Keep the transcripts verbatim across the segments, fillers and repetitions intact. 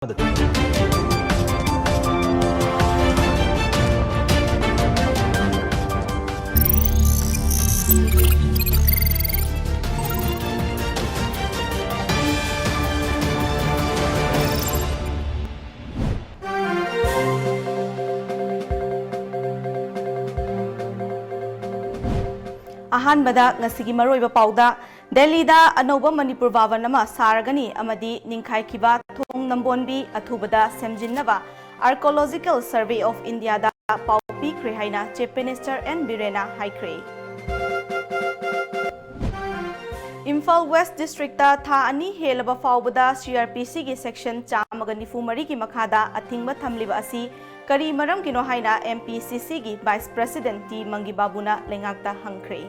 ꯑꯃꯗ ꯑꯍꯥꯟꯕꯗ ꯉꯁꯤꯒꯤ ꯃꯔꯨꯑꯣꯏꯕ ꯄꯥꯎꯗ, ꯗꯦꯜꯂꯤꯗ ꯑꯅꯧꯕ ꯃꯅꯤꯄꯨꯔ ꯚꯥꯕꯟ ꯑꯃ ꯁꯥꯔꯒꯅꯤ ꯑꯃꯗꯤ ꯅꯤꯡꯈꯥꯏꯈꯤꯕ ꯊꯣꯡ ꯅꯝꯕꯣꯟꯕꯤ ꯑꯊꯨꯕꯗ ꯁꯦꯝꯖꯤꯟꯅꯕ Archaeological Survey of Indiaꯗ ꯄꯥꯎ ꯄꯤꯈ꯭ꯔꯦ ꯍꯥꯏꯅ Chief Minister N ꯕꯤꯔꯦꯟꯅ ꯍꯥꯏꯈ꯭ꯔꯦ꯫ ꯏꯝꯐꯥꯜ West Districtꯇ ꯊꯥ ꯑꯅꯤ ꯍꯦꯜꯂꯕ ꯐꯥꯎꯕꯗ CrPCꯒꯤ Section ꯆꯥꯝꯃꯒ ꯅꯤꯐꯨ ꯃꯔꯤꯒꯤ ꯃꯈꯥꯗ ꯑꯊꯤꯡꯕ ꯊꯝꯂꯤꯕ ꯑꯁꯤ ꯀꯔꯤ ꯃꯔꯝꯒꯤꯅꯣ ꯍꯥꯏꯅ MPCCꯒꯤ Vice President ꯇꯤ ꯃꯪꯒꯤꯕꯥꯕꯨꯅ ꯂꯩꯉꯥꯛꯇ ꯍꯪꯈ꯭ꯔꯦ꯫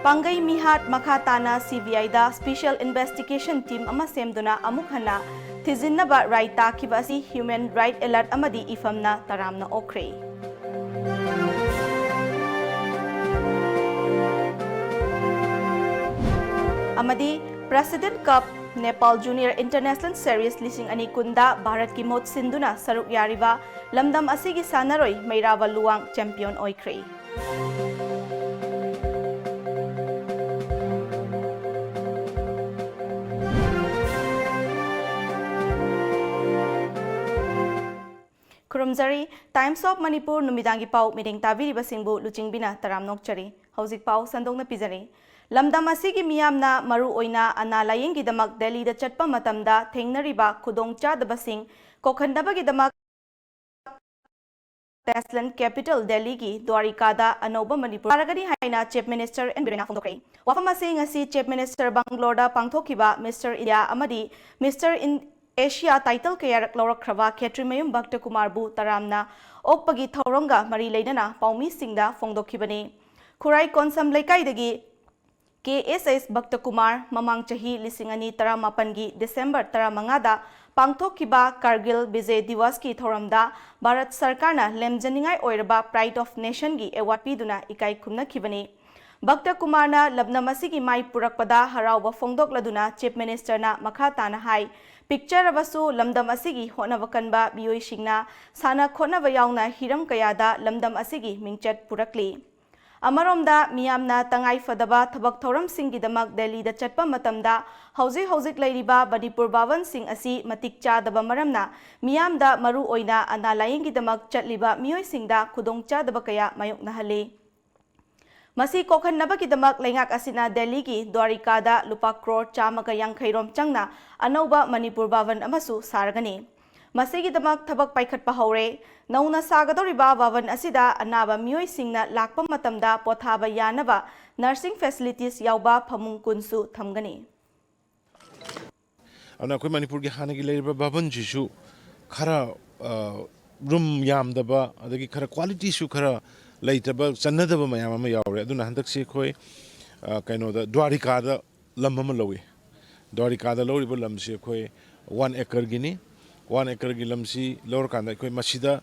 ꯄꯥꯡꯒꯩ ꯃꯤꯍꯥꯠ ꯃꯈꯥ ꯇꯥꯅ CBIꯗ Special Investigation Team ꯑꯃ ꯁꯦꯝꯗꯨꯅ ꯑꯃꯨꯛ ꯍꯟꯅ ꯊꯤꯖꯤꯟꯅꯕ ꯔꯥꯏ ꯇꯥꯈꯤꯕ ꯑꯁꯤ Human Right Alert ꯑꯃꯗꯤ ꯏꯐꯝꯅ ꯇꯔꯥꯝꯅ ꯑꯣꯛꯈ꯭ꯔꯦ꯫ ꯑꯃꯗꯤ President Cup Nepal Junior International Series ꯂꯤꯁꯤꯡ ꯑꯅꯤ ꯀꯨꯟꯗ ꯚꯥꯔꯠꯀꯤ ꯃꯍꯨꯠ ꯁꯤꯟꯗꯨꯅ ꯁꯔꯨꯛ ꯌꯥꯔꯤꯕ ꯂꯝꯗꯝ ꯑꯁꯤꯒꯤ ꯁꯥꯟꯅꯔꯣꯏ ꯃꯩꯔꯥꯕ ꯂꯨꯋꯥꯡ champion ꯑꯣꯏꯈ꯭ꯔꯦ꯫ ꯈꯨꯔꯨꯝꯖꯔꯤ꯫ Times of Manipur ꯅꯨꯃꯤꯗꯥꯡꯒꯤ ꯄꯥꯎ ꯃꯤꯠꯌꯦꯡ ꯇꯥꯕꯤꯔꯤꯕꯁꯤꯡꯕꯨ ꯂꯨꯆꯤꯡꯕꯤꯅ ꯇꯔꯥꯝ ꯅꯣꯛꯆꯔꯤ꯫ ꯍꯧꯖꯤꯛ ꯄꯥꯎ ꯁꯟꯗꯣꯛꯅ ꯄꯤꯖꯔꯤ꯫ ꯂꯝꯗꯝ ꯑꯁꯤꯒꯤ ꯃꯤꯌꯥꯝꯅ ꯃꯔꯨ ꯑꯣꯏꯅ ꯑꯅꯥ ꯂꯥꯌꯦꯡꯒꯤꯗꯃꯛ ꯗꯦꯜꯂꯤꯗ ꯆꯠꯄ ꯃꯇꯝꯗ ꯊꯦꯡꯅꯔꯤꯕ ꯈꯨꯗꯣꯡꯆꯥꯗꯕꯁꯤꯡ ꯀꯣꯛꯍꯟꯅꯕꯒꯤꯗꯃꯛ Western Capital ꯗꯦꯜꯂꯤꯒꯤ ꯗ꯭ꯋꯥꯔꯤꯀꯥꯗ ꯑꯅꯧꯕ ꯃꯅꯤꯄꯨꯔ ꯁꯥꯔꯒꯅꯤ ꯍꯥꯏꯅ Chief Minister N ꯕꯤꯔꯦꯟꯅ ꯐꯣꯡꯗꯣꯛꯈ꯭ꯔꯦ꯫ ꯋꯥꯐꯝ ꯑꯁꯤ ꯉꯁꯤ Chief Minister ꯕꯪꯒ꯭ꯂꯣꯔꯗ ꯄꯥꯡꯊꯣꯛꯈꯤꯕ Mister India ꯑꯃꯗꯤ Mister In-, Asia title ꯀꯌꯥꯔꯛ ꯂꯧꯔꯛꯈ꯭ꯔꯕ ꯈꯦꯇ꯭ꯔꯤꯃꯌꯨꯝ ꯚꯛꯇ ꯀꯨꯃꯥꯔꯕꯨ ꯇꯔꯥꯝꯅ ꯑꯣꯛꯄꯒꯤ ꯊꯧꯔꯝꯒ ꯃꯔꯤ ꯂꯩꯅꯅ ꯄꯥꯎꯃꯤꯁꯤꯡꯗ ꯐꯣꯡꯗꯣꯛꯈꯤꯕꯅꯤ꯫ ꯈꯨꯔꯥꯏ ꯀꯣꯟꯁꯝ ꯂꯩꯀꯥꯏꯗꯒꯤ ꯀꯦ ꯑꯦꯁ ꯑꯦꯁ ꯚꯛꯇ ꯀꯨꯃꯥꯔ ꯃꯃꯥꯡ ꯆꯍꯤ ꯂꯤꯁꯤꯡ ꯑꯅꯤ ꯇꯔꯥꯃꯥꯄꯟꯒꯤ December ꯇꯔꯥꯃꯉꯥꯗ ꯄꯥꯡꯊꯣꯛꯈꯤꯕ ꯀꯥꯔꯒꯤꯜ ꯕꯤꯖꯦ ꯗꯤꯋꯁꯀꯤ ꯊꯧꯔꯝꯗ ꯚꯥꯔꯠ ꯁꯔꯀꯥꯔꯅ ꯂꯦꯝꯖꯅꯤꯡꯉꯥꯏ ꯑꯣꯏꯔꯕ Pride of Nationꯒꯤ award ꯄꯤꯗꯨꯅ ꯏꯀꯥꯏ ꯈꯨꯝꯅꯈꯤꯕꯅꯤ꯫ ꯚꯛꯇ ꯀꯨꯃꯥꯔꯅ ꯂꯝꯗꯝ ꯑꯁꯤꯒꯤ ꯃꯥꯏ ꯄꯨꯔꯛꯄꯗ ꯍꯔꯥꯎꯕ ꯐꯣꯡꯗꯣꯛꯂꯗꯨꯅ Chief Ministerꯅ ꯃꯈꯥ ꯇꯥꯅ ꯍꯥꯏ, ꯄꯤꯛꯆꯔꯕꯁꯨ ꯂꯝꯗꯝ ꯑꯁꯤꯒꯤ ꯍꯣꯠꯅꯕ ꯀꯟꯕ ꯃꯤꯑꯣꯏꯁꯤꯡꯅ ꯁꯥꯟꯅ ꯈꯣꯠꯅꯕ ꯌꯥꯎꯅ ꯍꯤꯔꯝ ꯀꯌꯥꯗ ꯂꯝꯗꯝ ꯑꯁꯤꯒꯤ ꯃꯤꯡꯆꯠ ꯄꯨꯔꯛꯂꯤ꯫ ꯑꯃꯔꯣꯝꯗ, ꯃꯤꯌꯥꯝꯅ ꯇꯉꯥꯏ ꯐꯗꯕ ꯊꯕꯛ ꯊꯧꯔꯝꯁꯤꯡꯒꯤꯗꯃꯛ ꯗꯦꯜꯂꯤꯗ ꯆꯠꯄ ꯃꯇꯝꯗ ꯍꯧꯖꯤꯛ ꯍꯧꯖꯤꯛ ꯂꯩꯔꯤꯕ ꯃꯅꯤꯄꯨꯔ ꯚꯥꯕꯟꯁꯤꯡ ꯑꯁꯤ ꯃꯇꯤꯛ ꯆꯥꯗꯕ ꯃꯔꯝꯅ ꯃꯤꯌꯥꯝꯗ ꯃꯔꯨ ꯑꯣꯏꯅ ꯑꯅꯥ ꯂꯥꯌꯦꯡꯒꯤꯗꯃꯛ ꯆꯠꯂꯤꯕ ꯃꯤꯑꯣꯏꯁꯤꯡꯗ ꯈꯨꯗꯣꯡꯆꯥꯗꯕ ꯀꯌꯥ ꯃꯥꯌꯣꯛꯅꯍꯜꯂꯤ꯫ ꯃꯁꯤ ꯀꯣꯛꯍꯟꯅꯕꯒꯤꯗꯃꯛ ꯂꯩꯉꯥꯛ ꯑꯁꯤꯅ ꯗꯦꯜꯂꯤꯒꯤ ꯗ꯭ꯋꯥꯔꯤꯀꯥꯗ ꯂꯨꯄꯥ ꯀ꯭ꯔꯣꯔ ꯆꯥꯝꯃꯒ ꯌꯥꯡꯈꯩ ꯔꯣꯝ ꯆꯪꯅ ꯑꯅꯧꯕ ꯃꯅꯤꯄꯨꯔ ꯚꯥꯕꯟ ꯑꯃꯁꯨ ꯁꯥꯔꯒꯅꯤ꯫ ꯃꯁꯤꯒꯤꯗꯃꯛ ꯊꯕꯛ ꯄꯥꯏꯈꯠꯄ ꯍꯧꯔꯦ꯫ ꯅꯧꯅ ꯁꯥꯒꯗꯧꯔꯤꯕ ꯚꯥꯕꯟ ꯑꯁꯤꯗ ꯑꯅꯥꯕ ꯃꯤꯑꯣꯏꯁꯤꯡꯅ ꯂꯥꯛꯄ ꯃꯇꯝꯗ ꯄꯣꯊꯥꯕ ꯌꯥꯅꯕ nursing facilities ꯌꯥꯎꯕ ꯐꯃꯨꯡ ꯀꯨꯟꯁꯨ ꯊꯝꯒꯅꯤ꯫ ꯑꯗꯨꯅ ꯑꯩꯈꯣꯏ ꯃꯅꯤꯄꯨꯔꯒꯤ ꯍꯥꯟꯅꯒꯤ ꯂꯩꯔꯤꯕ ꯚꯥꯕꯟꯁꯤꯁꯨ ꯈꯔ, ꯑ, ꯔꯨꯝ ꯌꯥꯝꯗꯕ, ꯑꯗꯒꯤ ꯈꯔ ꯀ꯭ꯋꯥꯂꯤꯇꯤꯁꯨ ꯈꯔ ꯂꯩꯇꯕ, ꯆꯟꯅꯗꯕ ꯃꯌꯥꯝ ꯑꯃ ꯌꯥꯎꯔꯦ꯫ ꯑꯗꯨꯅ ꯍꯟꯗꯛꯁꯤ ꯑꯩꯈꯣꯏ, ꯑ, ꯀꯩꯅꯣꯗ, ꯗ꯭ꯋꯥꯔꯤꯀꯥꯗ ꯂꯝ ꯑꯃ ꯂꯧꯏ꯫ ꯗ꯭ꯋꯥꯔꯤꯀꯥꯗ ꯂꯧꯔꯤꯕ ꯂꯝꯁꯤ ꯑꯩꯈꯣꯏ ꯋꯥꯟ ꯑꯦꯀꯔꯒꯤꯅꯤ꯫ ꯋꯥꯟ ꯑꯦꯀꯔꯒꯤ ꯂꯝꯁꯤ ꯂꯧꯔꯀꯥꯟꯗ ꯑꯩꯈꯣꯏ ꯃꯁꯤꯗ,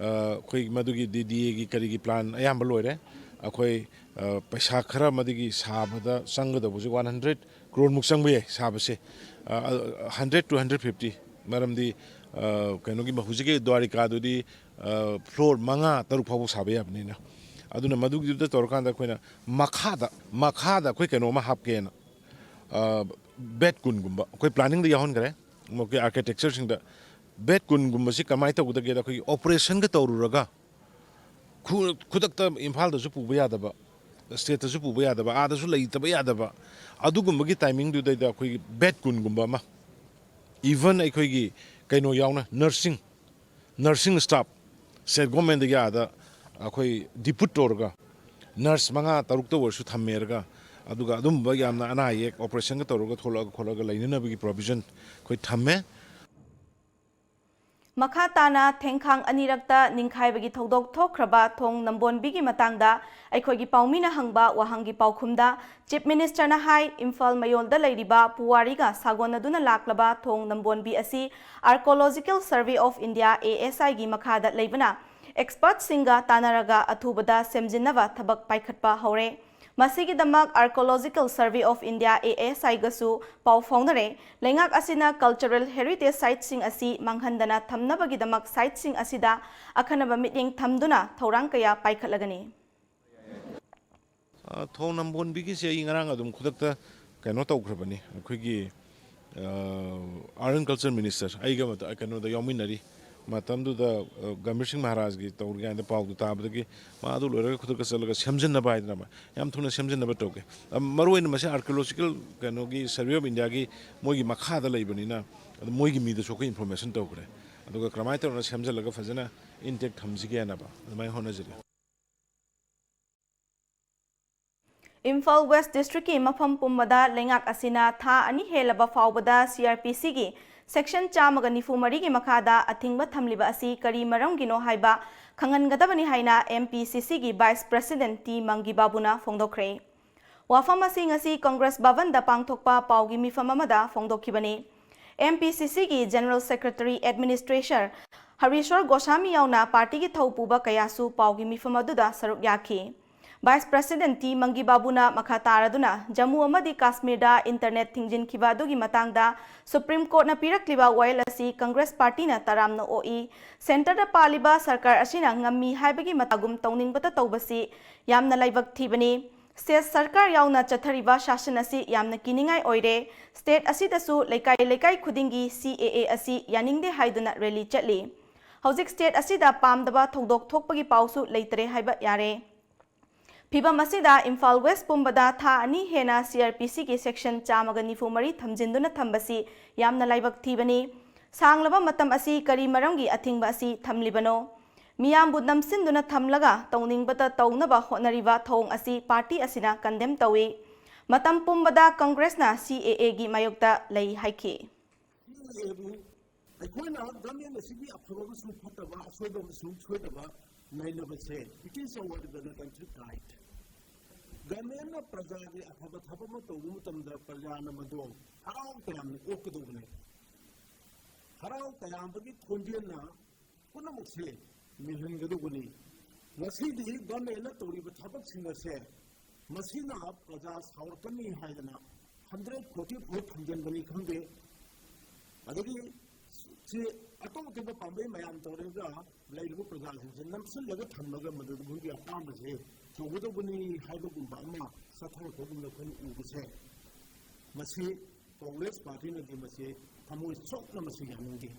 ꯑ, ꯑꯩꯈꯣꯏ ꯃꯗꯨꯒꯤ ꯗꯤ ꯗꯤ ꯑꯦꯒꯤ ꯀꯔꯤꯒꯤ ꯄ꯭ꯂꯥꯟ ꯑꯌꯥꯝꯕ ꯂꯣꯏꯔꯦ꯫ ꯑꯩꯈꯣꯏ, ꯑ, ꯄꯩꯁꯥ ꯈꯔ ꯃꯗꯨꯒꯤ ꯁꯥꯕꯗ ꯆꯪꯒꯗꯧꯕꯁꯤ ꯋꯥꯟ ꯍꯟꯗ꯭ꯔꯦꯠ ꯀ꯭ꯔꯣꯔꯃꯨꯛ ꯆꯪꯕ ꯌꯥꯏ ꯁꯥꯕꯁꯦ꯫ ꯑ, ꯍꯟꯗ꯭ꯔꯦꯠ to ꯍꯟꯗ꯭ꯔꯦꯠ ꯐꯤꯐꯇꯤ꯫ ꯃꯔꯝꯗꯤ, ꯑ, ꯀꯩꯅꯣꯒꯤ ꯃ-, ꯍꯧꯖꯤꯛꯀꯤ ꯗ꯭ꯋꯥꯔꯤꯀꯥꯗꯨꯗꯤ, ꯑ, ꯐ꯭ꯂꯣꯔ ꯃꯉꯥ, ꯇꯔꯨꯛ ꯐꯥꯎꯕ ꯁꯥꯕ ꯌꯥꯕꯅꯤꯅ꯫ ꯑꯗꯨꯅ ꯃꯗꯨꯒꯤꯗꯨꯗ ꯇꯧꯔꯀꯥꯟꯗ ꯑꯩꯈꯣꯏꯅ ꯃꯈꯥꯗ, ꯃꯈꯥꯗ ꯑꯩꯈꯣꯏ ꯀꯩꯅꯣ ꯑꯃ ꯍꯥꯞꯀꯦꯅ, ꯑ, ꯕꯦꯗ ꯀꯨꯟꯒꯨꯝꯕ ꯑꯩꯈꯣꯏ ꯄ꯭ꯂꯥꯅꯤꯡꯗ ꯌꯥꯎꯍꯟꯈ꯭ꯔꯦ꯫ ꯃꯈꯣꯏꯒꯤ ꯑꯥꯔꯀꯤꯇꯦꯛꯆꯔꯁꯤꯡꯗ ꯕꯦꯗ ꯀꯨꯟꯒꯨꯝꯕꯁꯤ ꯀꯃꯥꯏꯅ ꯇꯧꯒꯗꯒꯦꯗ, ꯑꯩꯈꯣꯏꯒꯤ ꯑꯣꯄꯔꯦꯁꯟꯒ ꯇꯧꯔꯨꯔꯒ ꯈꯨ-, ꯈꯨꯗꯛꯇ ꯏꯝꯐꯥꯜꯗꯁꯨ ꯄꯨꯕ ꯌꯥꯗꯕ, ꯁ꯭ꯇꯦꯠꯇꯁꯨ ꯄꯨꯕ ꯌꯥꯗꯕ, ꯑꯥꯗꯁꯨ ꯂꯩꯇꯕ ꯌꯥꯗꯕ, ꯑꯗꯨꯒꯨꯝꯕꯒꯤ ꯇꯥꯏꯃꯤꯡꯗꯨꯗꯩꯗ ꯑꯩꯈꯣꯏꯒꯤ ꯕꯦꯗ ꯀꯨꯟꯒꯨꯝꯕ ꯑꯃ, even ꯑꯩꯈꯣꯏꯒꯤ ꯀꯩꯅꯣ ꯌꯥꯎꯅ, ꯅꯔꯁꯤꯡ, ꯅꯔꯁꯤꯡ ꯁ꯭ꯇꯥꯐ, ꯁ꯭ꯇꯦꯠ ꯒꯣꯔꯃꯦꯟꯗꯒꯤ ꯑꯥꯗ ꯑꯩꯈꯣꯏ ꯗꯤꯄꯨꯠ ꯇꯧꯔꯒ ꯅꯔꯁ ꯃꯉꯥ ꯇꯔꯨꯛꯇ ꯑꯣꯏꯔꯁꯨ ꯊꯝꯃꯦꯔꯒ, ꯑꯗꯨꯒ ꯑꯗꯨꯝꯕ ꯌꯥꯝꯅ ꯑꯅꯥ ꯑꯌꯦꯛ ꯑꯣꯄꯔꯦꯁꯟꯒ ꯇꯧꯔꯒ ꯊꯣꯛꯂꯛꯑꯒ ꯈꯣꯠꯂꯒ ꯂꯩꯅꯅꯕꯒꯤ ꯄ꯭ꯔꯣꯕꯤꯖꯟ ꯑꯩꯈꯣꯏ ꯊꯝꯃꯦ꯫ ꯃꯈꯥ ꯇꯥꯅ ꯊꯦꯡꯈꯥꯡ ꯑꯅꯤꯔꯛꯇ ꯅꯤꯡꯈꯥꯏꯕꯒꯤ ꯊꯧꯗꯣꯛ ꯊꯣꯛꯈ꯭ꯔꯕ ꯊꯣꯡ ꯅꯝꯕꯣꯟꯕꯤꯒꯤ ꯃꯇꯥꯡꯗ ꯑꯩꯈꯣꯏꯒꯤ ꯄꯥꯎꯃꯤꯅ ꯍꯪꯕ ꯋꯥꯍꯪꯒꯤ ꯄꯥꯎꯈꯨꯝꯗ Chief Ministerꯅ ꯍꯥꯏ, ꯏꯝꯐꯥꯜ ꯃꯌꯣꯜꯗ ꯂꯩꯔꯤꯕ ꯄꯨꯋꯥꯔꯤꯒ ꯁꯥꯒꯣꯟꯅꯗꯨꯅ ꯂꯥꯛꯂꯕ ꯊꯣꯡ ꯅꯝꯕꯣꯟꯕꯤ ꯑꯁꯤ Archaeological Survey of India, A S Iꯒꯤ ꯃꯈꯥꯗ ꯂꯩꯕꯅ expertꯁꯤꯡꯒ ꯇꯥꯟꯅꯔꯒ ꯑꯊꯨꯕꯗ ꯁꯦꯝꯖꯤꯟꯅꯕ ꯊꯕꯛ ꯄꯥꯏꯈꯠꯄ ꯍꯧꯔꯦ꯫ ꯃꯁꯤꯒꯤꯗꯃꯛ Archaeological Survey of India, A S I ꯒꯁꯨ ꯄꯥꯎ ꯐꯥꯎꯅꯔꯦ꯫ ꯂꯩꯉꯥꯛ ꯑꯁꯤꯅ cultural heritage site ꯁꯤꯡ ꯑꯁꯤ ꯃꯥꯡꯍꯟꯗꯅ ꯊꯝꯅꯕꯒꯤꯗꯃꯛ site ꯁꯤꯡ ꯑꯁꯤꯗ ꯑꯈꯟꯅꯕ ꯃꯤꯠꯌꯦꯡ ꯊꯝꯗꯨꯅ ꯊꯧꯔꯥꯡ ꯀꯌꯥ ꯄꯥꯏꯈꯠꯂꯒꯅꯤ꯫ ꯑ, ꯊꯣꯡ ꯅꯝꯕꯣꯟꯕꯤꯒꯤꯁꯦ ꯑꯩ ꯉꯔꯥꯡ ꯑꯗꯨꯝ ꯈꯨꯗꯛꯇ ꯀꯩꯅꯣ ꯇꯧꯈ꯭ꯔꯕꯅꯤ꯫ ꯑꯩꯈꯣꯏꯒꯤ, ꯑ, Art and Culture Minister ꯑꯩꯒ ꯃꯇ-, ꯀꯩꯅꯣꯗ ꯌꯥꯎꯃꯤꯟꯅꯔꯤ꯫ ꯃꯇꯝꯗꯨꯗ, ꯑ, ꯒꯝꯚꯤꯔ ꯁꯤꯡ ꯃꯍꯥꯔꯥꯖꯒꯤ ꯇꯧꯔꯤꯉꯩꯗ ꯄꯥꯎꯗꯨ ꯇꯥꯕꯗꯒꯤ ꯃꯥ ꯑꯗꯨ ꯂꯣꯏꯔꯒ ꯈꯨꯗꯛꯇ ꯆꯠꯂꯒ ꯁꯦꯝꯖꯤꯟꯅꯕ ꯍꯥꯏꯗꯅ ꯑꯃ, ꯌꯥꯝ ꯊꯨꯅ ꯁꯦꯝꯖꯤꯟꯅꯕ ꯇꯧꯒꯦ꯫ ꯑ, ꯃꯔꯨꯑꯣꯏꯅ ꯃꯁꯤ Archaeological ꯀꯩꯅꯣꯒꯤ Survey of Indiaꯒꯤ ꯃꯣꯏꯒꯤ ꯃꯈꯥꯗ ꯂꯩꯕꯅꯤꯅ, ꯑꯗꯨ ꯃꯣꯏꯒꯤ ꯃꯤꯗꯁꯨ ꯑꯩꯈꯣꯏ information ꯇꯧꯈ꯭ꯔꯦ꯫ ꯑꯗꯨꯒ ꯀꯔꯝꯍꯥꯏꯅ ꯇꯧꯔꯒ ꯁꯦꯝꯖꯤꯜꯂꯒ ꯐꯖꯅ intact ꯊꯝꯁꯤꯒꯦꯅꯕ ꯑꯗꯨꯃꯥꯏꯅ ꯍꯣꯠꯅꯖꯒꯦ꯫ ꯏꯝꯐꯥꯜ West District ꯀꯤ ꯃꯐꯝ ꯄꯨꯝꯕꯗ ꯂꯩꯉꯥꯛ ꯑꯁꯤꯅ ꯊꯥ ꯑꯅꯤ ꯍꯦꯜꯂꯕ ꯐꯥꯎꯕꯗ C R P C ꯒꯤ section ꯆꯥꯝꯃꯒ ꯅꯤꯐꯨ ꯃꯔꯤꯒꯤ ꯃꯈꯥꯗ ꯑꯊꯤꯡꯕ ꯊꯝꯂꯤꯕ ꯑꯁꯤ ꯀꯔꯤ ꯃꯔꯝꯒꯤꯅꯣ ꯍꯥꯏꯕ ꯈꯪꯍꯟꯒꯗꯕꯅꯤ ꯍꯥꯏꯅ M P C C ꯒꯤ Vice President ꯇꯤ ꯃꯪꯒꯤ ꯕꯥꯕꯨꯅ ꯐꯣꯡꯗꯣꯛꯈ꯭ꯔꯦ꯫ ꯋꯥꯐꯝ ꯑꯁꯤ ꯉꯁꯤ ꯀꯪꯒ꯭ꯔꯦꯁ ꯚꯕꯟꯗ ꯄꯥꯡꯊꯣꯛꯄ ꯄꯥꯎꯒꯤ ꯃꯤꯐꯝ ꯑꯃꯗ ꯐꯣꯡꯗꯣꯛꯈꯤꯕꯅꯤ꯫ M P C C ꯒꯤ General Secretary Administrator ꯍꯔꯤꯁꯣꯔ ꯒꯣꯁꯥꯃꯤ ꯌꯥꯎꯅ ꯄꯥꯔꯇꯤꯒꯤ ꯊꯧ ꯄꯨꯕ ꯀꯌꯥꯁꯨ ꯄꯥꯎꯒꯤ ꯃꯤꯐꯝ ꯑꯗꯨꯗ ꯁꯔꯨꯛ ꯌꯥꯈꯤ꯫ Vice President ꯇꯤ ꯃꯪꯒꯤ ꯕꯥꯕꯨꯅ ꯃꯈꯥ ꯇꯥꯔꯗꯨꯅ ꯖꯝꯃꯨ ꯑꯃꯗꯤ ꯀꯥꯁꯃꯤꯔꯗ internet ꯊꯤꯡꯖꯤꯟꯈꯤꯕ ꯑꯗꯨꯒꯤ ꯃꯇꯥꯡꯗ Supreme Court ꯅ ꯄꯤꯔꯛꯂꯤꯕ ꯋꯥꯌꯦꯜ ꯑꯁꯤ ꯀꯪꯒ꯭ꯔꯦꯁ ꯄꯥꯔꯇꯤꯅ ꯇꯔꯥꯝꯅ ꯑꯣꯛꯏ꯫ Centre ꯗ ꯄꯥꯜꯂꯤꯕ ꯁꯔꯀꯥꯔ ꯑꯁꯤꯅ ꯉꯝꯃꯤ ꯍꯥꯏꯕꯒꯤ ꯃꯇꯥꯒꯨꯝ ꯇꯧꯅꯤꯡꯕꯇ ꯇꯧꯕꯁꯤ ꯌꯥꯝꯅ ꯂꯥꯏꯕꯛ ꯊꯤꯕꯅꯤ꯫ State ꯁꯔꯀꯥꯔ ꯌꯥꯎꯅ ꯆꯠꯊꯔꯤꯕ ꯁꯥꯁꯟ ꯑꯁꯤ ꯌꯥꯝꯅ ꯀꯤꯅꯤꯡꯉꯥꯏ ꯑꯣꯏꯔꯦ꯫ State ꯑꯁꯤꯗꯁꯨ ꯂꯩꯀꯥꯏ ꯂꯩꯀꯥꯏ ꯈꯨꯗꯤꯡꯒꯤ C A A ꯑꯁꯤ ꯌꯥꯅꯤꯡꯗꯦ ꯍꯥꯏꯗꯨꯅ rally ꯆꯠꯂꯤ꯫ ꯍꯧꯖꯤꯛ state ꯑꯁꯤꯗ ꯄꯥꯝꯗꯕ ꯊꯧꯗꯣꯛ ꯊꯣꯛꯄꯒꯤ ꯄꯥꯎꯁꯨ ꯂꯩꯇꯔꯦ ꯍꯥꯏꯕ ꯌꯥꯔꯦ꯫ ꯐꯤꯚꯝ ꯑꯁꯤꯗ ꯏꯝꯐꯥꯜ West ꯄꯨꯝꯕꯗ ꯊꯥ ꯑꯅꯤ ꯍꯦꯟꯅ C R P C ꯒꯤ section ꯆꯥꯝꯃꯒ ꯅꯤꯐꯨ ꯃꯔꯤ ꯊꯝꯖꯤꯟꯗꯨꯅ ꯊꯝꯕꯁꯤ ꯌꯥꯝꯅ ꯂꯥꯏꯕꯛ ꯊꯤꯕꯅꯤ꯫ ꯁꯥꯡꯂꯕ ꯃꯇꯝ ꯑꯁꯤ ꯀꯔꯤ ꯃꯔꯝꯒꯤ ꯑꯊꯤꯡꯕ ꯑꯁꯤ ꯊꯝꯂꯤꯕꯅꯣ? ꯃꯤꯌꯥꯝꯕꯨ ꯅꯝꯁꯤꯟꯗꯨꯅ ꯊꯝꯂꯒ ꯇꯧꯅꯤꯡꯕꯇ ꯇꯧꯅꯕ ꯍꯣꯠꯅꯔꯤꯕ ꯊꯧꯑꯣꯡ ꯑꯁꯤ ꯄꯥꯔꯇꯤ ꯑꯁꯤꯅ condemn ꯇꯧꯏ꯫ ꯃꯇꯝ ꯄꯨꯝꯕꯗ ꯀꯪꯒ꯭ꯔꯦꯁꯅ C A A ꯒꯤ ꯃꯥꯌꯣꯛꯇ ꯂꯩ ꯍꯥꯏꯈꯤ꯫ ꯑꯩꯈꯣꯏꯅ ꯒꯃꯦꯟ ꯑꯁꯤꯒꯤ ꯑꯐꯕ ꯑꯃꯁꯨꯡ ꯐꯠꯇꯕ, ꯑꯁꯣꯏꯕ ꯑꯃꯁꯨꯡ ꯁꯣꯏꯗꯕ ꯅꯩꯅꯕꯁꯦ, it is our democratic right. ꯒꯃꯦꯟꯅ ꯄ꯭ꯔꯖꯥꯒꯤ ꯑꯐꯕ ꯊꯕꯛ ꯑꯃ ꯇꯧꯕ ꯃꯇꯝꯗ ꯄ꯭ꯔꯖꯥꯅ ꯃꯗꯨ ꯍꯔꯥꯎ ꯇꯌꯥꯝꯅ ꯑꯣꯛꯀꯗꯧꯕꯅꯤ꯫ ꯍꯔꯥꯎ ꯇꯌꯥꯝꯕꯒꯤ ꯈꯣꯟꯖꯦꯜꯅ ꯄꯨꯝꯅꯃꯛꯁꯦ ꯃꯦꯜꯍꯟꯒꯗꯧꯕꯅꯤ꯫ ꯉꯁꯤꯗꯤ ꯒꯃꯦꯟꯅ ꯇꯧꯔꯤꯕ ꯊꯕꯛꯁꯤꯡ ꯑꯁꯦ ꯃꯁꯤꯅ ꯄ꯭ꯔꯖꯥ ꯁꯥꯎꯔꯛꯀꯅꯤ ꯍꯥꯏꯗꯅ ꯍꯟꯗ꯭ꯔꯦꯠ ꯐꯣꯔꯇꯤ ꯐꯣꯔ ꯊꯝꯖꯤꯟꯕꯅꯤ ꯈꯪꯗꯦ, ꯑꯗꯒꯤ ꯁꯤ ꯑꯇꯣꯞ ꯑꯇꯣꯞꯄ ꯄꯥꯝꯕꯩ ꯃꯌꯥꯝ ꯇꯧꯔꯒ ꯂꯩꯔꯤꯕ ꯄ꯭ꯔꯖꯥꯁꯤꯡꯁꯦ ꯅꯝꯁꯤꯜꯂꯒ ꯊꯝꯃꯒ ꯃꯗꯨꯗ ꯃꯣꯏꯒꯤ ꯑꯄꯥꯝꯕꯁꯦ ꯇꯧꯒꯗꯧꯕꯅꯤ ꯍꯥꯏꯕꯒꯨꯝꯕ ꯑꯃ ꯆꯠꯊꯔꯛꯄꯒꯨꯝꯅ ꯑꯩꯈꯣꯏꯅ ꯎꯕꯁꯦ, ꯃꯁꯤ ꯀꯣꯡꯒ꯭ꯔꯦꯁ ꯄꯥꯔꯇꯤꯅꯗꯤ ꯃꯁꯤ ꯊꯃꯣꯏ ꯁꯣꯛꯅ ꯃꯁꯤ ꯌꯥꯅꯤꯡꯗꯦ꯫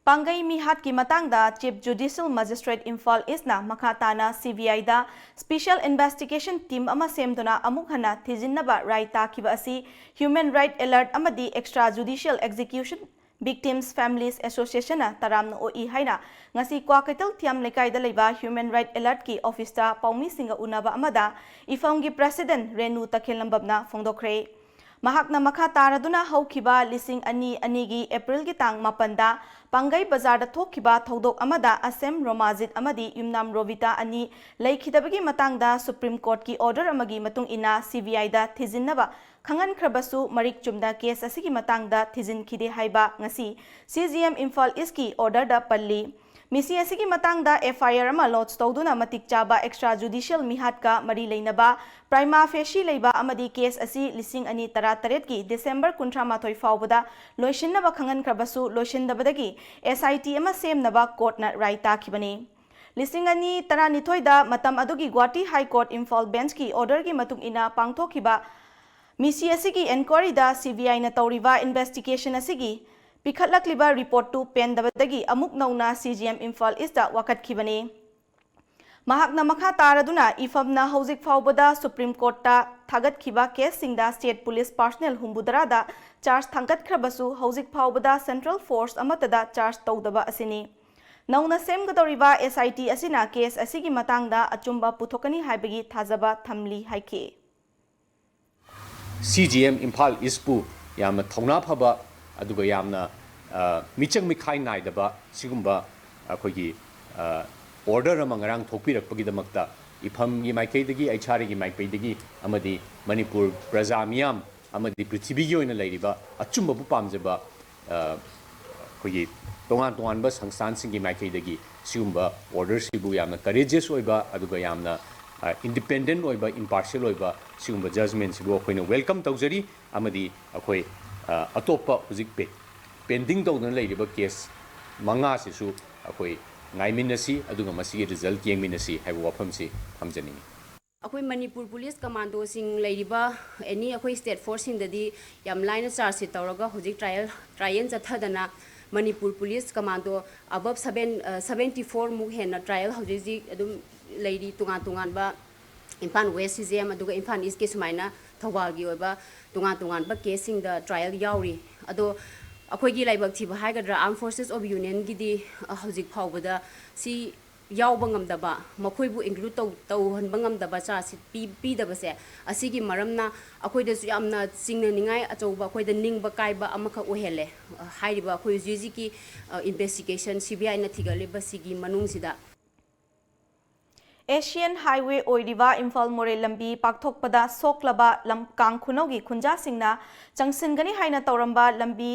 ꯄꯥꯡꯒꯩ ꯃꯤꯍꯥꯠꯀꯤ ꯃꯇꯥꯡꯗ Chief Judicial Magistrate ꯏꯝꯐꯥꯜ ꯏꯁꯅ ꯃꯈꯥ ꯇꯥꯅ ꯁꯤ ꯕꯤ ꯑꯥꯏꯗ special investigation team ꯑꯃ ꯁꯦꯝꯗꯨꯅ ꯑꯃꯨꯛ ꯍꯟꯅ ꯊꯤꯖꯤꯟꯅꯕ ꯔꯥꯏ ꯇꯥꯈꯤꯕ ꯑꯁꯤ Human Right Alert ꯑꯃꯗꯤ Extra Judicial Execution Victims Families Associationꯅ ꯇꯔꯥꯝꯅ ꯑꯣꯛꯏ ꯍꯥꯏꯅ ꯉꯁꯤ ꯀ꯭ꯋꯥꯀꯩꯊꯦꯜ ꯊꯤꯌꯥꯝ ꯂꯩꯀꯥꯏꯗ ꯂꯩꯕ Human Right Alertꯀꯤ officeꯇ ꯄꯥꯎꯃꯤꯁꯤꯡꯒ ꯎꯅꯕ ꯑꯃꯗ ꯏꯐꯝꯒꯤ president ꯔꯦꯅꯨ ꯇꯈꯦꯜꯂꯝꯕꯝꯅ ꯐꯣꯡꯗꯣꯛꯈ꯭ꯔꯦ꯫ ꯃꯍꯥꯛꯅ ꯃꯈꯥ ꯇꯥꯔꯗꯨꯅ ꯍꯧꯈꯤꯕ ꯂꯤꯁꯤꯡ ꯑꯅꯤ ꯑꯅꯤꯒꯤ Aprilꯒꯤ ꯇꯥꯡ ꯃꯥꯄꯟꯗ ꯄꯥꯡꯒꯩ ꯕꯖꯥꯔꯗ ꯊꯣꯛꯈꯤꯕ ꯊꯧꯗꯣꯛ ꯑꯃꯗ ꯑꯁꯦꯝ ꯔꯣꯃꯥꯖꯤꯠ ꯑꯃꯗꯤ ꯌꯨꯝꯅꯥꯝ ꯔꯣꯕꯤꯇꯥ ꯑꯅꯤ ꯂꯩꯈꯤꯗꯕꯒꯤ ꯃꯇꯥꯡꯗ Supreme Courtꯀꯤ order ꯑꯃꯒꯤ ꯃꯇꯨꯡ ꯏꯟꯅ ꯁꯤ ꯕꯤ ꯑꯥꯏꯗ ꯊꯤꯖꯤꯟꯅꯕ ꯈꯪꯍꯟꯈ꯭ꯔꯕꯁꯨ ꯃꯔꯤꯛ ꯆꯨꯝꯅ case ꯑꯁꯤꯒꯤ ꯃꯇꯥꯡꯗ ꯊꯤꯖꯤꯟꯈꯤꯗꯦ ꯍꯥꯏꯕ ꯉꯁꯤ ꯁꯤ ꯖꯤ ꯑꯦꯝ ꯏꯝꯐꯥꯜ ꯏꯁꯀꯤ orderꯗ ꯄꯜꯂꯤ꯫ ꯃꯤꯁꯤ ꯑꯁꯤꯒꯤ ꯃꯇꯥꯡꯗ F I R ꯑꯃ lodge ꯇꯧꯗꯨꯅ ꯃꯇꯤꯛ ꯆꯥꯕ extra judicial ꯃꯤꯍꯥꯠꯀ ꯃꯔꯤ ꯂꯩꯅꯕ prima facie ꯂꯩꯕ ꯑꯃꯗꯤ case ꯑꯁꯤ ꯂꯤꯁꯤꯡ ꯑꯅꯤ ꯇꯔꯥꯇꯔꯦꯠꯀꯤ December ꯀꯨꯟꯊ꯭ꯔꯥꯃꯥꯊꯣꯏ ꯐꯥꯎꯕꯗ ꯂꯣꯏꯁꯤꯟꯅꯕ ꯈꯪꯍꯟꯈ꯭ꯔꯕꯁꯨ ꯂꯣꯏꯁꯤꯟꯗꯕꯗꯒꯤ S I T ꯑꯃ ꯁꯦꯝꯅꯕ courtꯅ ꯔꯥꯏ ꯇꯥꯈꯤꯕꯅꯤ꯫ ꯂꯤꯁꯤꯡ ꯑꯅꯤ ꯇꯔꯥꯅꯤꯊꯣꯏꯗ ꯃꯇꯝ ꯑꯗꯨꯒꯤ Guwahati High Court ꯏꯝꯐꯥꯜ benchꯀꯤ orderꯒꯤ ꯃꯇꯨꯡ ꯏꯟꯅ ꯄꯥꯡꯊꯣꯛꯈꯤꯕ ꯃꯤꯁꯤ ꯑꯁꯤꯒꯤ enquiryꯗ C B Iꯅ ꯇꯧꯔꯤꯕ investigation ꯑꯁꯤꯒꯤ ꯄꯤꯈꯠꯂꯛꯂꯤꯕ reportꯇꯨ ꯄꯦꯟꯗꯕꯗꯒꯤ ꯑꯃꯨꯛ ꯅꯧꯅ C G M Imphal East ꯋꯥꯀꯠꯈꯤꯕꯅꯤ꯫ ꯃꯍꯥꯛꯅ ꯃꯈꯥ ꯇꯥꯔꯗꯨꯅ ꯏꯐꯝꯅ ꯍꯧꯖꯤꯛ ꯐꯥꯎꯕꯗ Supreme Courtꯇ ꯊꯥꯒꯠꯈꯤꯕ caseꯁꯤꯡꯗ state police personnel ꯍꯨꯝꯐꯨꯇꯔꯥꯗ charge ꯊꯥꯡꯒꯠꯈ꯭ꯔꯕꯁꯨ ꯍꯧꯖꯤꯛ ꯐꯥꯎꯕꯗ central force ꯑꯃꯠꯇꯗ charge ꯇꯧꯗꯕ ꯑꯁꯤꯅꯤ꯫ ꯅꯧꯅ ꯁꯦꯝꯒꯗꯧꯔꯤꯕ S I T ꯑꯁꯤꯅ case ꯑꯁꯤꯒꯤ ꯃꯇꯥꯡꯗ ꯑꯆꯨꯝꯕ ꯄꯨꯊꯣꯛꯀꯅꯤ ꯍꯥꯏꯕꯒꯤ ꯊꯥꯖꯕ ꯊꯝꯂꯤ ꯍꯥꯏꯈꯤ꯫ C G M ꯏꯝꯐꯥꯜ ꯏꯁꯄꯨ ꯌꯥꯝꯅ ꯊꯧꯅꯥ ꯐꯕ ꯑꯗꯨꯒ ꯌꯥꯝꯅ ꯃꯤꯆꯪ ꯃꯤꯈꯥꯏ ꯅꯥꯏꯗꯕ ꯁꯤꯒꯨꯝꯕ ꯑꯩꯈꯣꯏꯒꯤ order ꯑꯃ ꯉꯔꯥꯡ ꯊꯣꯛꯄꯤꯔꯛꯄꯒꯤꯗꯃꯛꯇ ꯏꯐꯝꯒꯤ ꯃꯥꯏꯀꯩꯗꯒꯤ, H R Aꯒꯤ ꯃꯥꯏꯀꯩꯗꯒꯤ ꯑꯃꯗꯤ ꯃꯅꯤꯄꯨꯔ ꯄ꯭ꯔꯖꯥ ꯃꯤꯌꯥꯝ ꯑꯃꯗꯤ ꯄ꯭ꯔꯤꯊꯤꯕꯤꯒꯤ ꯑꯣꯏꯅ ꯂꯩꯔꯤꯕ ꯑꯆꯨꯝꯕꯕꯨ ꯄꯥꯝꯖꯕ ꯑꯩꯈꯣꯏꯒꯤ ꯇꯣꯉꯥꯟ ꯇꯣꯉꯥꯟꯕ ꯁꯪꯁꯊꯥꯟꯁꯤꯡꯒꯤ ꯃꯥꯏꯀꯩꯗꯒꯤ ꯁꯤꯒꯨꯝꯕ orderꯁꯤꯕꯨ ꯌꯥꯝꯅ courageous ꯑꯣꯏꯕ ꯑꯗꯨꯒ ꯌꯥꯝꯅ ꯏꯟꯗꯤꯄꯦꯟꯗꯦꯟ ꯑꯣꯏꯕ, ꯏꯝꯄꯥꯔꯁꯤꯌꯦꯜ ꯑꯣꯏꯕ ꯁꯤꯒꯨꯝꯕ ꯖꯖꯃꯦꯟꯁꯤꯕꯨ ꯑꯩꯈꯣꯏꯅ ꯋꯦꯜꯀꯝ ꯇꯧꯖꯔꯤ꯫ ꯑꯃꯗꯤ ꯑꯩꯈꯣꯏ ꯑꯇꯣꯞꯄ ꯍꯧꯖꯤꯛ ꯄꯦꯟꯗꯤꯡ ꯇꯧꯗꯨꯅ ꯂꯩꯔꯤꯕ ꯀꯦꯁ ꯃꯉꯥꯁꯤꯁꯨ ꯑꯩꯈꯣꯏ ꯉꯥꯏꯃꯤꯟꯅꯁꯤ, ꯑꯗꯨꯒ ꯃꯁꯤꯒꯤ ꯔꯤꯖꯜꯠ ꯌꯦꯡꯃꯤꯟꯅꯁꯤ ꯍꯥꯏꯕ ꯋꯥꯐꯝꯁꯤ ꯊꯝꯖꯅꯤꯡꯏ꯫ ꯑꯩꯈꯣꯏ ꯃꯅꯤꯄꯨꯔ ꯄꯨꯂꯤꯁ ꯀꯃꯥꯟꯗꯣꯁꯤꯡ ꯂꯩꯔꯤꯕ ꯑꯦꯅꯤ ꯑꯩꯈꯣꯏ ꯁ꯭ꯇꯦꯠ ꯐꯣꯔꯁꯁꯤꯡꯗꯗꯤ ꯌꯥꯝ ꯂꯥꯏꯅ ꯆꯥꯔꯖ ꯁꯤꯠ ꯇꯧꯔꯒ ꯍꯧꯖꯤꯛ ꯇ꯭ꯔꯥꯏꯌꯦꯜ ꯇ꯭ꯔꯥꯏꯌꯦꯜ ꯆꯠꯊꯗꯅ ꯃꯅꯤꯄꯨꯔ ꯄꯨꯂꯤꯁ ꯀꯃꯥꯟꯗꯣ ꯑꯕꯞ ꯁꯕꯦꯟ ꯁꯕꯦꯟꯇꯤ ꯐꯣꯔꯃꯨꯛ ꯍꯦꯟꯅ ꯇ꯭ꯔꯥꯏꯌꯦꯜ ꯍꯧꯖꯤꯛ ꯍꯧꯖꯤꯛ ꯑꯗꯨꯝ ꯂꯩꯔꯤ꯫ ꯇꯣꯉꯥꯟ ꯇꯣꯉꯥꯟꯕ Imphal West C G M, ꯑꯗꯨꯒ ꯏꯝꯐꯥꯜ ꯏꯁꯀꯤ ꯁꯨꯃꯥꯏꯅ ꯊꯧꯕꯥꯜꯒꯤ ꯑꯣꯏꯕ ꯇꯣꯉꯥꯟ ꯇꯣꯉꯥꯟꯕ ꯀꯦꯁꯁꯤꯡꯗ ꯇ꯭ꯔꯥꯏꯌꯦꯜ ꯌꯥꯎꯔꯤ꯫ ꯑꯗꯣ ꯑꯩꯈꯣꯏꯒꯤ ꯂꯥꯏꯕꯛ ꯊꯤꯕ ꯍꯥꯏꯒꯗ꯭ꯔꯥ, ꯑꯥꯔꯝ ꯐꯣꯔꯁꯦꯁ ꯑꯣꯐ ꯌꯨꯅꯤꯌꯟꯒꯤꯗꯤ ꯍꯧꯖꯤꯛ ꯐꯥꯎꯕꯗ ꯁꯤ ꯌꯥꯎꯕ ꯉꯝꯗꯕ, ꯃꯈꯣꯏꯕꯨ ꯏꯟꯀ꯭ꯂꯨꯗ ꯇꯧ ꯇꯧꯍꯟꯕ ꯉꯝꯗꯕ ꯆꯥꯔꯖ ꯁꯤꯠ ꯄꯤ ꯄꯤꯗꯕꯁꯦ, ꯑꯁꯤꯒꯤ ꯃꯔꯝꯅ ꯑꯩꯈꯣꯏꯗꯁꯨ ꯌꯥꯝꯅ ꯆꯤꯡꯅꯅꯤꯡꯉꯥꯏ ꯑꯆꯧꯕ, ꯑꯩꯈꯣꯏꯗ ꯅꯤꯡꯕ ꯀꯥꯏꯕ ꯑꯃꯈꯛ ꯑꯣꯏꯍꯜꯂꯦ꯫ ꯍꯥꯏꯔꯤꯕ ꯑꯩꯈꯣꯏ ꯍꯧꯖꯤꯛ ꯍꯧꯖꯤꯛꯀꯤ ꯏꯟꯚꯦꯁꯇꯤꯒꯦꯁꯟ ꯁꯤ ꯕꯤ ꯑꯥꯏꯅ ꯊꯤꯒꯠꯂꯤꯕꯁꯤꯒꯤ ꯃꯅꯨꯡꯁꯤꯗ ꯑꯦꯁꯤꯌꯥꯟ ꯍꯥꯏꯋꯦ ꯑꯣꯏꯔꯤꯕ ꯏꯝꯐꯥꯜ ꯃꯣꯔꯦ ꯂꯝꯕꯤ ꯄꯥꯛꯊꯣꯛꯄꯗ ꯁꯣꯛꯂꯕ ꯂꯝꯀꯥꯡ ꯈꯨꯅꯧꯒꯤ ꯈꯨꯟꯖꯥꯁꯤꯡꯅ ꯆꯪꯁꯤꯟꯒꯅꯤ ꯍꯥꯏꯅ ꯇꯧꯔꯝꯕ ꯂꯝꯕꯤ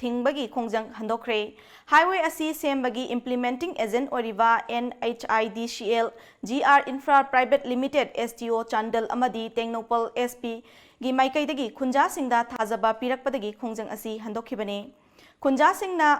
ꯊꯤꯡꯕꯒꯤ ꯈꯣꯡꯖꯪ ꯍꯟꯗꯣꯛꯈ꯭ꯔꯦ꯫ ꯍꯥꯏꯋꯦ ꯑꯁꯤ ꯁꯦꯝꯕꯒꯤ ꯏꯝꯄ꯭ꯂꯤꯃꯦꯟꯇꯤꯡ ꯑꯦꯖꯦꯟ ꯑꯣꯏꯔꯤꯕ N H I D C L, G R infra private limited, S D O Chandel ꯑꯃꯗꯤ ꯇꯦꯡꯅꯧꯄꯜ ꯑꯦꯁ ꯄꯤꯒꯤ ꯃꯥꯏꯀꯩꯗꯒꯤ ꯈꯨꯟꯖꯥꯁꯤꯡꯗ ꯊꯥꯖꯕ ꯄꯤꯔꯛꯄꯗꯒꯤ ꯈꯣꯡꯖꯪ ꯑꯁꯤ ꯍꯟꯗꯣꯛꯈꯤꯕꯅꯤ꯫ ꯈꯨꯟꯖꯥꯁꯤꯡꯅ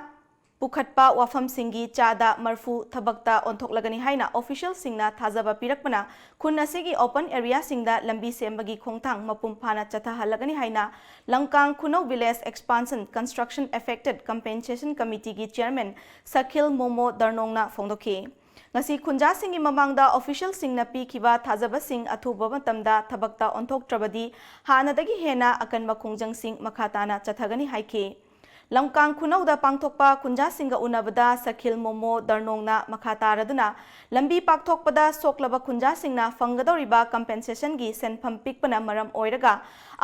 ꯄꯨꯈꯠꯄ ꯋꯥꯐꯝꯁꯤꯡꯒꯤ ꯆꯥꯗ ꯃꯔꯐꯨ ꯊꯕꯛꯇ ꯑꯣꯟꯊꯣꯛꯂꯒꯅꯤ ꯍꯥꯏꯅ ꯑꯣꯐꯤꯁꯤꯌꯦꯜꯁꯤꯡꯅ ꯊꯥꯖꯕ ꯄꯤꯔꯛꯄꯅ ꯈꯨꯟ ꯑꯁꯤꯒꯤ ꯑꯣꯄꯟ ꯑꯦꯔꯤꯌꯥꯁꯤꯡꯗ ꯂꯝꯕꯤ ꯁꯦꯝꯕꯒꯤ ꯈꯣꯡꯊꯥꯡ ꯃꯄꯨꯡ ꯐꯥꯅ ꯆꯠꯊꯍꯜꯂꯒꯅꯤ ꯍꯥꯏꯅ Lamkang Khunou village expansion construction affected compensation ꯀꯃꯤꯇꯤꯒꯤ ꯆꯤꯌꯔꯃꯦꯟ ꯁꯈꯤꯜ ꯃꯣꯃꯣ ꯗꯔꯅꯣꯡꯅ ꯐꯣꯡꯗꯣꯛꯈꯤ꯫ ꯉꯁꯤ ꯈꯨꯟꯖꯥꯁꯤꯡꯒꯤ ꯃꯃꯥꯡꯗ ꯑꯣꯐꯤꯁꯤꯌꯦꯜꯁꯤꯡꯅ ꯄꯤꯈꯤꯕ ꯊꯥꯖꯕꯁꯤꯡ ꯑꯊꯨꯕ ꯃꯇꯝꯗ ꯊꯕꯛꯇ ꯑꯣꯟꯊꯣꯛꯇ꯭ꯔꯕꯗꯤ ꯍꯥꯟꯅꯗꯒꯤ ꯍꯦꯟꯅ ꯑꯀꯟꯕ ꯈꯣꯡꯖꯪꯁꯤꯡ ꯃꯈꯥ ꯇꯥꯅ ꯆꯠꯊꯒꯅꯤ ꯍꯥꯏꯈꯤ꯫ ꯂꯝꯀꯥꯡ ꯈꯨꯅꯧꯗ ꯄꯥꯡꯊꯣꯛꯄ ꯈꯨꯟꯖꯥꯁꯤꯡꯒ ꯎꯅꯕꯗ ꯁꯈꯤꯜ ꯃꯣꯃꯣ ꯗꯔꯅꯣꯡꯅ ꯃꯈꯥ ꯇꯥꯔꯗꯨꯅ ꯂꯝꯕꯤ ꯄꯥꯛꯊꯣꯛꯄꯗ ꯁꯣꯛꯂꯕ ꯈꯨꯟꯖꯥꯁꯤꯡꯅ ꯐꯪꯒꯗꯧꯔꯤꯕ ꯀꯝꯄꯦꯟꯁꯦꯁꯟꯒꯤ ꯁꯦꯟꯐꯝ ꯄꯤꯛꯄꯅ ꯃꯔꯝ ꯑꯣꯏꯔꯒ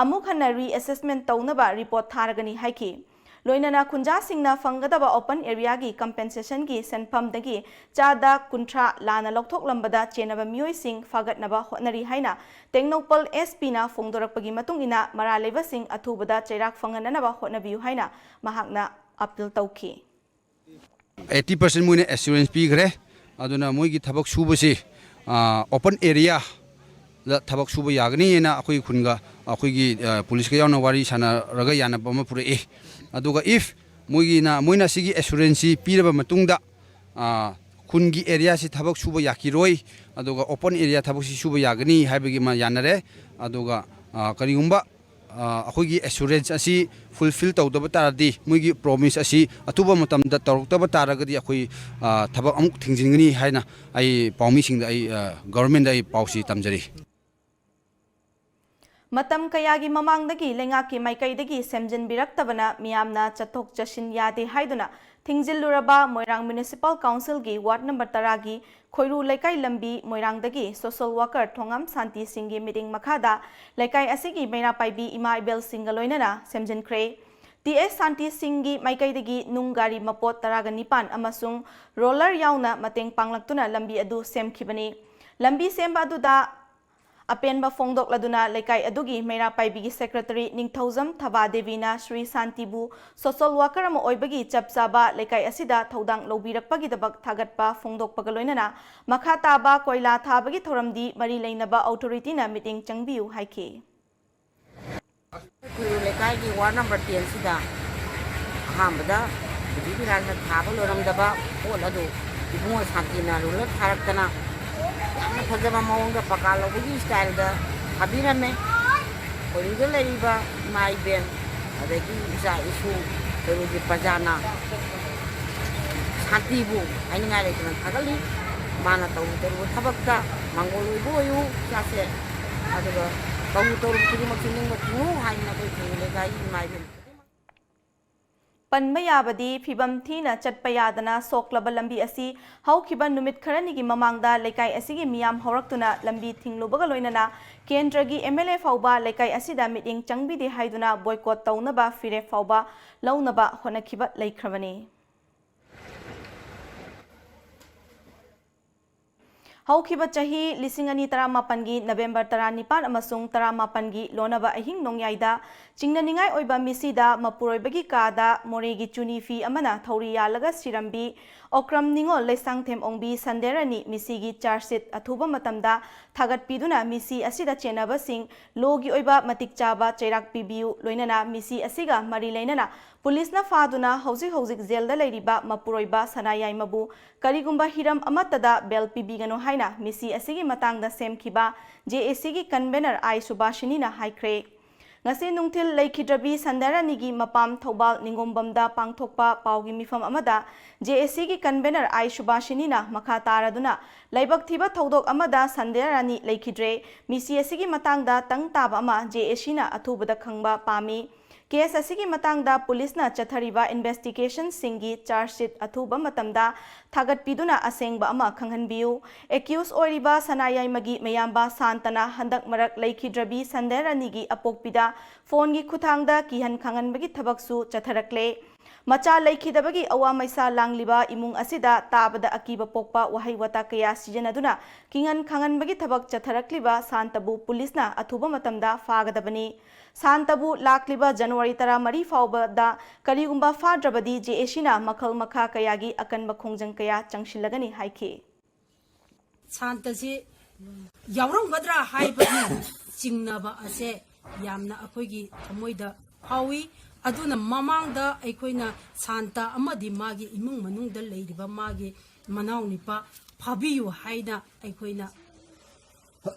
ꯑꯃꯨꯛ ꯍꯟꯅ ꯔꯤꯑꯦꯁꯦꯁꯃꯦꯟ ꯇꯧꯅꯕ ꯔꯤꯄꯣꯔꯠ ꯊꯥꯔꯒꯅꯤ ꯍꯥꯏꯈꯤ꯫ ꯂꯣꯏꯅꯅ ꯈꯨꯟꯖꯥꯁꯤꯡꯅ ꯐꯪꯒꯗꯕ ꯑꯣꯄꯟ ꯑꯦꯔꯤꯌꯥꯒꯤ ꯀꯝꯄꯦꯟꯁꯦꯁꯟꯒꯤ ꯁꯦꯟꯐꯝꯗꯒꯤ ꯆꯥꯗ ꯀꯨꯟꯊ꯭ꯔꯥ ꯂꯥꯟꯅ ꯂꯧꯊꯣꯛꯂꯝꯕꯗ ꯆꯦꯟꯅꯕ ꯃꯤꯑꯣꯏꯁꯤꯡ ꯐꯥꯒꯠꯅꯕ ꯍꯣꯠꯅꯔꯤ ꯍꯥꯏꯅ ꯇꯦꯡꯅꯧꯄꯜ ꯑꯦꯁ ꯄꯤꯅ ꯐꯣꯡꯗꯣꯔꯛꯄꯒꯤ ꯃꯇꯨꯡ ꯏꯟꯅ ꯃꯔꯥꯜ ꯂꯩꯕꯁꯤꯡ ꯑꯊꯨꯕꯗ ꯆꯩꯔꯥꯛ ꯐꯪꯍꯟꯅꯅꯕ ꯍꯣꯠꯅꯕꯤꯌꯨ ꯍꯥꯏꯅ ꯃꯍꯥꯛꯅ ꯑꯥꯄꯤꯜ ꯇꯧꯈꯤ꯫ ꯑꯩꯠꯇꯤ ꯄꯥꯔꯁꯦꯟ ꯃꯣꯏꯅ ꯑꯦꯁꯨꯔꯦꯟꯁ ꯄꯤꯈ꯭ꯔꯦ꯫ ꯑꯗꯨꯅ ꯃꯣꯏꯒꯤ ꯊꯕꯛ ꯁꯨꯕꯁꯤ ꯑꯣꯄꯟ ꯑꯦꯔꯤꯌꯥꯗ ꯊꯕꯛ ꯁꯨꯕ ꯌꯥꯒꯅꯤ ꯍꯥꯏꯅ ꯑꯩꯈꯣꯏ ꯈꯨꯟꯒ ꯑꯩꯈꯣꯏꯒꯤ ꯄꯨꯂꯤꯁꯀ ꯌꯥꯎꯅ ꯋꯥꯔꯤ ꯁꯥꯟꯅꯔꯒ ꯌꯥꯅꯕ ꯑꯃ ꯄꯨꯔꯛꯏ꯫ ꯑꯗꯨꯒ if ꯃꯣꯏꯒꯤꯅ ꯃꯣꯏꯅ ꯁꯤꯒꯤ ꯑꯦꯁꯨꯔꯦꯟꯁꯁꯤ ꯄꯤꯔꯕ ꯃꯇꯨꯡꯗ ꯈꯨꯟꯒꯤ ꯑꯦꯔꯤꯌꯥꯁꯤ ꯊꯕꯛ ꯁꯨꯕ ꯌꯥꯈꯤꯔꯣꯏ, ꯑꯗꯨꯒ ꯑꯣꯄꯟ ꯑꯦꯔꯤꯌꯥ ꯊꯕꯛꯁꯤ ꯁꯨꯕ ꯌꯥꯒꯅꯤ ꯍꯥꯏꯕꯒꯤ ꯑꯃ ꯌꯥꯅꯔꯦ꯫ ꯑꯗꯨꯒ ꯀꯔꯤꯒꯨꯝꯕ ꯑꯩꯈꯣꯏꯒꯤ ꯑꯦꯁꯨꯔꯦꯟꯁ ꯑꯁꯤ ꯐꯨꯜꯐꯤꯜ ꯇꯧꯗꯕ ꯇꯥꯔꯗꯤ, ꯃꯣꯏꯒꯤ ꯄ꯭ꯔꯣꯃꯤꯁ ꯑꯁꯤ ꯑꯊꯨꯕ ꯃꯇꯝꯗ ꯇꯧꯔꯛꯇꯕ ꯇꯥꯔꯒꯗꯤ ꯑꯩꯈꯣꯏ ꯊꯕꯛ ꯑꯃꯨꯛ ꯊꯤꯡꯖꯤꯟꯒꯅꯤ ꯍꯥꯏꯅ ꯑꯩ ꯄꯥꯎꯃꯤꯁꯤꯡꯗ ꯑꯩ ꯒꯚꯔꯟꯃꯦꯟꯗ ꯑꯩ ꯄꯥꯎꯁꯤ ꯇꯝꯖꯔꯤ꯫ ꯃꯇꯝ ꯀꯌꯥꯒꯤ ꯃꯃꯥꯡꯗꯒꯤ ꯂꯩꯉꯥꯛꯀꯤ ꯃꯥꯏꯀꯩꯗꯒꯤ ꯁꯦꯝꯖꯤꯟꯕꯤꯔꯛꯇꯕꯅ ꯃꯤꯌꯥꯝꯅ ꯆꯠꯊꯣꯛ ꯆꯠꯁꯤꯟ ꯌꯥꯗꯦ ꯍꯥꯏꯗꯨꯅ ꯊꯤꯡꯖꯤꯜꯂꯨꯔꯕ ꯃꯣꯏꯔꯥꯡ ꯃ꯭ꯌꯨꯅꯤꯁꯤꯄꯥꯜ ꯀꯥꯎꯟꯁꯤꯜꯒꯤ ꯋꯥꯔꯗ ꯅꯝꯕꯔ ꯇꯔꯥꯒꯤ ꯈꯣꯏꯔꯨ ꯂꯩꯀꯥꯏ ꯂꯝꯕꯤ ꯃꯣꯏꯔꯥꯡꯗꯒꯤ ꯁꯣꯁꯦꯜ ꯋꯥꯔꯀꯔ ꯊꯣꯉꯥꯝ ꯁꯥꯟꯇꯤ ꯁꯤꯡꯒꯤ ꯃꯤꯠꯌꯦꯡ ꯃꯈꯥꯗ ꯂꯩꯀꯥꯏ ꯑꯁꯤꯒꯤ ꯃꯩꯔꯥ ꯄꯥꯏꯕꯤ ꯏꯃꯥ ꯏꯕꯦꯜꯁꯤꯡꯒ ꯂꯣꯏꯅꯅ ꯁꯦꯝꯖꯤꯟꯈ꯭ꯔꯦ꯫ ꯇꯤ ꯑꯦꯁ ꯁꯥꯟꯇꯤ ꯁꯤꯡꯒꯤ ꯃꯥꯏꯀꯩꯗꯒꯤ ꯅꯨꯡ ꯒꯥꯔꯤ ꯃꯄꯣꯠ ꯇꯔꯥꯒ ꯅꯤꯄꯥꯟ ꯑꯃꯁꯨꯡ ꯔꯣꯂꯔ ꯌꯥꯎꯅ ꯃꯇꯦꯡ ꯄꯥꯡꯂꯛꯇꯨꯅ ꯂꯝꯕꯤ ꯑꯗꯨ ꯁꯦꯝꯈꯤꯕꯅꯤ꯫ ꯂꯝꯕꯤ ꯁꯦꯝꯕ ꯑꯗꯨꯗ ꯑꯄꯦꯟꯕ ꯐꯣꯡꯗꯣꯛꯂꯗꯨꯅ ꯂꯩꯀꯥꯏ ꯑꯗꯨꯒꯤ ꯃꯩꯔꯥ ꯄꯥꯏꯕꯤꯒꯤ ꯁꯦꯀ꯭ꯔꯦꯇꯔꯤ ꯅꯤꯡꯊꯧꯖꯝ ꯊꯕꯥ ꯗꯦꯕꯤꯅ ꯁ꯭ꯔꯤ ꯁꯥꯟꯇꯤꯕꯨ ꯁꯣꯁꯦꯜ ꯋꯥꯔꯀꯔ ꯑꯃ ꯑꯣꯏꯕꯒꯤ ꯆꯞ ꯆꯥꯕ ꯂꯩꯀꯥꯏ ꯑꯁꯤꯗ ꯊꯧꯗꯥꯡ ꯂꯧꯕꯤꯔꯛꯄꯒꯤꯗꯕꯛ ꯊꯥꯒꯠꯄ ꯐꯣꯡꯗꯣꯛꯄꯒ ꯂꯣꯏꯅꯅ ꯃꯈꯥ ꯇꯥꯕ ꯀꯣꯏꯂꯥ ꯊꯥꯕꯒꯤ ꯊꯧꯔꯝꯗꯤ ꯃꯔꯤ ꯂꯩꯅꯕ ꯑꯧꯊꯣꯔꯤꯇꯤꯅ ꯃꯤꯠꯌꯦꯡ ꯆꯪꯕꯤꯌꯨ ꯍꯥꯏꯈꯤ꯫ ꯈꯨꯜꯂꯨ ꯂꯩꯀꯥꯏꯒꯤ ꯋꯥꯔꯗ ꯅꯝꯕꯔ ꯇꯦꯟꯁꯤꯗ ꯑꯍꯥꯟꯕꯗ ꯕꯤꯗꯤ ꯕꯤꯔꯥꯟꯅ ꯊꯥꯕ ꯂꯣꯏꯔꯝꯗꯕ ꯄꯣꯠ ꯑꯗꯨ ꯏꯕꯨꯡꯉꯣ ꯁꯥꯟꯇꯤꯅ ꯔꯨꯂꯔ ꯊꯥꯔꯛꯇꯅ ꯌꯥꯝꯅ ꯐꯖꯕ ꯃꯑꯣꯡꯗ ꯄꯀꯥ ꯂꯧꯕꯒꯤ ꯁ꯭ꯇꯥꯏꯜꯗ ꯊꯥꯕꯤꯔꯝꯃꯦ꯫ ꯈꯣꯏꯔꯨꯗ ꯂꯩꯔꯤꯕ ꯏꯃꯥ ꯏꯕꯦꯟ ꯑꯗꯒꯤ ꯏꯆꯥ ꯏꯁꯨ ꯈꯣꯏꯔꯨꯒꯤ ꯄ꯭ꯔꯖꯥꯅ ꯁꯥꯟꯇꯤꯕꯨ ꯍꯥꯏꯅꯤꯡꯉꯥꯏ ꯂꯩꯇꯅ ꯊꯥꯒꯠꯂꯤ꯫ ꯃꯥꯅ ꯇꯧꯔꯨ ꯇꯧꯔꯨꯕ ꯊꯕꯛꯇ ꯃꯥꯡꯒꯣꯜ ꯑꯣꯏꯕ ꯑꯣꯏꯌꯨ ꯏꯆꯥꯁꯦ꯫ ꯑꯗꯨꯒ ꯇꯧꯔꯨ ꯇꯧꯔꯨꯕ ꯈꯨꯗꯤꯡꯃꯛꯁꯦ ꯅꯤꯡꯕ ꯊꯨꯡꯉꯨ ꯍꯥꯏꯗꯅ ꯑꯩꯈꯣꯏ ꯈꯨꯜꯂꯨ ꯂꯩꯀꯥꯏꯒꯤ ꯏꯃꯥ ꯏꯕꯦꯟ ꯈꯨꯗꯤꯡꯃꯛ ꯄꯟꯕ ꯌꯥꯕꯗꯤ ꯐꯤꯕꯝ ꯊꯤꯅ ꯆꯠꯄ ꯌꯥꯗꯅ ꯁꯣꯛꯂꯕ ꯂꯝꯕꯤ ꯑꯁꯤ ꯍꯧꯈꯤꯕ ꯅꯨꯃꯤꯠ ꯈꯔꯅꯤꯒꯤ ꯃꯃꯥꯡꯗ ꯂꯩꯀꯥꯏ ꯑꯁꯤꯒꯤ ꯃꯤꯌꯥꯝ ꯍꯧꯔꯛꯇꯨꯅ ꯂꯝꯕꯤ ꯊꯤꯡꯂꯨꯕꯒ ꯂꯣꯏꯅꯅ ꯀꯦꯟꯗ꯭ꯔꯒꯤ ꯑꯦꯝ ꯑꯦꯜ ꯑꯦ ꯐꯥꯎꯕ ꯂꯩꯀꯥꯏ ꯑꯁꯤꯗ ꯃꯤꯠꯌꯦꯡ ꯆꯪꯕꯤꯗꯦ ꯍꯥꯏꯗꯨꯅ ꯕꯣꯏꯀꯣꯠ ꯇꯧꯅꯕ ꯐꯤꯔꯦꯞ ꯐꯥꯎꯕ ꯂꯧꯅꯕ ꯍꯣꯠꯅꯈꯤꯕ ꯂꯩꯈ꯭ꯔꯕꯅꯤ꯫ ꯍꯧꯈꯤꯕ ꯆꯍꯤ ꯂꯤꯁꯤꯡ ꯑꯅꯤ ꯇꯔꯥꯃꯥꯄꯟꯒꯤ ꯅꯕꯦꯝꯕꯔ ꯇꯔꯥꯅꯤꯄꯥꯟ ꯑꯃꯁꯨꯡ ꯇꯔꯥꯃꯥꯄꯟꯒꯤ ꯂꯣꯟꯅꯕ ꯑꯍꯤꯡ ꯅꯣꯡꯌꯥꯏꯗ ꯆꯤꯡꯅꯅꯤꯡꯉꯥꯏ ꯑꯣꯏꯕ ꯃꯤꯁꯤꯗ ꯃꯄꯨꯔꯣꯏꯕꯒꯤ ꯀꯥꯗ ꯃꯣꯔꯦꯒꯤ ꯆꯨꯅꯤ ꯐꯤ ꯑꯃꯅ ꯊꯧꯔꯤ ꯌꯥꯜꯂꯒ ꯁꯤꯔꯝꯕꯤ ꯑꯣꯀ꯭ꯔꯝ ꯅꯤꯉꯣꯜ ꯂꯩꯁꯥꯡꯊꯦꯝ ꯑꯣꯡꯕꯤ ꯁꯟꯗ꯭ꯌꯥꯔꯥꯅꯤ ꯃꯤꯁꯤꯒꯤ ꯆꯥꯔꯖꯁꯤꯠ ꯑꯊꯨꯕ ꯃꯇꯝꯗ ꯊꯥꯒꯠꯄꯤꯗꯨꯅ ꯃꯤꯁꯤ ꯑꯁꯤꯗ ꯆꯦꯟꯅꯕꯁꯤꯡ ꯂꯣꯒꯤ ꯑꯣꯏꯕ ꯃꯇꯤꯛ ꯆꯥꯕ ꯆꯩꯔꯥꯛ ꯄꯤꯕꯤꯌꯨ, ꯂꯣꯏꯅꯅ ꯃꯤꯁꯤ ꯑꯁꯤꯒ ꯃꯔꯤ ꯂꯩꯅꯅ ꯄꯨꯂꯤꯁꯅ ꯐꯥꯗꯨꯅ ꯍꯧꯖꯤꯛ ꯍꯧꯖꯤꯛ ꯖꯦꯜꯗ ꯂꯩꯔꯤꯕ ꯃꯄꯨꯔꯣꯏꯕ ꯁꯅꯥꯌꯥꯏꯃꯕꯨ ꯀꯔꯤꯒꯨꯝꯕ ꯍꯤꯔꯝ ꯑꯃꯠꯇꯗ ꯕꯦꯜ ꯄꯤꯕꯤꯒꯅꯨ ꯍꯥꯏꯅ ꯃꯤꯁꯤ ꯑꯁꯤꯒꯤ ꯃꯇꯥꯡꯗ ꯁꯦꯝꯈꯤꯕ ꯖꯦ ꯑꯦ ꯁꯤꯒꯤ ꯀꯟꯚꯦꯅꯔ ꯑꯥꯏ ꯁꯨꯕꯥꯁꯤꯅꯤꯅ ꯍꯥꯏꯈ꯭ꯔꯦ꯫ ꯉꯁꯤ ꯅꯨꯡꯊꯤꯜ ꯂꯩꯈꯤꯗ꯭ꯔꯕꯤ ꯁꯟꯗ꯭ꯌꯥꯔꯥꯅꯤꯒꯤ ꯃꯄꯥꯝ ꯊꯧꯕꯥꯜ ꯅꯤꯡꯒꯣꯝꯕꯝꯗ ꯄꯥꯡꯊꯣꯛꯄ ꯄꯥꯎꯒꯤ ꯃꯤꯐꯝ ꯑꯃꯗ ꯖꯦ ꯑꯦ ꯁꯤꯒꯤ ꯀꯟꯚꯦꯅꯔ ꯑꯥꯏ ꯁꯨꯕꯥꯁꯤꯅꯤꯅ ꯃꯈꯥ ꯇꯥꯔꯗꯨꯅ ꯂꯥꯏꯕꯛ ꯊꯤꯕ ꯊꯧꯗꯣꯛ ꯑꯃꯗ ꯁꯟꯗ꯭ꯌꯥꯔꯥꯅꯤ ꯂꯩꯈꯤꯗ꯭ꯔꯦ꯫ ꯃꯤꯁꯤ ꯑꯁꯤꯒꯤ ꯃꯇꯥꯡꯗ ꯇꯪ ꯇꯥꯕ ꯑꯃ ꯖꯦ ꯑꯦ ꯁꯤꯅ ꯑꯊꯨꯕꯗ ꯈꯪꯕ ꯄꯥꯝꯃꯤ꯫ ꯀꯦꯁ ꯑꯁꯤꯒꯤ ꯃꯇꯥꯡꯗ ꯄꯨꯂꯤꯁꯅ ꯆꯠꯊꯔꯤꯕ ꯏꯟꯚꯦꯁꯇꯤꯒꯦꯁꯟꯁꯤꯡꯒꯤ ꯆꯥꯔꯖꯁꯤꯠ ꯑꯊꯨꯕ ꯃꯇꯝꯗ ꯊꯥꯒꯠꯄꯤꯗꯨꯅ ꯑꯁꯦꯡꯕ ꯑꯃ ꯈꯪꯍꯟꯕꯤꯌꯨ꯫ ꯑꯦꯀ꯭ꯌꯨꯁ ꯑꯣꯏꯔꯤꯕ ꯁꯅꯥꯌꯥꯏꯃꯒꯤ ꯃꯌꯥꯝꯕ ꯁꯥꯟꯇꯅ ꯍꯟꯗꯛ ꯃꯔꯛ ꯂꯩꯈꯤꯗ꯭ꯔꯕꯤ ꯁꯟꯗ꯭ꯌꯥꯔꯥꯅꯤꯒꯤ ꯑꯄꯣꯛꯄꯤꯗ ꯐꯣꯟꯒꯤ ꯈꯨꯠꯊꯥꯡꯗ ꯀꯤꯍꯟ ꯈꯪꯍꯟꯕꯒꯤ ꯊꯕꯛꯁꯨ ꯆꯠꯊꯔꯛꯂꯦ꯫ ꯃꯆꯥ ꯂꯩꯈꯤꯗꯕꯒꯤ ꯑꯋꯥ ꯃꯩꯁꯥ ꯂꯥꯡꯂꯤꯕ ꯏꯃꯨꯡ ꯑꯁꯤꯗ ꯇꯥꯕꯗ ꯑꯀꯤꯕ ꯄꯣꯛꯄ ꯋꯥꯍꯩ ꯋꯥꯇꯥ ꯀꯌꯥ ꯁꯤꯖꯤꯟꯅꯗꯨꯅ ꯀꯤꯍꯟ ꯈꯪꯍꯟꯕꯒꯤ ꯊꯕꯛ ꯆꯠꯊꯔꯛꯂꯤꯕ ꯁꯥꯟꯇꯕꯨ ꯄꯨꯂꯤꯁꯅ ꯑꯊꯨꯕ ꯃꯇꯝꯗ ꯐꯥꯒꯗꯕꯅꯤ꯫ ꯁꯥꯟꯇꯕꯨ ꯂꯥꯛꯂꯤꯕ ꯖꯅꯋꯥꯔꯤ ꯇꯔꯥꯃꯔꯤ ꯐꯥꯎꯕꯗ ꯀꯔꯤꯒꯨꯝꯕ ꯐꯥꯗ꯭ꯔꯕꯗꯤ ꯖꯦ ꯑꯦ ꯁꯤꯅ ꯃꯈꯜ ꯃꯈꯥ ꯀꯌꯥꯒꯤ ꯑꯀꯟꯕ ꯈꯣꯡꯖꯪ ꯀꯌꯥ ꯆꯪꯁꯤꯜꯂꯒꯅꯤ ꯍꯥꯏꯈꯤ꯫ ꯁꯥꯟꯇꯁꯤ ꯌꯥꯎꯔꯝꯒꯗ꯭ꯔꯥ ꯍꯥꯏꯕꯒꯤ ꯆꯤꯡꯅꯕ ꯑꯁꯦ ꯌꯥꯝꯅ ꯑꯩꯈꯣꯏꯒꯤ ꯊꯃꯣꯏꯗ ꯐꯥꯎꯏ꯫ ꯑꯗꯨꯅ ꯃꯃꯥꯡꯗ ꯑꯩꯈꯣꯏꯅ ꯁꯥꯟꯇ ꯑꯃꯗꯤ ꯃꯥꯒꯤ ꯏꯃꯨꯡ ꯃꯅꯨꯡꯗ ꯂꯩꯔꯤꯕ ꯃꯥꯒꯤ ꯃꯅꯥꯎ ꯅꯨꯄꯥ ꯐꯥꯕꯤꯌꯨ ꯍꯥꯏꯅ ꯑꯩꯈꯣꯏꯅ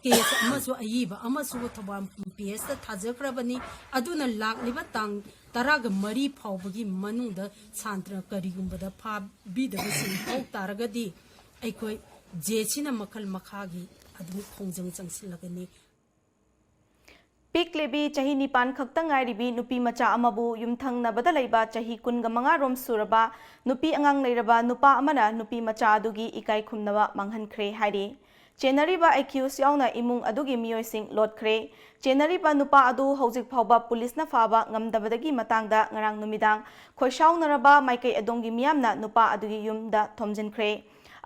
ꯀꯦꯁ ꯑꯃꯁꯨ ꯑꯏꯕ ꯑꯃꯁꯨ ꯊꯧꯕꯥꯜ ꯄꯤ ꯑꯦꯁꯇ ꯊꯥꯖꯈ꯭ꯔꯕꯅꯤ꯫ ꯑꯗꯨꯅ ꯂꯥꯛꯂꯤꯕ ꯇꯥꯡ ꯇꯔꯥꯒ ꯃꯔꯤ ꯐꯥꯎꯕꯒꯤ ꯃꯅꯨꯡꯗ ꯁꯥꯟꯇꯅ ꯀꯔꯤꯒꯨꯝꯕꯗ ꯐꯥꯕꯤꯗꯕꯁꯤꯡ ꯐꯥꯎ ꯇꯥꯔꯒꯗꯤ ꯑꯩꯈꯣꯏ ꯖꯦ ꯑꯦ ꯁꯤꯅ ꯃꯈꯜ ꯃꯈꯥꯒꯤ ꯑꯗꯨꯝ ꯈꯣꯡꯖꯪ ꯆꯪꯁꯤꯜꯂꯒꯅꯤ꯫ ꯄꯤꯛꯂꯤꯕꯤ ꯆꯍꯤ ꯅꯤꯄꯥꯟ ꯈꯛꯇ ꯉꯥꯏꯔꯤꯕꯤ ꯅꯨꯄꯤ ꯃꯆꯥ ꯑꯃꯕꯨ ꯌꯨꯝꯊꯪꯅꯕꯗ ꯂꯩꯕ ꯆꯍꯤ ꯀꯨꯟꯒ ꯃꯉꯥ ꯔꯣꯝ ꯁꯨꯔꯕ ꯅꯨꯄꯤ ꯑꯉꯥꯡ ꯂꯩꯔꯕ ꯅꯨꯄꯥ ꯑꯃꯅ ꯅꯨꯄꯤ ꯃꯆꯥ ꯑꯗꯨꯒꯤ ꯏꯀꯥꯏ ꯈꯨꯝꯅꯕ ꯃꯥꯡꯍꯟꯈ꯭ꯔꯦ ꯍꯥꯏꯔꯤ꯫ ꯆꯦꯟꯅꯔꯤꯕ ꯑꯦꯀ꯭ꯌꯨꯁ ꯌꯥꯎꯅ ꯏꯃꯨꯡ ꯑꯗꯨꯒꯤ ꯃꯤꯑꯣꯏꯁꯤꯡ ꯂꯣꯠꯈ꯭ꯔꯦ꯫ ꯆꯦꯟꯅꯔꯤꯕ ꯅꯨꯄꯥ ꯑꯗꯨ ꯍꯧꯖꯤꯛ ꯐꯥꯎꯕ ꯄꯨꯂꯤꯁꯅ ꯐꯥꯕ ꯉꯝꯗꯕꯗꯒꯤ ꯃꯇꯥꯡꯗ ꯉꯔꯥꯡ ꯅꯨꯃꯤꯗꯥꯡ ꯈꯣꯏꯁꯥꯎꯅꯔꯕ ꯃꯥꯏꯀꯩ ꯑꯗꯣꯝꯒꯤ ꯃꯤꯌꯥꯝꯅ ꯅꯨꯄꯥ ꯑꯗꯨꯒꯤ ꯌꯨꯝꯗ ꯊꯣꯝꯖꯤꯟꯈ꯭ꯔꯦ꯫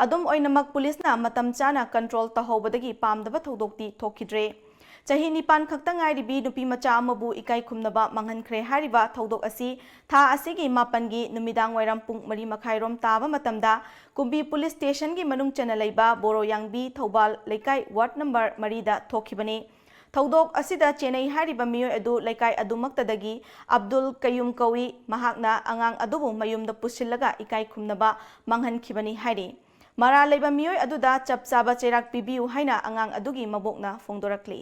ꯑꯗꯨꯝ ꯑꯣꯏꯅꯃꯛ ꯄꯨꯂꯤꯁꯅ ꯃꯇꯝ ꯆꯥꯅ ꯀꯟꯇ꯭ꯔꯣꯜ ꯇꯧꯍꯧꯕꯗꯒꯤ ꯄꯥꯝꯗꯕ ꯊꯧꯗꯣꯛꯇꯤ ꯊꯣꯛꯈꯤꯗ꯭ꯔꯦ꯫ ꯆꯍꯤ ꯅꯤꯄꯥꯟ ꯈꯛꯇ ꯉꯥꯏꯔꯤꯕꯤ ꯅꯨꯄꯤ ꯃꯆꯥ ꯑꯃꯕꯨ ꯏꯀꯥꯏ ꯈꯨꯝꯅꯕ ꯃꯥꯡꯍꯟꯈ꯭ꯔꯦ ꯍꯥꯏꯔꯤꯕ ꯊꯧꯗꯣꯛ ꯑꯁꯤ ꯊꯥ ꯑꯁꯤꯒꯤ ꯃꯥꯄꯟꯒꯤ ꯅꯨꯃꯤꯗꯥꯡ ꯋꯥꯏꯔꯝ ꯄꯨꯡ ꯃꯔꯤ ꯃꯈꯥꯏꯔꯣꯝ ꯇꯥꯕ ꯃꯇꯝꯗ ꯀꯨꯝꯕꯤ ꯄꯨꯂꯤꯁ ꯁ꯭ꯇꯦꯁꯟꯒꯤ ꯃꯅꯨꯡ ꯆꯟꯅ ꯂꯩꯕ ꯕꯣꯔꯣꯌꯥꯡꯕꯤ ꯊꯧꯕꯥꯜ ꯂꯩꯀꯥꯏ ꯋꯥꯔꯗ ꯅꯝꯕꯔ ꯃꯔꯤꯗ ꯊꯣꯛꯈꯤꯕꯅꯤ꯫ ꯊꯧꯗꯣꯛ ꯑꯁꯤꯗ ꯆꯦꯟꯅꯩ ꯍꯥꯏꯔꯤꯕ ꯃꯤꯑꯣꯏ ꯑꯗꯨ ꯂꯩꯀꯥꯏ ꯑꯗꯨꯃꯛꯇꯗꯒꯤ ꯑꯕꯗꯨꯜ ꯀꯌꯨꯝ ꯀꯧꯏ꯫ ꯃꯍꯥꯛꯅ ꯑꯉꯥꯡ ꯑꯗꯨꯕꯨ ꯃꯌꯨꯝꯗ ꯄꯨꯁꯤꯜꯂꯒ ꯏꯀꯥꯏ ꯈꯨꯝꯅꯕ ꯃꯥꯡꯍꯟꯈꯤꯕꯅꯤ ꯍꯥꯏꯔꯤ꯫ ꯃꯔꯥꯜ ꯂꯩꯕ ꯃꯤꯑꯣꯏ ꯑꯗꯨꯗ ꯆꯞ ꯆꯥꯕ ꯆꯩꯔꯥꯛ ꯄꯤꯕꯤꯌꯨ ꯍꯥꯏꯅ ꯑꯉꯥꯡ ꯑꯗꯨꯒꯤ ꯃꯕꯣꯛꯅ ꯐꯣꯡꯗꯣꯔꯛꯂꯤ꯫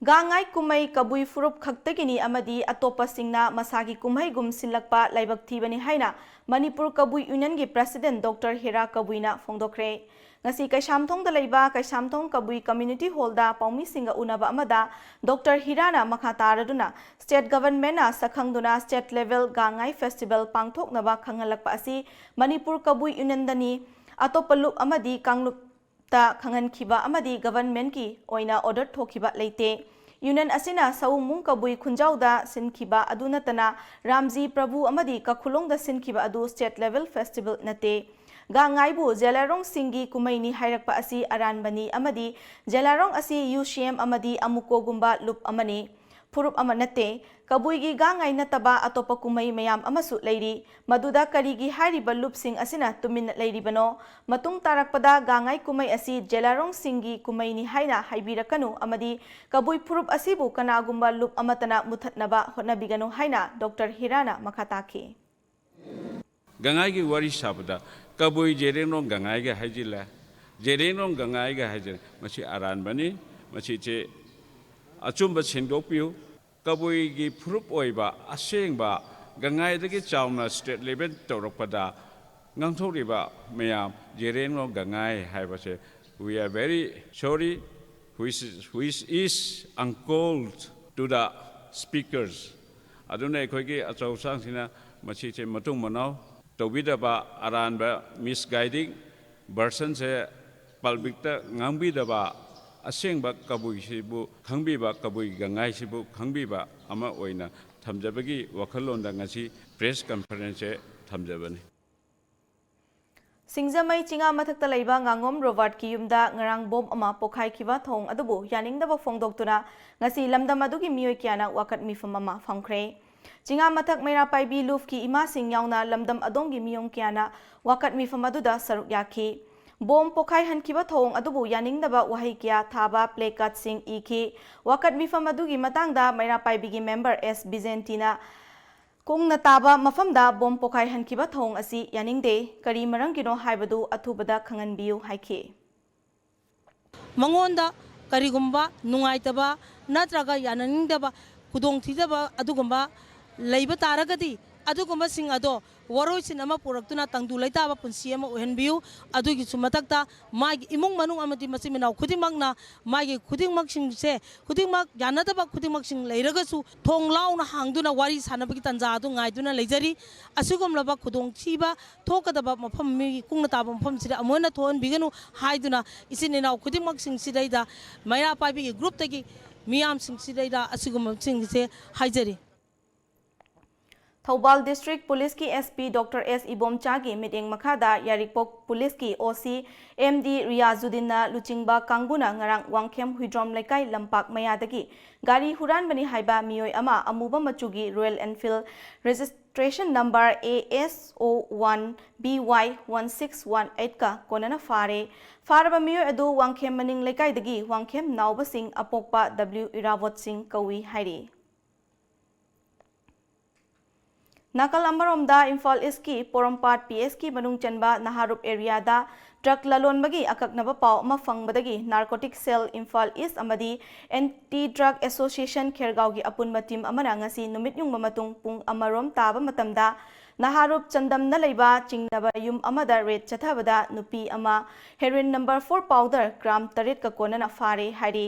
ꯒꯥꯡꯉꯥꯏ ꯀꯨꯝꯍꯩ ꯀꯕꯨꯏ ꯐꯨꯔꯨꯞ ꯈꯛꯇꯒꯤꯅꯤ ꯑꯃꯗꯤ ꯑꯇꯣꯞꯄꯁꯤꯡꯅ ꯃꯁꯥꯒꯤ ꯀꯨꯝꯍꯩꯒꯨꯝ ꯁꯤꯜꯂꯛꯄ ꯂꯥꯏꯕꯛ ꯊꯤꯕꯅꯤ ꯍꯥꯏꯅ ꯃꯅꯤꯄꯨꯔ ꯀꯕꯨꯏ ꯌꯨꯅꯤꯌꯟꯒꯤ ꯄ꯭ꯔꯁꯤꯗꯦꯟꯠ ꯗꯣꯛꯇꯔ ꯍꯤꯔꯥ ꯀꯕꯨꯏꯅ ꯐꯣꯡꯗꯣꯛꯈ꯭ꯔꯦ꯫ ꯉꯁꯤ ꯀꯩꯁꯥꯝꯊꯣꯡꯗ ꯂꯩꯕ ꯀꯩꯁꯥꯝꯊꯣꯡ ꯀꯕꯨꯏ ꯀꯝꯃ꯭ꯌꯨꯅꯤꯇꯤ ꯍꯣꯜꯗ ꯄꯥꯎꯃꯤꯁꯤꯡꯒ ꯎꯅꯕ ꯑꯃꯗ ꯗꯣꯛꯇꯔ ꯍꯤꯔꯥꯅ ꯃꯈꯥ ꯇꯥꯔꯗꯨꯅ ꯁ꯭ꯇꯦꯠ ꯒꯚꯔꯟꯃꯦꯟꯠꯅ ꯁꯛꯈꯪꯗꯨꯅ ꯁ꯭ꯇꯦꯠ ꯂꯦꯚꯦꯜ ꯒꯥꯡꯉꯥꯏ ꯐꯦꯁꯇꯤꯚꯦꯜ ꯄꯥꯡꯊꯣꯛꯅꯕ ꯈꯪꯍꯜꯂꯛꯄ ꯑꯁꯤ ꯃꯅꯤꯄꯨꯔ ꯀꯕꯨꯏ ꯌꯨꯅꯤꯌꯟꯗꯅꯤ꯫ ꯑꯇꯣꯞꯄ ꯂꯨꯞ ꯑꯃꯗꯤ ꯀꯥꯡꯂꯨꯞ ꯇ ꯈꯪꯍꯟꯈꯤꯕ ꯑꯃꯗꯤ ꯒꯚꯔꯟꯃꯦꯟꯠꯀꯤ ꯑꯣꯏꯅ ꯑꯣꯔꯗꯔ ꯊꯣꯛꯈꯤꯕ ꯂꯩꯇꯦ꯫ ꯌꯨꯅꯤꯌꯟ ꯑꯁꯤꯅ ꯁꯋꯣꯡꯃꯨꯡ ꯀꯕꯨꯏ ꯈꯨꯟꯖꯥꯎꯗ ꯁꯤꯟꯈꯤꯕ ꯑꯗꯨ ꯅꯠꯇꯅ ꯔꯥꯝꯖꯤ ꯄ꯭ꯔꯚꯨ ꯑꯃꯗꯤ ꯀꯈꯨꯂꯣꯡꯗ ꯁꯤꯟꯈꯤꯕ ꯑꯗꯨ ꯁ꯭ꯇꯦꯠ ꯂꯦꯚꯦꯜ ꯐꯦꯁꯇꯤꯚꯦꯜ ꯅꯠꯇꯦ꯫ ꯒꯥꯡꯉꯥꯏꯕꯨ ꯖꯦꯂꯥꯔꯣꯡꯁꯤꯡꯒꯤ ꯀꯨꯝꯍꯩꯅꯤ ꯍꯥꯏꯔꯛꯄ ꯑꯁꯤ ꯑꯔꯥꯟꯕꯅꯤ ꯑꯃꯗꯤ ꯖꯦꯂꯥꯔꯣꯡ ꯑꯁꯤ ꯌꯨ ꯁꯤ ꯑꯦꯝ ꯑꯃꯗꯤ ꯑꯃꯨꯀꯣꯒꯨꯝꯕ ꯂꯨꯞ ꯑꯃꯅꯤ꯫ ꯐꯨꯔꯨꯞ ꯑꯃ ꯅꯠꯇꯦ꯫ ꯀꯕꯨꯏꯒꯤ ꯒꯥꯡꯉꯥꯏ ꯅꯠꯇꯕ ꯑꯇꯣꯞꯄ ꯀꯨꯝꯍꯩ ꯃꯌꯥꯝ ꯑꯃꯁꯨ ꯂꯩꯔꯤ꯫ ꯃꯗꯨꯗ ꯀꯔꯤꯒꯤ ꯍꯥꯏꯔꯤꯕ ꯂꯨꯞꯁꯤꯡ ꯑꯁꯤꯅ ꯇꯨꯃꯤꯟꯅ ꯂꯩꯔꯤꯕꯅꯣ? ꯃꯇꯨꯡ ꯇꯥꯔꯛꯄꯗ ꯒꯥꯡꯉꯥꯏ ꯀꯨꯝꯍꯩ ꯑꯁꯤ ꯖꯦꯂꯥꯔꯣꯡꯁꯤꯡꯒꯤ ꯀꯨꯝꯍꯩꯅꯤ ꯍꯥꯏꯅ ꯍꯥꯏꯕꯤꯔꯛꯀꯅꯨ ꯑꯃꯗꯤ ꯀꯕꯨꯏ ꯐꯨꯔꯨꯞ ꯑꯁꯤꯕꯨ ꯀꯅꯥꯒꯨꯝꯕ ꯂꯨꯞ ꯑꯃꯠꯇꯅ ꯃꯨꯊꯠꯅꯕ ꯍꯣꯠꯅꯕꯤꯒꯅꯨ ꯍꯥꯏꯅ ꯗꯣꯛꯇꯔ ꯍꯤꯔꯥꯅ ꯃꯈꯥ ꯇꯥꯈꯤ꯫ ꯒꯥꯡꯉꯥꯏꯒꯤ ꯋꯥꯔꯤ ꯁꯥꯕꯗ ꯀꯕꯨꯏ ꯖꯦꯔꯦꯡꯔꯣꯡ ꯒꯥꯡꯉꯥꯏꯒ ꯍꯥꯏꯖꯤꯜꯂꯦ, ꯖꯦꯔꯦꯡꯔꯣꯡ ꯒꯥꯡꯉꯥꯏꯒ ꯍꯥꯏꯖꯤꯜꯂꯦ꯫ ꯃꯁꯤ ꯑꯔꯥꯟꯕꯅꯤ꯫ ꯃꯁꯤꯁꯦ ꯑꯆꯨꯝꯕ ꯁꯦꯡꯗꯣꯛꯄꯤꯌꯨ꯫ ꯀꯕꯨꯏꯒꯤ ꯐꯨꯔꯨꯞ ꯑꯣꯏꯕ ꯑꯁꯦꯡꯕ ꯒꯥꯡꯉꯥꯏꯗꯒꯤ ꯆꯥꯎꯅ ꯁ꯭ꯇꯦꯠ ꯂꯦꯚꯦꯜ ꯇꯧꯔꯛꯄꯗ ꯉꯥꯡꯊꯣꯛꯂꯤꯕ ꯃꯌꯥꯝ ꯖꯦꯔꯦꯡꯔꯣꯡ ꯒꯥꯡꯉꯥꯏ ꯍꯥꯏꯕꯁꯦ, we are very sorry, which is, which is uncalled to the speakers꯫ ꯑꯗꯨꯅ ꯑꯩꯈꯣꯏꯒꯤ ꯑꯆꯧ ꯑꯁꯥꯡꯁꯤꯅ ꯃꯁꯤꯁꯦ ꯃꯇꯨꯡ ꯃꯅꯥꯎ ꯇꯧꯕꯤꯗꯕ, ꯑꯔꯥꯟꯕ ꯃꯤꯁꯒꯥꯏꯗꯤꯡ ꯚꯔꯁꯟꯁꯦ ꯄꯕ꯭ꯂꯤꯛꯇ ꯉꯥꯡꯕꯤꯗꯕ, ꯑꯁꯦꯡꯕ ꯀꯕꯨꯏꯁꯤꯕꯨ ꯈꯪꯕꯤꯕ, ꯀꯕꯨꯏ ꯒꯥꯡꯉꯥꯏꯁꯤꯕꯨ ꯈꯪꯕꯤꯕ ꯑꯃ ꯑꯣꯏꯅ ꯊꯝꯖꯕꯒꯤ ꯋꯥꯈꯜꯂꯣꯟꯗ ꯉꯁꯤ ꯄ꯭ꯔꯦꯁ ꯀꯟꯐꯔꯦꯟꯁꯁꯦ ꯊꯝꯖꯕꯅꯤ꯫ ꯁꯤꯡꯖꯃꯩ ꯆꯤꯉꯥ ꯃꯊꯛꯇ ꯂꯩꯕ ꯉꯥꯉꯣꯝ ꯔꯣꯕꯥꯔꯠꯀꯤ ꯌꯨꯝꯗ ꯉꯔꯥꯡ ꯕꯣꯝ ꯑꯃ ꯄꯣꯈꯥꯏꯈꯤꯕ ꯊꯧꯑꯣꯡ ꯑꯗꯨꯕꯨ ꯌꯥꯅꯤꯡꯗꯕ ꯐꯣꯡꯗꯣꯛꯇꯨꯅ ꯉꯁꯤ ꯂꯝꯗꯝ ꯑꯗꯨꯒꯤ ꯃꯤꯑꯣꯏ ꯀꯌꯥꯅ ꯋꯥꯀꯠ ꯃꯤꯐꯝ ꯑꯃ ꯐꯝꯈ꯭ꯔꯦ꯫ ꯆꯤꯉꯥ ꯃꯊꯛ ꯃꯩꯔꯥ ꯄꯥꯏꯕꯤ ꯂꯨꯐꯀꯤ ꯏꯃꯥꯁꯤꯡ ꯌꯥꯎꯅ ꯂꯝꯗꯝ ꯑꯗꯣꯝꯒꯤ ꯃꯤꯑꯣꯏ ꯀꯌꯥꯅ ꯋꯥꯀꯠ ꯃꯤꯐꯝ ꯑꯗꯨꯗ ꯁꯔꯨꯛ ꯌꯥꯈꯤ꯫ ꯕꯣꯝ ꯄꯣꯈꯥꯏꯍꯟꯈꯤꯕ ꯊꯧꯑꯣꯡ ꯑꯗꯨꯕꯨ ꯌꯥꯅꯤꯡꯗꯕ ꯋꯥꯍꯩ ꯀꯌꯥ ꯊꯥꯕ ꯄ꯭ꯂꯦ ꯀꯥꯔꯗꯁꯤꯡ ꯏꯈꯤ꯫ ꯋꯥꯀꯠ ꯃꯤꯐꯝ ꯑꯗꯨꯒꯤ ꯃꯇꯥꯡꯗ ꯃꯩꯔꯥ ꯄꯥꯏꯕꯤꯒꯤ ꯃꯦꯝꯕꯔ ꯑꯦꯁ ꯕꯤꯖꯦꯟꯇꯤꯅ ꯀꯨꯡꯅ ꯇꯥꯕ ꯃꯐꯝꯗ ꯕꯣꯝ ꯄꯣꯈꯥꯏꯍꯟꯈꯤꯕ ꯊꯧꯑꯣꯡ ꯑꯁꯤ ꯌꯥꯅꯤꯡꯗꯦ, ꯀꯔꯤ ꯃꯔꯝꯒꯤꯅꯣ ꯍꯥꯏꯕꯗꯨ ꯑꯊꯨꯕꯗ ꯈꯪꯍꯟꯕꯤꯌꯨ ꯍꯥꯏꯈꯤ꯫ ꯃꯉꯣꯟꯗ ꯀꯔꯤꯒꯨꯝꯕ ꯅꯨꯡꯉꯥꯏꯇꯕ ꯅꯠꯇ꯭ꯔꯒ ꯌꯥꯅꯅꯤꯡꯗꯕ, ꯈꯨꯗꯣꯡꯊꯤꯖꯕ ꯑꯗꯨꯒꯨꯝꯕ ꯂꯩꯕ ꯇꯥꯔꯒꯗꯤ, ꯑꯗꯨꯒꯨꯝꯕꯁꯤꯡ ꯑꯗꯣ ꯋꯥꯔꯣꯏꯁꯤꯟ ꯑꯃ ꯄꯨꯔꯛꯇꯨꯅ ꯇꯪꯗꯨ ꯂꯩꯇꯥꯕ ꯄꯨꯟꯁꯤ ꯑꯃ ꯑꯣꯏꯍꯟꯕꯤꯌꯨ꯫ ꯑꯗꯨꯒꯤꯁꯨ ꯃꯊꯛꯇ ꯃꯥꯒꯤ ꯏꯃꯨꯡ ꯃꯅꯨꯡ ꯑꯃꯗꯤ ꯃꯆꯤꯟ ꯃꯅꯥꯎ ꯈꯨꯗꯤꯡꯃꯛꯅ ꯃꯥꯒꯤ ꯈꯨꯗꯤꯡꯃꯛꯁꯤꯡꯁꯦ, ꯈꯨꯗꯤꯡꯃꯛ ꯌꯥꯅꯗꯕ ꯈꯨꯗꯤꯡꯃꯛꯁꯤꯡ ꯂꯩꯔꯒꯁꯨ ꯊꯣꯡ ꯂꯥꯎꯅ ꯍꯥꯡꯗꯨꯅ ꯋꯥꯔꯤ ꯁꯥꯟꯅꯕꯒꯤ ꯇꯥꯟꯖꯥ ꯑꯗꯨ ꯉꯥꯏꯗꯨꯅ ꯂꯩꯖꯔꯤ꯫ ꯑꯁꯤꯒꯨꯝꯂꯕ ꯈꯨꯗꯣꯡꯊꯤꯕ ꯊꯣꯛꯀꯗꯕ ꯃꯐꯝ, ꯃꯤꯒꯤ ꯀꯨꯡꯅ ꯇꯥꯕ ꯃꯐꯝꯁꯤꯗ ꯑꯃꯨꯛ ꯍꯟꯅ ꯊꯣꯛꯍꯟꯕꯤꯒꯅꯨ ꯍꯥꯏꯗꯨꯅ ꯏꯆꯤꯟ ꯏꯅꯥꯎ ꯈꯨꯗꯤꯡꯃꯛꯁꯤꯡꯁꯤꯗꯩꯗ, ꯃꯩꯔꯥ ꯄꯥꯏꯕꯤꯒꯤ ꯒ꯭ꯔꯨꯞꯇꯒꯤ ꯃꯤꯌꯥꯝꯁꯤꯡꯁꯤꯗꯩꯗ ꯑꯁꯤꯒꯨꯝꯕꯁꯤꯡꯁꯦ ꯍꯥꯏꯖꯔꯤ꯫ ꯊꯧꯕꯥꯜ ꯗꯤꯁꯇ꯭ꯔꯤꯛ ꯄꯨꯂꯤꯁꯀꯤ ꯑꯦꯁ ꯄꯤ ꯗꯣꯛꯇꯔ ꯑꯦꯁ ꯏꯕꯣꯝꯆꯥꯒꯤ ꯃꯤꯠꯌꯦꯡ ꯃꯈꯥꯗ ꯌꯥꯏꯔꯤꯄꯣꯛ ꯄꯨꯂꯤꯁꯀꯤ ꯑꯣ ꯁꯤ ꯑꯦꯝ ꯗꯤ ꯔꯤꯌꯥꯖꯨꯗꯤꯟꯅ ꯂꯨꯆꯤꯡꯕ ꯀꯥꯡꯕꯨꯅ ꯉꯔꯥꯡ ꯋꯥꯡꯈꯦꯝ ꯍꯨꯏꯗ꯭ꯔꯣꯝ ꯂꯩꯀꯥꯏ ꯂꯝꯄꯥꯛ ꯃꯌꯥꯗꯒꯤ ꯒꯥꯔꯤ ꯍꯨꯔꯥꯟꯕꯅꯤ ꯍꯥꯏꯕ ꯃꯤꯑꯣꯏ ꯑꯃ ꯑꯃꯨꯕ ꯃꯆꯨꯒꯤ ꯔꯣꯌꯦꯜ ꯑꯦꯟꯐꯤꯜꯗ registration number A S O one B Y one six one ꯑꯩꯠꯀ ꯀꯣꯟꯅꯅ ꯐꯥꯔꯦ꯫ ꯐꯥꯔꯕ ꯃꯤꯑꯣꯏ ꯑꯗꯨ ꯋꯥꯡꯈꯦꯝ ꯃꯅꯤꯡ ꯂꯩꯀꯥꯏꯗꯒꯤ ꯋꯥꯡꯈꯦꯝ ꯅꯥꯎꯕꯁꯤꯡ ꯑꯄꯣꯛꯄ ꯗꯕ꯭ꯂꯤꯎ ꯏꯔꯥꯕꯣꯠꯁꯤꯡ ꯀꯧꯏ ꯍꯥꯏꯔꯤ꯫ ꯅꯥꯀꯜ ꯑꯃꯔꯣꯝꯗ ꯏꯝꯐꯥꯜ ꯏꯁꯀꯤ ꯄꯣꯔꯣꯝꯄꯥꯠ ꯄꯤ ꯑꯦꯁꯀꯤ ꯃꯅꯨꯡ ꯆꯟꯕ ꯅꯍꯥꯔꯨꯞ ꯑꯦꯔꯤꯌꯥꯗ ꯗ꯭ꯔꯒ ꯂꯂꯣꯟꯕꯒꯤ ꯑꯀꯛꯅꯕ ꯄꯥꯎ ꯑꯃ ꯐꯪꯕꯗꯒꯤ ꯅꯥꯔꯀꯣꯇꯤꯛ ꯁꯦꯜ ꯏꯝꯐꯥꯜ ꯏꯁ ꯑꯃꯗꯤ ꯑꯦꯟꯇꯤ ꯗ꯭ꯔꯒ ꯑꯦꯁꯣꯁꯤꯌꯦꯁꯟ ꯈꯦꯔꯒꯥꯎꯒꯤ ꯑꯄꯨꯟꯕ ꯇꯤꯝ ꯑꯃꯅ ꯉꯁꯤ ꯅꯨꯃꯤꯠ ꯌꯨꯡꯕ ꯃꯇꯨꯡ ꯄꯨꯡ ꯑꯃꯔꯣꯝ ꯇꯥꯕ ꯃꯇꯝꯗ ꯅꯍꯥꯔꯨꯞ ꯆꯟꯗꯝꯅ ꯂꯩꯕ ꯆꯤꯡꯅꯕ ꯌꯨꯝ ꯑꯃꯗ ꯔꯦꯗ ꯆꯠꯊꯕꯗ ꯅꯨꯄꯤ ꯑꯃ heroin number four powder gram ꯇꯔꯦꯠꯀ ꯀꯣꯟꯅꯅ ꯐꯥꯔꯦ ꯍꯥꯏꯔꯤ꯫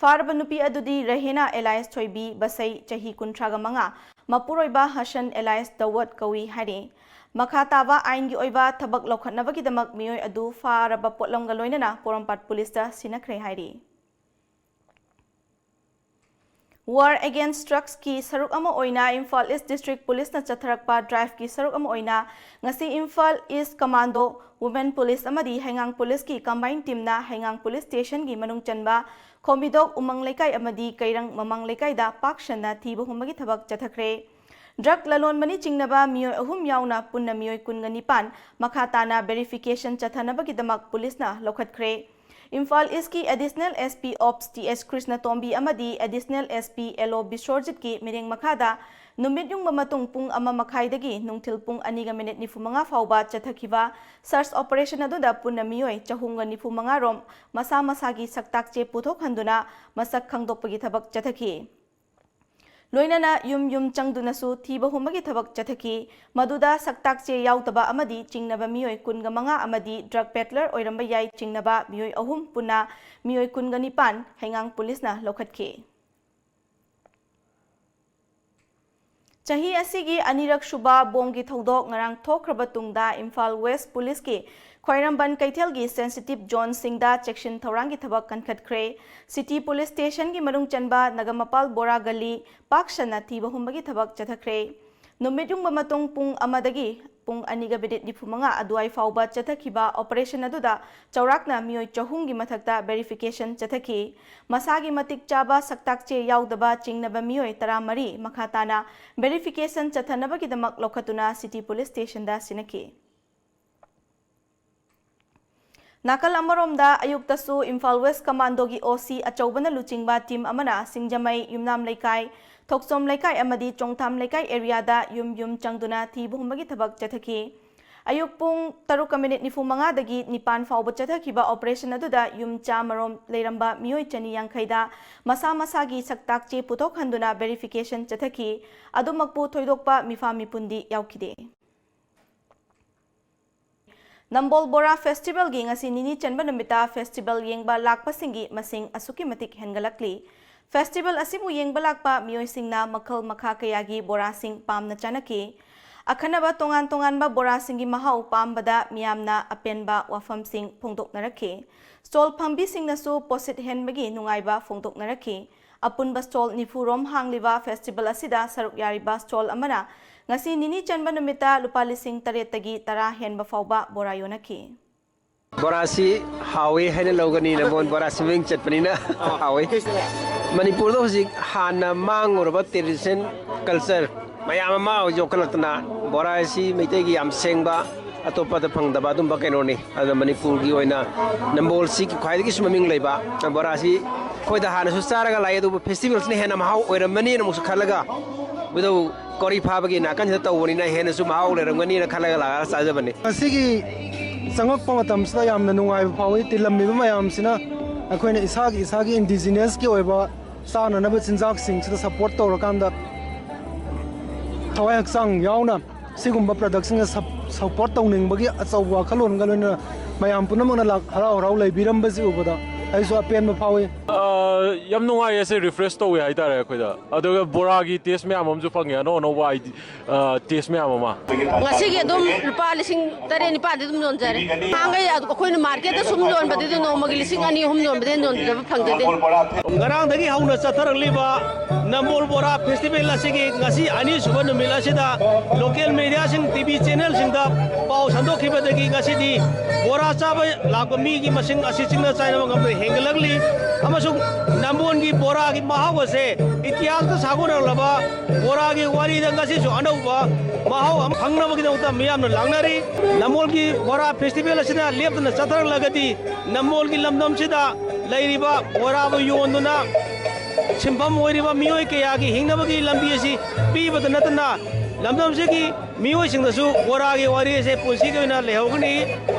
ꯐꯥꯔꯕ ꯅꯨꯄꯤ ꯑꯗꯨꯗꯤ ꯔꯍꯦꯅꯥ ꯑꯦꯂꯥꯏꯁ ꯊꯣꯏꯕꯤ ꯕꯁꯩ, ꯆꯍꯤ ꯀꯨꯟꯊ꯭ꯔꯥꯒ ꯃꯉꯥ, ꯃꯄꯨꯔꯣꯏꯕ ꯍꯁꯟ ꯑꯦꯂꯥꯏꯁ ꯗꯋꯠ ꯀꯧꯏ ꯍꯥꯏꯔꯤ꯫ ꯃꯈꯥ ꯇꯥꯕ ꯑꯥꯏꯟꯒꯤ ꯑꯣꯏꯕ ꯊꯕꯛ ꯂꯧꯈꯠꯅꯕꯒꯤꯗꯃꯛ ꯃꯤꯑꯣꯏ ꯑꯗꯨ ꯐꯥꯔꯕ ꯄꯣꯠꯂꯝꯒ ꯂꯣꯏꯅꯅ ꯄꯣꯔꯣꯝꯄꯥꯠ ꯄꯨꯂꯤꯁꯇ ꯁꯤꯟꯅꯈ꯭ꯔꯦ ꯍꯥꯏꯔꯤ꯫ War Against Drugsꯀꯤ ꯁꯔꯨꯛ ꯑꯃ ꯑꯣꯏꯅ ꯏꯝꯐꯥꯜ ꯏꯁ ꯗꯤꯁꯇ꯭ꯔꯤꯛ ꯄꯨꯂꯤꯁꯅ ꯆꯠꯊꯔꯛꯄ ꯗ꯭ꯔꯥꯏꯚꯀꯤ ꯁꯔꯨꯛ ꯑꯃ ꯑꯣꯏꯅ ꯉꯁꯤ ꯏꯝꯐꯥꯜ ꯏꯁ ꯀꯃꯥꯟꯗꯣ, ꯋꯨꯃꯦꯟ ꯄꯨꯂꯤꯁ ꯑꯃꯗꯤ ꯍꯩꯉꯥꯡ ꯄꯨꯂꯤꯁꯀꯤ ꯀꯝꯕꯥꯏꯟ ꯇꯤꯝꯅ ꯍꯩꯉꯥꯡ ꯄꯨꯂꯤꯁ ꯁ꯭ꯇꯦꯁꯟꯒꯤ ꯃꯅꯨꯡ ꯆꯟꯕ ꯈꯣꯝꯕꯤꯗꯣꯛ ꯎꯃꯪ ꯂꯩꯀꯥꯏ ꯑꯃꯗꯤ ꯀꯩꯔꯪ ꯃꯃꯥꯡ ꯂꯩꯀꯥꯏꯗ ꯄꯥꯛ ꯁꯟꯅ ꯊꯤꯕ ꯍꯨꯝꯕꯒꯤ ꯊꯕꯛ ꯆꯠꯊꯈ꯭ꯔꯦ꯫ ꯗ꯭ꯔꯒ ꯂꯂꯣꯟꯕꯅꯤ ꯆꯤꯡꯅꯕ ꯃꯤꯑꯣꯏ ꯑꯍꯨꯝ ꯌꯥꯎꯅ ꯄꯨꯟꯅ ꯃꯤꯑꯣꯏ ꯀꯨꯟꯒ ꯅꯤꯄꯥꯟ ꯃꯈꯥ ꯇꯥꯅ ꯚꯦꯔꯤꯐꯤꯀꯦꯁꯟ ꯆꯠꯊꯅꯕꯒꯤꯗꯃꯛ ꯄꯨꯂꯤꯁꯅ ꯂꯧꯈꯠꯈ꯭ꯔꯦ꯫ ꯏꯝꯐꯥꯜ ꯏꯁꯀꯤ ꯑꯦꯗꯤꯁꯅꯦꯜ ꯑꯦꯁ ꯄꯤ ꯑꯣꯞꯁ ꯇꯤ ꯑꯦꯁ ꯀ꯭ꯔꯤꯁꯅꯇꯣꯝꯕꯤ ꯑꯃꯗꯤ ꯑꯦꯗꯤꯁꯅꯦꯜ ꯑꯦꯁ ꯄꯤ ꯑꯦꯜ ꯑꯣ ꯕꯤꯁ꯭ꯋꯔꯖꯤꯠꯀꯤ ꯃꯤꯠꯌꯦꯡ ꯃꯈꯥꯗ ꯅꯨꯃꯤꯠ ꯌꯨꯡꯕ ꯃꯇꯨꯡ ꯄꯨꯡ ꯑꯃ ꯃꯈꯥꯏꯗꯒꯤ ꯅꯨꯡꯊꯤꯜ ꯄꯨꯡ ꯑꯅꯤꯒ ꯃꯤꯅꯤꯠ ꯅꯤꯐꯨ ꯃꯉꯥ ꯐꯥꯎꯕ ꯆꯠꯊꯈꯤꯕ ꯁꯔꯆ ꯑꯣꯄꯔꯦꯁꯟ ꯑꯗꯨꯗ ꯄꯨꯟꯅ ꯃꯤꯑꯣꯏ ꯆꯍꯨꯝꯒ ꯅꯤꯐꯨ ꯃꯉꯥ ꯔꯣꯝ ꯃꯁꯥ ꯃꯁꯥꯒꯤ ꯁꯛꯇꯥꯛ ꯆꯦ ꯄꯨꯊꯣꯛꯍꯟꯗꯨꯅ ꯃꯁꯛ ꯈꯪꯗꯣꯛꯄꯒꯤ ꯊꯕꯛ ꯆꯠꯊꯈꯤ꯫ ꯂꯣꯏꯅꯅ ꯌꯨꯝ ꯌꯨꯝ ꯆꯪꯗꯨꯅꯁꯨ ꯊꯤꯕ ꯍꯨꯝꯕꯒꯤ ꯊꯕꯛ ꯆꯠꯊꯈꯤ꯫ ꯃꯗꯨꯗ ꯁꯛꯇꯥꯛ ꯆꯦ ꯌꯥꯎꯗꯕ ꯑꯃꯗꯤ ꯆꯤꯡꯅꯕ ꯃꯤꯑꯣꯏ ꯀꯨꯟꯒ ꯃꯉꯥ ꯑꯃꯗꯤ ꯗ꯭ꯔꯒ ꯄꯦꯗꯂꯔ ꯑꯣꯏꯔꯝꯕ ꯌꯥꯏ ꯆꯤꯡꯅꯕ ꯃꯤꯑꯣꯏ ꯑꯍꯨꯝ ꯄꯨꯟꯅ ꯃꯤꯑꯣꯏ ꯀꯨꯟꯒ ꯅꯤꯄꯥꯟ ꯍꯩꯉꯥꯡ ꯄꯨꯂꯤꯁꯅ ꯂꯧꯈꯠꯈꯤ꯫ ꯆꯍꯤ ꯑꯁꯤꯒꯤ ꯑꯅꯤꯔꯛ ꯁꯨꯕ ꯕꯣꯝꯒꯤ ꯊꯧꯗꯣꯛ ꯉꯔꯥꯡ ꯊꯣꯛꯈ꯭ꯔꯕ ꯇꯨꯡꯗ ꯏꯝꯐꯥꯜ ꯋꯦꯁ ꯄꯨꯂꯤꯁꯀꯤ ꯈ꯭ꯋꯥꯏꯔꯝꯕꯟ ꯀꯩꯊꯦꯜꯒꯤ ꯁꯦꯟꯁꯤꯇꯤꯚ ꯖꯣꯟꯁꯤꯡꯗ ꯆꯦꯛꯁꯤꯟ ꯊꯧꯔꯥꯡꯒꯤ ꯊꯕꯛ ꯀꯟꯈꯠꯈ꯭ꯔꯦ꯫ ꯁꯤꯇꯤ ꯄꯨꯂꯤꯁ ꯁ꯭ꯇꯦꯁꯟꯒꯤ ꯃꯅꯨꯡ ꯆꯟꯕ ꯅꯒꯃꯄꯥꯜ ꯕꯣꯔꯥ ꯒꯂꯤ ꯄꯥꯛ ꯁꯟꯅ ꯊꯤꯕ ꯍꯨꯝꯕꯒꯤ ꯊꯕꯛ ꯆꯠꯊꯈ꯭ꯔꯦ꯫ ꯅꯨꯃꯤꯠ ꯌꯨꯡꯕ ꯃꯇꯨꯡ ꯄꯨꯡ ꯑꯃꯗꯒꯤ ꯄꯨꯡ ꯑꯅꯤꯒ ꯃꯤꯅꯤꯠ ꯅꯤꯐꯨ ꯃꯉꯥ ꯑꯗꯨꯋꯥꯏ ꯐꯥꯎꯕ ꯆꯠꯊꯈꯤꯕ ꯑꯣꯄꯔꯦꯁꯟ ꯑꯗꯨꯗ ꯆꯥꯎꯔꯥꯛꯅ ꯃꯤꯑꯣꯏ ꯆꯍꯨꯝꯒꯤ ꯃꯊꯛꯇ ꯚꯦꯔꯤꯐꯤꯀꯦꯁꯟ ꯆꯠꯊꯈꯤ꯫ ꯃꯁꯥꯒꯤ ꯃꯇꯤꯛ ꯆꯥꯕ ꯁꯛꯇꯥꯛ ꯆꯦ ꯌꯥꯎꯗꯕ ꯆꯤꯡꯅꯕ ꯃꯤꯑꯣꯏ ꯇꯔꯥꯃꯔꯤ ꯃꯈꯥ ꯇꯥꯅ ꯚꯦꯔꯤꯐꯤꯀꯦꯁꯟ ꯆꯠꯊꯅꯕꯒꯤꯗꯃꯛ ꯂꯧꯈꯠꯇꯨꯅ ꯁꯤꯇꯤ ꯄꯨꯂꯤꯁ ꯁ꯭ꯇꯦꯁꯟꯗ ꯁꯤꯟꯅꯈꯤ꯫ ꯅꯥꯀꯜ ꯑꯃꯔꯣꯝꯗ, ꯑꯌꯨꯛꯇꯁꯨ ꯏꯝꯐꯥꯜ ꯋꯦꯁ ꯀꯃꯥꯟꯗꯣꯒꯤ ꯑꯣ ꯁꯤ ꯑꯆꯧꯕꯅ ꯂꯨꯆꯤꯡꯕ ꯇꯤꯝ ꯑꯃꯅ ꯁꯤꯡꯖꯃꯩ, ꯌꯨꯝꯅꯥꯝ ꯂꯩꯀꯥꯏ, ꯊꯣꯛꯆꯣꯝ ꯂꯩꯀꯥꯏ ꯑꯃꯗꯤ ꯆꯣꯡꯊꯥꯝ ꯂꯩꯀꯥꯏ ꯑꯦꯔꯤꯌꯥꯗ ꯌꯨꯝ ꯌꯨꯝ ꯆꯪꯗꯨꯅ ꯊꯤꯕ ꯍꯨꯝꯕꯒꯤ ꯊꯕꯛ ꯆꯠꯊꯈꯤ꯫ ꯑꯌꯨꯛ ꯄꯨꯡ ꯇꯔꯨꯛꯀ ꯃꯤꯅꯤꯠ ꯅꯤꯐꯨ ꯃꯉꯥꯗꯒꯤ ꯅꯤꯄꯥꯟ ꯐꯥꯎꯕ ꯆꯠꯊꯈꯤꯕ ꯑꯣꯄꯔꯦꯁꯟ ꯑꯗꯨꯗ ꯌꯨꯝ ꯆꯥꯃꯔꯣꯝ ꯂꯩꯔꯝꯕ ꯃꯤꯑꯣꯏ ꯆꯅꯤ ꯌꯥꯡꯈꯩꯗ ꯃꯁꯥ ꯃꯁꯥꯒꯤ ꯁꯛꯇꯥꯛ ꯆꯦ ꯄꯨꯊꯣꯛꯍꯟꯗꯨꯅ ꯚꯦꯔꯤꯐꯤꯀꯦꯁꯟ ꯆꯠꯊꯈꯤ꯫ ꯑꯗꯨꯃꯛꯄꯨ ꯊꯣꯏꯗꯣꯛꯄ ꯃꯤꯐꯥ ꯃꯤꯄꯨꯟꯗꯤ ꯌꯥꯎꯈꯤꯗꯦ꯫ ꯅꯝꯕꯣꯜ ꯕꯣꯔꯥ ꯐꯦꯁꯇꯤꯚꯦꯜꯒꯤ ꯉꯁꯤ ꯅꯤꯅꯤ ꯆꯟꯕ ꯅꯨꯃꯤꯠꯇ ꯐꯦꯁꯇꯤꯚꯦꯜ ꯌꯦꯡꯕ ꯂꯥꯛꯄꯁꯤꯡꯒꯤ ꯃꯁꯤꯡ ꯑꯁꯨꯛꯀꯤ ꯃꯇꯤꯛ ꯍꯦꯟꯒꯠꯂꯛꯂꯤ꯫ ꯐꯦꯁꯇꯤꯚꯦꯜ ꯑꯁꯤꯕꯨ ꯌꯦꯡꯕ ꯂꯥꯛꯄ ꯃꯤꯑꯣꯏꯁꯤꯡꯅ ꯃꯈꯜ ꯃꯈꯥ ꯀꯌꯥꯒꯤ ꯕꯣꯔꯥꯁꯤꯡ ꯄꯥꯝꯅ ꯆꯥꯅꯈꯤ꯫ ꯑꯈꯟꯅꯕ ꯇꯣꯉꯥꯟ ꯇꯣꯉꯥꯟꯕ ꯕꯣꯔꯥꯁꯤꯡꯒꯤ ꯃꯍꯥꯎ ꯄꯥꯝꯕꯗ ꯃꯤꯌꯥꯝꯅ ꯑꯄꯦꯟꯕ ꯋꯥꯐꯝꯁꯤꯡ ꯐꯣꯡꯗꯣꯛꯅꯔꯛꯈꯤ꯫ ꯁ꯭ꯇꯣꯜ ꯐꯝꯕꯤꯁꯤꯡꯅꯁꯨ ꯄꯣꯠꯁꯤꯠ ꯍꯦꯟꯕꯒꯤ ꯅꯨꯡꯉꯥꯏꯕ ꯐꯣꯡꯗꯣꯛꯅꯔꯛꯈꯤ꯫ ꯑꯄꯨꯟꯕ ꯁ꯭ꯇꯣꯜ ꯅꯤꯐꯨ ꯔꯣꯝ ꯍꯥꯡꯂꯤꯕ ꯐꯦꯁꯇꯤꯚꯦꯜ ꯑꯁꯤꯗ ꯁꯔꯨꯛ ꯌꯥꯔꯤꯕ ꯁ꯭ꯇꯣꯜ ꯑꯃꯅ ꯉꯁꯤ ꯅꯤꯅꯤ ꯆꯟꯕ ꯅꯨꯃꯤꯠꯇ ꯂꯨꯄꯥ ꯂꯤꯁꯤꯡ ꯇꯔꯦꯠꯇꯒꯤ ꯇꯔꯥ ꯍꯦꯟꯕ ꯐꯥꯎꯕ ꯕꯣꯔꯥ ꯌꯣꯟꯅꯈꯤ꯫ ꯕꯣꯔꯥꯁꯤ ꯍꯥꯎꯏ ꯍꯥꯏꯅ ꯂꯧꯒꯅꯤ, ꯅꯝꯕꯣꯜ ꯕꯣꯔꯥꯁꯤ ꯃꯃꯤꯡ ꯆꯠꯄꯅꯤꯅ꯫ ꯍꯥꯎꯏ꯫ ꯃꯅꯤꯄꯨꯔꯗ ꯍꯧꯖꯤꯛ ꯍꯥꯟꯅ ꯃꯥꯡꯉꯨꯔꯕ tradition, culture ꯃꯌꯥꯝ ꯑꯃ ꯌꯣꯛꯈꯠꯂꯛꯇꯅ, ꯕꯣꯔꯥ ꯑꯁꯤ ꯃꯩꯇꯩꯒꯤ ꯌꯥꯝ ꯁꯦꯡꯕ, ꯑꯇꯣꯞꯄꯗ ꯐꯪꯗꯕ ꯑꯗꯨꯝꯕ ꯀꯩꯅꯣꯅꯤ꯫ ꯑꯗꯨꯅ ꯃꯅꯤꯄꯨꯔꯒꯤ ꯑꯣꯏꯅ ꯅꯝꯕꯣꯜꯁꯤ ꯈ꯭ꯋꯥꯏꯗꯒꯤꯁꯨ ꯃꯃꯤꯡ ꯂꯩꯕ ꯕꯣꯔꯥꯁꯤ ꯑꯩꯈꯣꯏꯗ ꯍꯥꯟꯅꯁꯨ ꯆꯥꯔꯒ ꯂꯥꯛꯑꯦ, ꯑꯗꯨꯕꯨ ꯐꯦꯁꯇꯤꯚꯦꯜꯁꯤꯅ ꯍꯦꯟꯅ ꯃꯍꯥꯎ ꯑꯣꯏꯔꯝꯃꯅꯤꯅ ꯑꯃꯨꯛꯁꯨ ꯈꯜꯂꯒ, ꯃꯗꯨ ꯀꯣꯔꯤ ꯐꯥꯕꯒꯤ ꯅꯥꯀꯟꯁꯤꯗ ꯇꯧꯕꯅꯤꯅ ꯍꯦꯟꯅꯁꯨ ꯃꯍꯥꯎ ꯂꯩꯔꯝꯒꯅꯤꯅ ꯈꯜꯂꯒ ꯂꯥꯛꯑꯒ ꯆꯥꯖꯕꯅꯤ꯫ ꯉꯁꯤꯒꯤ ꯆꯪꯉꯛꯄ ꯃꯇꯝꯁꯤꯗ ꯌꯥꯝꯅ ꯅꯨꯡꯉꯥꯏꯕ ꯐꯥꯎꯏ꯫ ꯇꯤꯜꯂꯝꯃꯤꯕ ꯃꯌꯥꯝꯁꯤꯅ ꯑꯩꯈꯣꯏꯅ ꯏꯁꯥꯒꯤ, ꯏꯁꯥꯒꯤ indigenous ꯀꯤ ꯑꯣꯏꯕ ꯆꯥꯅꯅꯕ ꯆꯤꯟꯖꯥꯛꯁꯤꯡꯁꯤꯗ support ꯇꯧꯔꯀꯥꯟꯗ, ꯊꯋꯥꯏ ꯍꯛꯆꯥꯡ ꯌꯥꯎꯅ ꯁꯤꯒꯨꯝꯕ product ꯁꯤꯡꯗ sup-, support ꯇꯧꯅꯤꯡꯕꯒꯤ ꯑꯆꯧꯕ ꯋꯥꯈꯜꯂꯣꯟꯒ ꯂꯣꯏꯅꯅ ꯃꯌꯥꯝ ꯄꯨꯝꯅꯃꯛꯅ ꯂꯥꯛ-, ꯍꯔꯥꯎ ꯍꯔꯥꯎ ꯂꯩꯕꯤꯔꯝꯕꯁꯤ ꯎꯕꯗ ꯑꯩꯁꯨ ꯑꯄꯦꯟꯕ ꯐꯥꯎꯏ꯫ ꯑ, ꯌꯥꯝ ꯅꯨꯡꯉꯥꯏꯌꯦ ꯁꯤ, refresh ꯇꯧꯋꯦ ꯍꯥꯏꯇꯥꯔꯦ ꯑꯩꯈꯣꯏꯗ꯫ ꯑꯗꯨꯒ ꯕꯣꯔꯥꯒꯤ taste ꯃꯌꯥꯝ ꯑꯃꯁꯨ ꯐꯪꯉꯦ, ꯑꯅꯧ ꯑꯅꯧꯕ ꯇꯦꯁ ꯃꯌꯥꯝ ꯑꯃ꯫ ꯉꯁꯤꯒꯤ ꯑꯗꯨꯝ ꯂꯨꯄꯥ ꯂꯤꯁꯤꯡ ꯇꯔꯦꯠ ꯅꯤꯄꯥꯟꯗꯤ ꯑꯗꯨꯝ ꯌꯣꯟꯖꯔꯦ꯫ ꯅꯍꯥꯟꯈꯩ ꯑꯩꯈꯣꯏꯅ ꯃꯥꯔꯀꯦꯠꯇ ꯁꯨꯝ ꯌꯣꯟꯕꯗꯨꯗꯤ ꯅꯣꯡꯃꯒꯤ ꯂꯤꯁꯤꯡ ꯑꯅꯤ ꯑꯍꯨꯝ ꯌꯣꯟꯕꯗꯒꯤ ꯍꯦꯟꯅ ꯌꯣꯟꯖꯕ ꯐꯪꯖꯗꯦ꯫ ꯉꯔꯥꯡꯗꯒꯤ ꯍꯧꯅ ꯆꯠꯊꯔꯛꯂꯤꯕ ꯅꯝꯕꯣꯜ ꯕꯣꯔꯥ ꯐꯦꯁꯇꯤꯚꯦꯜ ꯑꯁꯤꯒꯤ ꯉꯁꯤ ꯑꯅꯤꯁꯨꯕ ꯅꯨꯃꯤꯠ ꯑꯁꯤꯗ ꯂꯣꯀꯦꯜ ꯃꯦꯗꯤꯌꯥꯁꯤꯡ, ꯇꯤ ꯚꯤ ꯆꯦꯅꯦꯜꯁꯤꯡꯗ ꯄꯥꯎ ꯁꯟꯗꯣꯛꯈꯤꯕꯗꯒꯤ ꯉꯁꯤꯗꯤ ꯕꯣꯔꯥ ꯆꯥꯕ ꯂꯥꯛꯄ ꯃꯤꯒꯤ ꯃꯁꯤꯡ ꯑꯁꯤ ꯆꯤꯡꯅ ꯆꯥꯏꯅꯕ ꯉꯝꯗꯅ ꯍꯦꯟꯒꯠꯂꯛꯂꯤ꯫ ꯑꯃꯁꯨꯡ ꯅꯝꯕꯣꯜꯒꯤ ꯕꯣꯔꯥꯒꯤ ꯃꯍꯥꯎ ꯑꯁꯦ ꯏꯇꯤꯍꯥꯁꯇ ꯁꯥꯒꯣꯟꯅꯔꯛꯂꯕ ꯕꯣꯔꯥꯒꯤ ꯋꯥꯔꯤꯗ ꯉꯁꯤꯁꯨ ꯑꯅꯧꯕ ꯃꯍꯥꯎ ꯑꯃ ꯐꯪꯅꯕꯒꯤꯗꯃꯛꯇ ꯃꯤꯌꯥꯝꯅ ꯂꯥꯛꯅꯔꯤ꯫ ꯅꯝꯕꯣꯜꯒꯤ ꯕꯣꯔꯥ ꯐꯦꯁꯇꯤꯚꯦꯜ ꯑꯁꯤꯅ ꯂꯦꯞꯇꯅ ꯆꯠꯊꯔꯛꯂꯒꯗꯤ ꯅꯝꯕꯣꯜꯒꯤ ꯂꯝꯗꯝꯁꯤꯗ ꯂꯩꯔꯤꯕ ꯕꯣꯔꯥꯕꯨ ꯌꯣꯟꯗꯨꯅ ꯁꯤꯟꯐꯝ ꯑꯣꯏꯔꯤꯕ ꯃꯤꯑꯣꯏ ꯀꯌꯥꯒꯤ ꯍꯤꯡꯅꯕꯒꯤ ꯂꯝꯕꯤ ꯑꯁꯤ ꯄꯤꯕꯇ ꯅꯠꯇꯅ ꯂꯝꯗꯝꯁꯤꯒꯤ ꯃꯤꯑꯣꯏꯁꯤꯡꯗꯁꯨ ꯕꯣꯔꯥꯒꯤ ꯋꯥꯔꯤ ꯑꯁꯦ ꯄꯨꯟꯁꯤꯒꯤ ꯑꯣꯏꯅ ꯂꯩꯍꯧꯒꯅꯤ꯫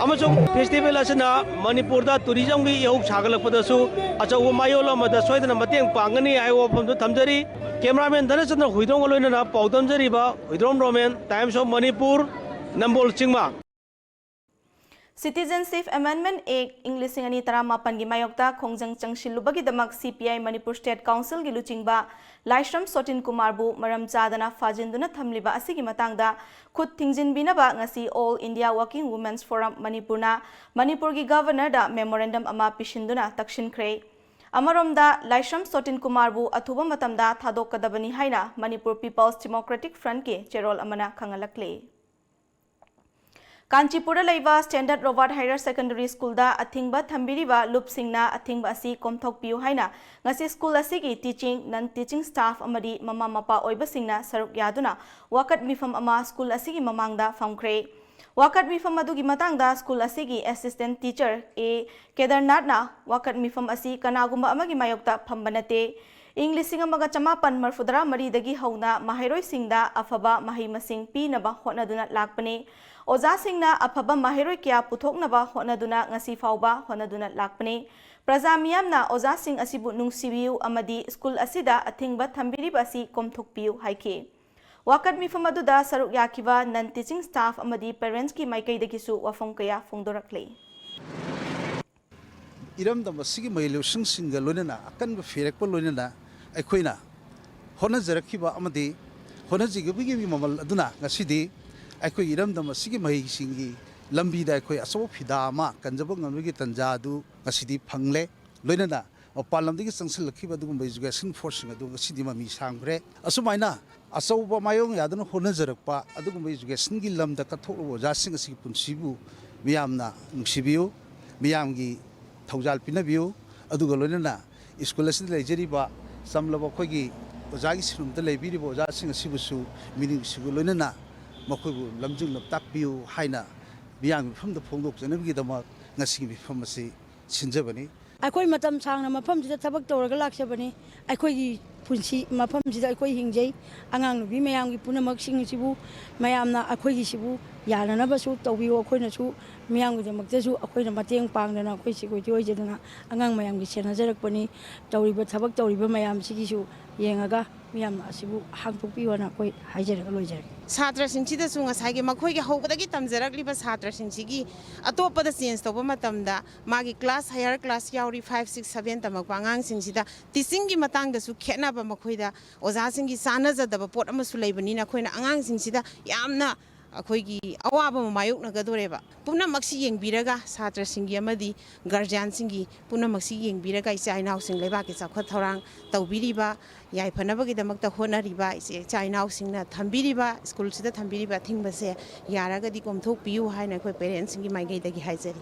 ꯑꯃꯁꯨꯡ ꯐꯦꯁꯇꯤꯚꯦꯜ ꯑꯁꯤꯅ ꯃꯅꯤꯄꯨꯔꯗ ꯇꯨꯔꯤꯖꯝꯒꯤ ꯏꯍꯧ ꯁꯥꯒꯠꯂꯛꯄꯗꯁꯨ ꯑꯆꯧꯕ ꯃꯥꯏꯑꯣꯟ ꯑꯃꯗ ꯁꯣꯏꯗꯅ ꯃꯇꯦꯡ ꯄꯥꯡꯒꯅꯤ ꯍꯥꯏꯕ ꯋꯥꯐꯝꯗꯨ ꯊꯝꯖꯔꯤ꯫ ꯀꯦꯃꯦꯔꯥꯃꯦꯟ ꯙꯅꯆꯟꯗ꯭ꯔ ꯍꯨꯏꯗ꯭ꯔꯣꯝꯒ ꯂꯣꯏꯅꯅ ꯄꯥꯎ ꯗꯝꯖꯔꯤꯕ Huidrom Roman, Times of Manipur, Nambol ꯆꯤꯡꯃꯥꯡ꯫ Citizenship Amendment Act ꯏꯪ ꯂꯤꯁꯤꯡ ꯑꯅꯤ ꯇꯔꯥꯃꯥꯄꯟꯒꯤ ꯃꯥꯌꯣꯛꯇ ꯈꯣꯡꯖꯪ ꯆꯪꯁꯤꯜꯂꯨꯕꯒꯤꯗꯃꯛ C P I Manipur State Councilꯒꯤ ꯂꯨꯆꯤꯡꯕ ꯂꯥꯏꯁ꯭ꯔꯝ ꯁꯣꯇꯤꯟ ꯀꯨꯃꯥꯔꯕꯨ ꯃꯔꯝ ꯆꯥꯗꯅ ꯐꯥꯖꯤꯟꯗꯨꯅ ꯊꯝꯂꯤꯕ ꯑꯁꯤꯒꯤ ꯃꯇꯥꯡꯗ ꯈꯨꯠ ꯊꯤꯡꯖꯤꯟꯕꯤꯅꯕ ꯉꯁꯤ All India Working Women's Forum ꯃꯅꯤꯄꯨꯔꯅ ꯃꯅꯤꯄꯨꯔꯒꯤ Governorꯗ memorandum ꯑꯃ ꯄꯤꯁꯤꯟꯗꯨꯅ ꯇꯛꯁꯤꯟꯈ꯭ꯔꯦ꯫ ꯑꯃꯔꯣꯝꯗ, ꯂꯥꯏꯁ꯭ꯔꯝ ꯁꯣꯇꯤꯟ ꯀꯨꯃꯥꯔꯕꯨ ꯑꯊꯨꯕ ꯃꯇꯝꯗ ꯊꯥꯗꯣꯛꯀꯗꯕꯅꯤ ꯍꯥꯏꯅ Manipur People's Democratic Frontꯀꯤ ꯆꯦꯔꯣꯜ ꯑꯃꯅ ꯈꯪꯍꯜꯂꯛꯂꯤ꯫ ꯀꯥꯟꯆꯤꯄꯨꯔꯗ ꯂꯩꯕ Standard Robert Higher Secondary Schoolꯗ ꯑꯊꯤꯡꯕ ꯊꯝꯕꯤꯔꯤꯕ ꯂꯨꯞꯁꯤꯡꯅ ꯑꯊꯤꯡꯕ ꯑꯁꯤ ꯀꯣꯝꯊꯣꯛꯄꯤꯌꯨ ꯍꯥꯏꯅ ꯉꯁꯤ school ꯑꯁꯤꯒꯤ teaching, non teaching staff ꯑꯃꯗꯤ ꯃꯃꯥ ꯃꯄꯥ ꯑꯣꯏꯕꯁꯤꯡꯅ ꯁꯔꯨꯛ ꯌꯥꯗꯨꯅ ꯋꯥꯀꯠ ꯃꯤꯐꯝ ꯑꯃ school ꯑꯁꯤꯒꯤ ꯃꯃꯥꯡꯗ ꯐꯝꯈ꯭ꯔꯦ꯫ ꯋꯥꯀꯠ ꯃꯤꯐꯝ ꯑꯗꯨꯒꯤ ꯃꯇꯥꯡꯗ school ꯑꯁꯤꯒꯤ assistant teacher A ꯀꯦꯗꯔꯅꯥꯊꯅ ꯋꯥꯀꯠ ꯃꯤꯐꯝ ꯑꯁꯤ ꯀꯅꯥꯒꯨꯝꯕ ꯑꯃꯒꯤ ꯃꯥꯌꯣꯛꯇ ꯐꯝꯕ ꯅꯠꯇꯦ꯫ ꯏꯪ ꯂꯤꯁꯤꯡ ꯑꯃꯒ ꯆꯃꯥꯄꯟ ꯃꯔꯐꯨꯇꯔꯥ ꯃꯔꯤꯗꯒꯤ ꯍꯧꯅ ꯃꯍꯩꯔꯣꯏꯁꯤꯡꯗ ꯑꯐꯕ ꯃꯍꯩ ꯃꯁꯤꯡ ꯄꯤꯅꯕ ꯍꯣꯠꯅꯗꯨꯅ ꯂꯥꯛꯄꯅꯤ꯫ ꯑꯣꯖꯥꯁꯤꯡꯅ ꯑꯐꯕ ꯃꯍꯩꯔꯣꯏ ꯀꯌꯥ ꯄꯨꯊꯣꯛꯅꯕ ꯍꯣꯠꯅꯗꯨꯅ ꯉꯁꯤ ꯐꯥꯎꯕ ꯍꯣꯠꯅꯗꯨꯅ ꯂꯥꯛꯄꯅꯤ꯫ ꯄ꯭ꯔꯖꯥ ꯃꯤꯌꯥꯝꯅ ꯑꯣꯖꯥꯁꯤꯡ ꯑꯁꯤꯕꯨ ꯅꯨꯡꯁꯤꯕꯤꯌꯨ ꯑꯃꯗꯤ school ꯑꯁꯤꯗ ꯑꯊꯤꯡꯕ ꯊꯝꯕꯤꯔꯤꯕ ꯑꯁꯤ ꯀꯣꯝꯊꯣꯛꯄꯤꯌꯨ ꯍꯥꯏꯈꯤ꯫ ꯋꯥꯀꯠ ꯃꯤꯐꯝ ꯑꯗꯨꯗ ꯁꯔꯨꯛ ꯌꯥꯈꯤꯕ non teaching staff ꯑꯃꯗꯤ parentsꯀꯤ ꯃꯥꯏꯀꯩꯗꯒꯤꯁꯨ ꯋꯥꯐꯝ ꯀꯌꯥ ꯐꯣꯡꯗꯣꯔꯛꯂꯤ꯫ ꯏꯔꯝꯗꯝ ꯑꯁꯤꯒꯤ ꯃꯍꯩꯂꯣꯏꯁꯪꯁꯤꯡꯒ ꯂꯣꯏꯅꯅ ꯑꯀꯟꯕ ꯐꯦꯔꯛꯄ ꯂꯣꯏꯅꯅ ꯑꯩꯈꯣꯏꯅ ꯍꯣꯠꯅꯖꯔꯛꯈꯤꯕ ꯑꯃꯗꯤ ꯍꯣꯠꯅꯖꯈꯤꯕꯒꯤ ꯃꯃꯜ ꯑꯗꯨꯅ ꯉꯁꯤꯗꯤ ꯑꯩꯈꯣꯏ ꯏꯔꯝꯗꯝ ꯑꯁꯤꯒꯤ ꯃꯍꯩꯁꯤꯡꯒꯤ ꯂꯝꯕꯤꯗ ꯑꯩꯈꯣꯏ ꯑꯆꯧꯕ ꯐꯤꯗꯥ ꯑꯃ ꯀꯟꯖꯕ ꯉꯝꯕꯒꯤ ꯇꯥꯟꯖꯥ ꯑꯗꯨ ꯉꯁꯤꯗꯤ ꯐꯪꯂꯦ꯫ ꯂꯣꯏꯅꯅ ꯃꯄꯥꯟ ꯂꯝꯗꯒꯤ ꯆꯪꯁꯤꯜꯂꯛꯈꯤꯕ ꯑꯗꯨꯒꯨꯝꯕ education forceꯁꯤꯡ ꯑꯗꯨ ꯉꯁꯤꯗꯤ ꯃꯃꯤ ꯁꯥꯡꯈ꯭ꯔꯦ꯫ ꯑꯁꯨꯃꯥꯏꯅ ꯑꯆꯧꯕ ꯃꯥꯌꯣꯡ ꯌꯥꯗꯨꯅ ꯍꯣꯠꯅꯖꯔꯛꯄ ꯑꯗꯨꯒꯨꯝꯕ educationꯒꯤ ꯂꯝꯗ ꯀꯠꯊꯣꯛꯂꯕ ꯑꯣꯖꯥꯁꯤꯡ ꯑꯁꯤꯒꯤ ꯄꯨꯟꯁꯤꯕꯨ ꯃꯤꯌꯥꯝꯅ ꯅꯨꯡꯁꯤꯕꯤꯌꯨ, ꯃꯤꯌꯥꯝꯒꯤ ꯊꯧꯖꯥꯜ ꯄꯤꯅꯕꯤꯌꯨ꯫ ꯑꯗꯨꯒ ꯂꯣꯏꯅꯅ school ꯑꯁꯤꯗ ꯂꯩꯖꯔꯤꯕ ꯆꯝꯂꯕ ꯑꯩꯈꯣꯏꯒꯤ ꯑꯣꯖꯥꯒꯤ ꯁꯤꯟꯐꯝꯗ ꯂꯩꯕꯤꯔꯤꯕ ꯑꯣꯖꯥꯁꯤꯡ ꯑꯁꯤꯕꯨꯁꯨ ꯃꯤꯅꯨꯡꯁꯤꯒ ꯂꯣꯏꯅꯅ ꯃꯈꯣꯏꯕꯨ ꯂꯝꯖꯤꯡ ꯂꯝꯇꯥꯛꯄꯤꯌꯨ ꯍꯥꯏꯅ ꯃꯤꯌꯥꯝꯒꯤ ꯃꯐꯝꯗ ꯐꯣꯡꯗꯣꯛꯆꯅꯕꯒꯤꯗꯃꯛ ꯉꯁꯤꯒꯤ ꯃꯤꯐꯝ ꯑꯁꯤ ꯁꯤꯟꯖꯕꯅꯤ꯫ ꯑꯩꯈꯣꯏ ꯃꯇꯝ ꯁꯥꯡꯅ ꯃꯐꯝꯁꯤꯗ ꯊꯕꯛ ꯇꯧꯔꯒ ꯂꯥꯛꯆꯕꯅꯤ꯫ ꯑꯩꯈꯣꯏꯒꯤ ꯄꯨꯟꯁꯤ ꯃꯐꯝꯁꯤꯗ ꯑꯩꯈꯣꯏ ꯍꯤꯡꯖꯩ꯫ ꯑꯉꯥꯡ ꯅꯨꯄꯤ ꯃꯌꯥꯝꯒꯤ ꯄꯨꯝꯅꯃꯛꯁꯤꯡꯁꯤꯕꯨ ꯃꯌꯥꯝꯅ ꯑꯩꯈꯣꯏꯒꯤꯁꯤꯕꯨ ꯌꯥꯅꯅꯕꯁꯨ ꯇꯧꯕꯤꯌꯨ꯫ ꯑꯩꯈꯣꯏꯅꯁꯨ ꯃꯤꯌꯥꯝꯒꯤꯗꯃꯛꯇꯁꯨ ꯑꯩꯈꯣꯏꯅ ꯃꯇꯦꯡ ꯄꯥꯡꯗꯅ ꯑꯩꯈꯣꯏ security ꯑꯣꯏꯖꯗꯅ ꯑꯉꯥꯡ ꯃꯌꯥꯝꯒꯤ ꯁꯦꯟꯅꯖꯔꯛꯄꯅꯤ꯫ ꯇꯧꯔꯤꯕ ꯊꯕꯛ ꯇꯧꯔꯤꯕ ꯃꯌꯥꯝꯁꯤꯒꯤꯁꯨ ꯌꯦꯡꯉꯒ ꯃꯤꯌꯥꯝ ꯑꯁꯤꯕꯨ ꯍꯥꯡꯗꯣꯛꯄꯤꯌꯣꯅ ꯑꯩꯈꯣꯏ ꯍꯥꯏꯖꯔꯒ ꯂꯣꯏꯖꯔꯒꯦ꯫ ꯁꯥꯇ꯭ꯔꯁꯤꯡꯁꯤꯗꯁꯨ ꯉꯁꯥꯏꯒꯤ ꯃꯈꯣꯏꯒꯤ ꯍꯧꯕꯗꯒꯤ ꯇꯝꯖꯔꯛꯂꯤꯕ ꯁꯥꯇ꯭ꯔꯁꯤꯡꯁꯤꯒꯤ ꯑꯇꯣꯞꯄꯗ ꯆꯦꯟꯖ ꯇꯧꯕ ꯃꯇꯝꯗ ꯃꯥꯒꯤ ꯀ꯭ꯂꯥꯁ, ꯍꯥꯌꯔ ꯀ꯭ꯂꯥꯁ ꯌꯥꯎꯔꯤ, ꯐꯥꯏꯚ, ꯁꯤꯛꯁ, ꯁꯚꯦꯟ ꯇꯝꯃꯛꯄ ꯑꯉꯥꯡꯁꯤꯡꯁꯤꯗ ꯇꯤꯆꯤꯡꯒꯤ ꯃꯇꯥꯡꯗꯁꯨ ꯈꯦꯠꯅꯕ, ꯃꯈꯣꯏꯗ ꯑꯣꯖꯥꯁꯤꯡꯒꯤ ꯆꯥꯟꯅꯖꯗꯕ ꯄꯣꯠ ꯑꯃꯁꯨ ꯂꯩꯕꯅꯤꯅ ꯑꯩꯈꯣꯏꯅ ꯑꯉꯥꯡꯁꯤꯡꯁꯤꯗ ꯌꯥꯝꯅ ꯑꯩꯈꯣꯏꯒꯤ ꯑꯋꯥꯕ ꯑꯃ ꯃꯥꯌꯣꯛꯅꯒꯗꯣꯔꯦꯕ꯫ ꯄꯨꯝꯅꯃꯛꯁꯤ ꯌꯦꯡꯕꯤꯔꯒ ꯁꯥꯇ꯭ꯔꯁꯤꯡꯒꯤ ꯑꯃꯗꯤ ꯒꯥꯔꯖꯤꯌꯥꯟꯁꯤꯡꯒꯤ ꯄꯨꯝꯅꯃꯛꯁꯤ ꯌꯦꯡꯕꯤꯔꯒ ꯏꯆꯥ ꯏꯅꯥꯎꯁꯤꯡ ꯂꯩꯕꯥꯛꯀꯤ ꯆꯥꯎꯈꯠ ꯊꯧꯔꯥꯡ ꯇꯧꯕꯤꯔꯤꯕ, ꯌꯥꯏꯐꯅꯕꯒꯤꯗꯃꯛꯇ ꯍꯣꯠꯅꯔꯤꯕ ꯏꯆꯦ ꯏꯆꯥ ꯏꯅꯥꯎꯁꯤꯡꯅ ꯊꯝꯕꯤꯔꯤꯕ, ꯁ꯭ꯀꯨꯜꯁꯤꯗ ꯊꯝꯕꯤꯔꯤꯕ ꯑꯊꯤꯡꯕꯁꯦ ꯌꯥꯔꯒꯗꯤ ꯀꯣꯝꯊꯣꯛꯄꯤꯌꯨ ꯍꯥꯏꯅ ꯑꯩꯈꯣꯏ ꯄꯦꯔꯦꯟꯁꯁꯤꯡꯒꯤ ꯃꯥꯏꯀꯩꯗꯒꯤ ꯍꯥꯏꯖꯔꯤ꯫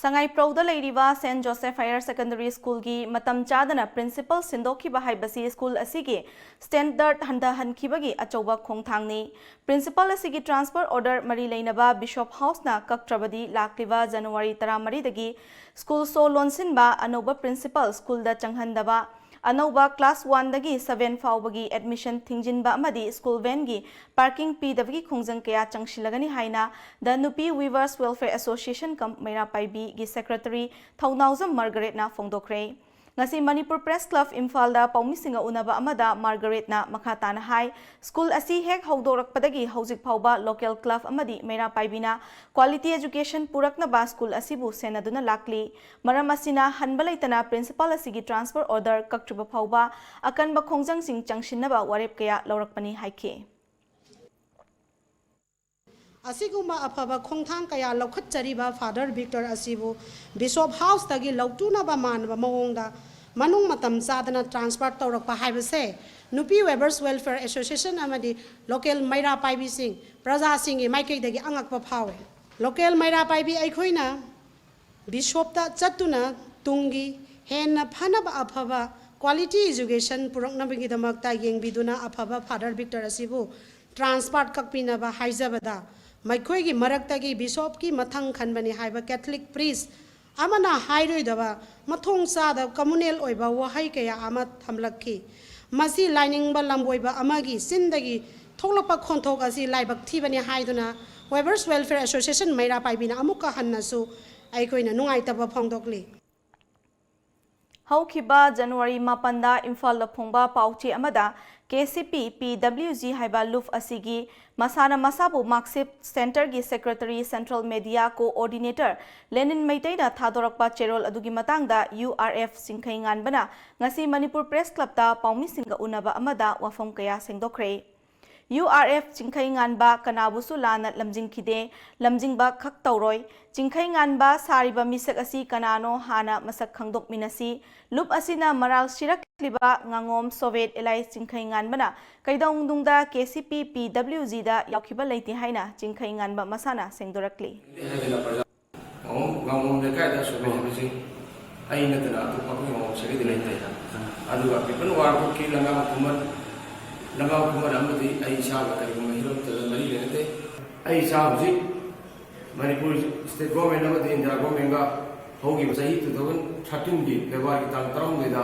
ꯁꯉꯥꯏꯄ꯭ꯔꯧꯗ ꯂꯩꯔꯤꯕ ꯁꯦꯟꯠ ꯖꯣꯁꯦꯐ ꯍꯥꯌꯔ ꯁꯦꯀꯦꯟꯗꯔꯤ ꯁ꯭ꯀꯨꯜꯒꯤ ꯃꯇꯝ ꯆꯥꯗꯅ ꯄ꯭ꯔꯤꯟꯁꯤꯄꯜ ꯁꯤꯟꯗꯣꯛꯈꯤꯕ ꯍꯥꯏꯕꯁꯤ ꯁ꯭ꯀꯨꯜ ꯑꯁꯤꯒꯤ ꯁ꯭ꯇꯦꯟꯗꯔꯗ ꯍꯟꯊꯍꯟꯈꯤꯕꯒꯤ ꯑꯆꯧꯕ ꯈꯣꯡꯊꯥꯡꯅꯤ꯫ ꯄ꯭ꯔꯤꯟꯁꯤꯄꯜ ꯑꯁꯤꯒꯤ ꯇ꯭ꯔꯥꯟꯁꯐꯔ ꯑꯣꯔꯗꯔ ꯃꯔꯤ ꯂꯩꯅꯕ ꯕꯤꯁꯣꯞ ꯍꯥꯎꯁꯅ ꯀꯛꯇ꯭ꯔꯕꯗꯤ ꯂꯥꯛꯂꯤꯕ ꯖꯅꯋꯥꯔꯤ ꯇꯔꯥꯃꯔꯤꯗꯒꯤ ꯁ꯭ꯀꯨꯜ ꯁꯣ ꯂꯣꯟꯁꯤꯟꯕ, ꯑꯅꯧꯕ ꯄ꯭ꯔꯤꯟꯁꯤꯄꯜ ꯁ꯭ꯀꯨꯜꯗ ꯆꯪꯍꯟꯗꯕ, ꯑꯅꯧꯕ ꯀ꯭ꯂꯥꯁ ꯋꯥꯟꯗꯒꯤ ꯁꯚꯦꯟ ꯐꯥꯎꯕꯒꯤ ꯑꯦꯗꯃꯤꯁꯟ ꯊꯤꯡꯖꯤꯟꯕ ꯑꯃꯗꯤ ꯁ꯭ꯀꯨꯜ ꯚꯦꯟꯒꯤ ꯄꯥꯔꯀꯤꯡ ꯄꯤꯗꯕꯒꯤ ꯈꯣꯡꯖꯪ ꯀꯌꯥ ꯆꯪꯁꯤꯜꯂꯒꯅꯤ ꯍꯥꯏꯅ The Nupi Weavers Welfare Association cum ꯃꯩꯔꯥ ꯄꯥꯏꯕꯤꯒꯤ ꯁꯦꯀ꯭ꯔꯦꯇꯔꯤ ꯊꯧꯅꯥꯎꯖꯝ ꯃꯥꯔꯒꯔꯦꯠꯅ ꯐꯣꯡꯗꯣꯛꯈ꯭ꯔꯦ꯫ ꯉꯁꯤ ꯃꯅꯤꯄꯨꯔ ꯄ꯭ꯔꯦꯁ ꯀ꯭ꯂꯕ ꯏꯝꯐꯥꯜꯗ ꯄꯥꯎꯃꯤꯁꯤꯡꯒ ꯎꯅꯕ ꯑꯃꯗ ꯃꯥꯔꯒꯔꯦꯠꯅ ꯃꯈꯥ ꯇꯥꯅ ꯍꯥꯏ, ꯁ꯭ꯀꯨꯜ ꯑꯁꯤ ꯍꯦꯛ ꯍꯧꯗꯣꯔꯛꯄꯗꯒꯤ ꯍꯧꯖꯤꯛ ꯐꯥꯎꯕ ꯂꯣꯀꯦꯜ ꯀ꯭ꯂꯕ ꯑꯃꯗꯤ ꯃꯩꯔꯥ ꯄꯥꯏꯕꯤꯅ ꯀ꯭ꯋꯥꯂꯤꯇꯤ ꯑꯦꯖꯨꯀꯦꯁꯟ ꯄꯨꯔꯛꯅꯕ ꯁ꯭ꯀꯨꯜ ꯑꯁꯤꯕꯨ ꯁꯦꯟꯅꯗꯨꯅ ꯂꯥꯛꯂꯤ꯫ ꯃꯔꯝ ꯑꯁꯤꯅ ꯍꯟꯕ ꯂꯩꯇꯅ ꯄ꯭ꯔꯤꯟꯁꯤꯄꯥꯜ ꯑꯁꯤꯒꯤ ꯇ꯭ꯔꯥꯟꯁꯐꯔ ꯑꯣꯔꯗꯔ ꯀꯛꯇ꯭ꯔꯤꯕ ꯐꯥꯎꯕ ꯑꯀꯟꯕ ꯈꯣꯡꯖꯪꯁꯤꯡ ꯆꯪꯁꯤꯟꯅꯕ ꯋꯥꯔꯦꯞ ꯀꯌꯥ ꯂꯧꯔꯛꯄꯅꯤ ꯍꯥꯏꯈꯤ꯫ ꯑꯁꯤꯒꯨꯝꯕ ꯑꯐꯕ ꯈꯣꯡꯊꯥꯡ ꯀꯌꯥ ꯂꯧꯈꯠꯆꯔꯤꯕ ꯐꯥꯗꯔ ꯚꯤꯛꯇꯔ ꯑꯁꯤꯕꯨ ꯕꯤꯁꯣꯞ ꯍꯥꯎꯁꯇꯒꯤ ꯂꯧꯇꯨꯅꯕ ꯃꯥꯟꯕ ꯃꯑꯣꯡꯗ ꯃꯅꯨꯡ ꯃꯇꯝ ꯆꯥꯗꯅ ꯇ꯭ꯔꯥꯟꯁꯐꯔ ꯇꯧꯔꯛꯄ ꯍꯥꯏꯕꯁꯦ ꯅꯨꯄꯤ ꯋꯦꯕꯔꯁ ꯋꯦꯜꯐꯤꯌꯔ ꯑꯦꯁꯣꯁꯤꯌꯦꯁꯟ ꯑꯃꯗꯤ ꯂꯣꯀꯦꯜ ꯃꯩꯔꯥ ꯄꯥꯏꯕꯤꯁꯤꯡ, ꯄ꯭ꯔꯖꯥꯁꯤꯡꯒꯤ ꯃꯥꯏꯀꯩꯗꯒꯤ ꯑꯉꯛꯄ ꯐꯥꯎꯏ꯫ ꯂꯣꯀꯦꯜ ꯃꯩꯔꯥ ꯄꯥꯏꯕꯤ ꯑꯩꯈꯣꯏꯅ ꯕꯤꯁꯣꯞꯇ ꯆꯠꯇꯨꯅ ꯇꯨꯡꯒꯤ ꯍꯦꯟꯅ ꯐꯅꯕ ꯑꯐꯕ ꯀ꯭ꯋꯥꯂꯤꯇꯤ ꯑꯦꯖꯨꯀꯦꯁꯟ ꯄꯨꯔꯛꯅꯕꯒꯤꯗꯃꯛꯇ ꯌꯦꯡꯕꯤꯗꯨꯅ ꯑꯐꯕ ꯐꯥꯗꯔ ꯚꯤꯛꯇꯔ ꯑꯁꯤꯕꯨ ꯇ꯭ꯔꯥꯟꯁꯐꯔ ꯀꯛꯄꯤꯅꯕ ꯍꯥꯏꯖꯕꯗ, ꯃꯈꯣꯏꯒꯤ ꯃꯔꯛꯇꯒꯤ ꯕꯤꯁꯣꯞꯀꯤ ꯃꯊꯪ ꯈꯟꯕꯅꯤ ꯍꯥꯏꯕ ꯀꯦꯊꯂꯤꯛ ꯄ꯭ꯔꯤꯁ ꯑꯃꯅ ꯍꯥꯏꯔꯣꯏꯗꯕ ꯃꯊꯣꯡ ꯆꯥꯗꯕ ꯀꯝꯃꯨꯅꯦꯜ ꯑꯣꯏꯕ ꯋꯥꯍꯩ ꯀꯌꯥ ꯑꯃ ꯊꯝꯂꯛꯈꯤ꯫ ꯃꯁꯤ ꯂꯥꯏꯅꯤꯡꯕ ꯂꯝꯕꯣꯏꯕ ꯑꯃꯒꯤ ꯆꯤꯟꯗꯒꯤ ꯊꯣꯛꯂꯛꯄ ꯈꯣꯟꯊꯣꯛ ꯑꯁꯤ ꯂꯥꯏꯕꯛ ꯊꯤꯕꯅꯤ ꯍꯥꯏꯗꯨꯅ ꯋꯦꯕꯔꯁ ꯋꯦꯜꯐꯤꯌꯔ ꯑꯦꯁꯣꯁꯤꯌꯦꯁꯟ ꯃꯩꯔꯥ ꯄꯥꯏꯕꯤꯅ ꯑꯃꯨꯛꯀ ꯍꯟꯅꯁꯨ ꯑꯩꯈꯣꯏꯅ ꯅꯨꯡꯉꯥꯏꯇꯕ ꯐꯣꯡꯗꯣꯛꯂꯤ꯫ ꯍꯧꯈꯤꯕ ꯖꯅꯋꯥꯔꯤ ꯃꯥꯄꯟꯗ ꯏꯝꯐꯥꯜꯗ ꯐꯣꯡꯕ ꯄꯥꯎꯆꯦ ꯑꯃꯗ, ꯀꯦ ꯁꯤ ꯄꯤ ꯄꯤ ꯗꯕ꯭ꯂꯤꯎ ꯖꯤ ꯍꯥꯏꯕ ꯂꯨꯞ ꯑꯁꯤꯒꯤ ꯃꯁꯥꯅ ꯃꯁꯥꯕꯨ ꯃꯥꯔꯛꯁꯤꯞ ꯁꯦꯟꯇꯔꯒꯤ ꯁꯦꯀ꯭ꯔꯦꯇꯔꯤ ꯁꯦꯟꯇ꯭ꯔꯦꯜ ꯃꯦꯗꯤꯌꯥ ꯀꯣꯑꯣꯔꯗꯤꯅꯦꯇꯔ ꯂꯦꯅꯤꯟ ꯃꯩꯇꯩꯅ ꯊꯥꯗꯣꯔꯛꯄ ꯆꯦꯔꯣꯜ ꯑꯗꯨꯒꯤ ꯃꯇꯥꯡꯗ ꯌꯨ ꯑꯥꯔ ꯑꯦꯐ ꯆꯤꯡꯈꯩꯉꯥꯟꯕꯅ ꯉꯁꯤ ꯃꯅꯤꯄꯨꯔ ꯄ꯭ꯔꯦꯁ ꯀ꯭ꯂꯕꯇ ꯄꯥꯎꯃꯤꯁꯤꯡꯒ ꯎꯅꯕ ꯑꯃꯗ ꯋꯥꯐꯝ ꯀꯌꯥ ꯁꯦꯡꯗꯣꯛꯈ꯭ꯔꯦ꯫ ꯌꯨ ꯑꯥꯔ ꯑꯦꯐ ꯆꯤꯡꯈꯩꯉꯥꯟꯕ ꯀꯅꯥꯕꯨꯁꯨ ꯂꯥꯟꯅ ꯂꯝꯖꯤꯡꯈꯤꯗꯦ, ꯂꯝꯖꯤꯡꯕ ꯈꯛ ꯇꯧꯔꯣꯏ꯫ ꯆꯤꯡꯈꯩꯉꯥꯟꯕ ꯁꯥꯔꯤꯕ ꯃꯤꯁꯛ ꯑꯁꯤ ꯀꯅꯥꯅꯣ ꯍꯥꯟꯅ ꯃꯁꯛ ꯈꯪꯗꯣꯛꯃꯤꯟꯅꯁꯤ꯫ ꯂꯨꯞ ꯑꯁꯤꯅ ꯃꯔꯥꯜ ꯁꯤꯔꯛꯂꯤꯕ ꯉꯥꯉꯣꯝ ꯁꯣꯚꯤꯌꯦꯠ ꯑꯦꯂꯥꯏ ꯆꯤꯡꯈꯩꯉꯥꯟꯕꯅ ꯀꯩꯗꯧꯅꯨꯡꯗ ꯀꯦ ꯁꯤ ꯄꯤ ꯄꯤ ꯗꯕ꯭ꯂꯤꯎ ꯖꯤꯗ ꯌꯥꯎꯈꯤꯕ ꯂꯩꯇꯦ ꯍꯥꯏꯅ ꯆꯤꯡꯈꯩꯉꯥꯟꯕ ꯃꯁꯥꯅ ꯁꯦꯡꯗꯣꯔꯛꯂꯤ꯫ ꯉꯥꯉꯣꯝ, ꯉꯥꯉꯣꯝ ꯂꯩꯀꯥꯏꯗ ꯁꯣꯚꯤꯌꯦꯠ ꯍꯥꯏꯕꯁꯤ ꯑꯩ ꯅꯠꯇꯅ ꯑꯇꯣꯞꯄ ꯑꯩꯈꯣꯏ ꯉꯥꯉꯣꯝ ꯁꯥꯒꯩꯗꯤ ꯂꯩꯇꯦ꯫ ꯑꯗꯨꯒ ꯄꯤꯄꯜ ꯋꯥꯔ ꯒ꯭ꯔꯨꯞꯀꯤ ꯂꯝꯉꯥꯡ ꯈꯨꯃꯟ, ꯂꯝꯉꯥꯡ ꯈꯨꯃꯟ ꯑꯃꯗꯤ ꯑꯩ ꯏꯁꯥꯒ ꯀꯔꯤꯒꯨꯝꯕ ꯍꯤꯔꯝꯇꯗ ꯃꯔꯤ ꯂꯩꯅꯗꯦ꯫ ꯑꯩ ꯏꯁꯥ ꯍꯧꯖꯤꯛ ꯃꯅꯤꯄꯨꯔ ꯁ꯭ꯇꯦꯠ ꯒꯣꯔꯃꯦꯟ ꯑꯃꯗꯤ ꯏꯟꯗꯤꯌꯥ ꯒꯣꯔꯃꯦꯟꯒ ꯍꯧꯈꯤꯕ ꯆꯍꯤ two thousand thirteen ꯒꯤ ꯐꯦꯕ꯭ꯔꯨꯋꯥꯔꯤꯒꯤ ꯇꯥꯡ ꯇꯔꯥꯍꯨꯝꯗꯣꯏꯗ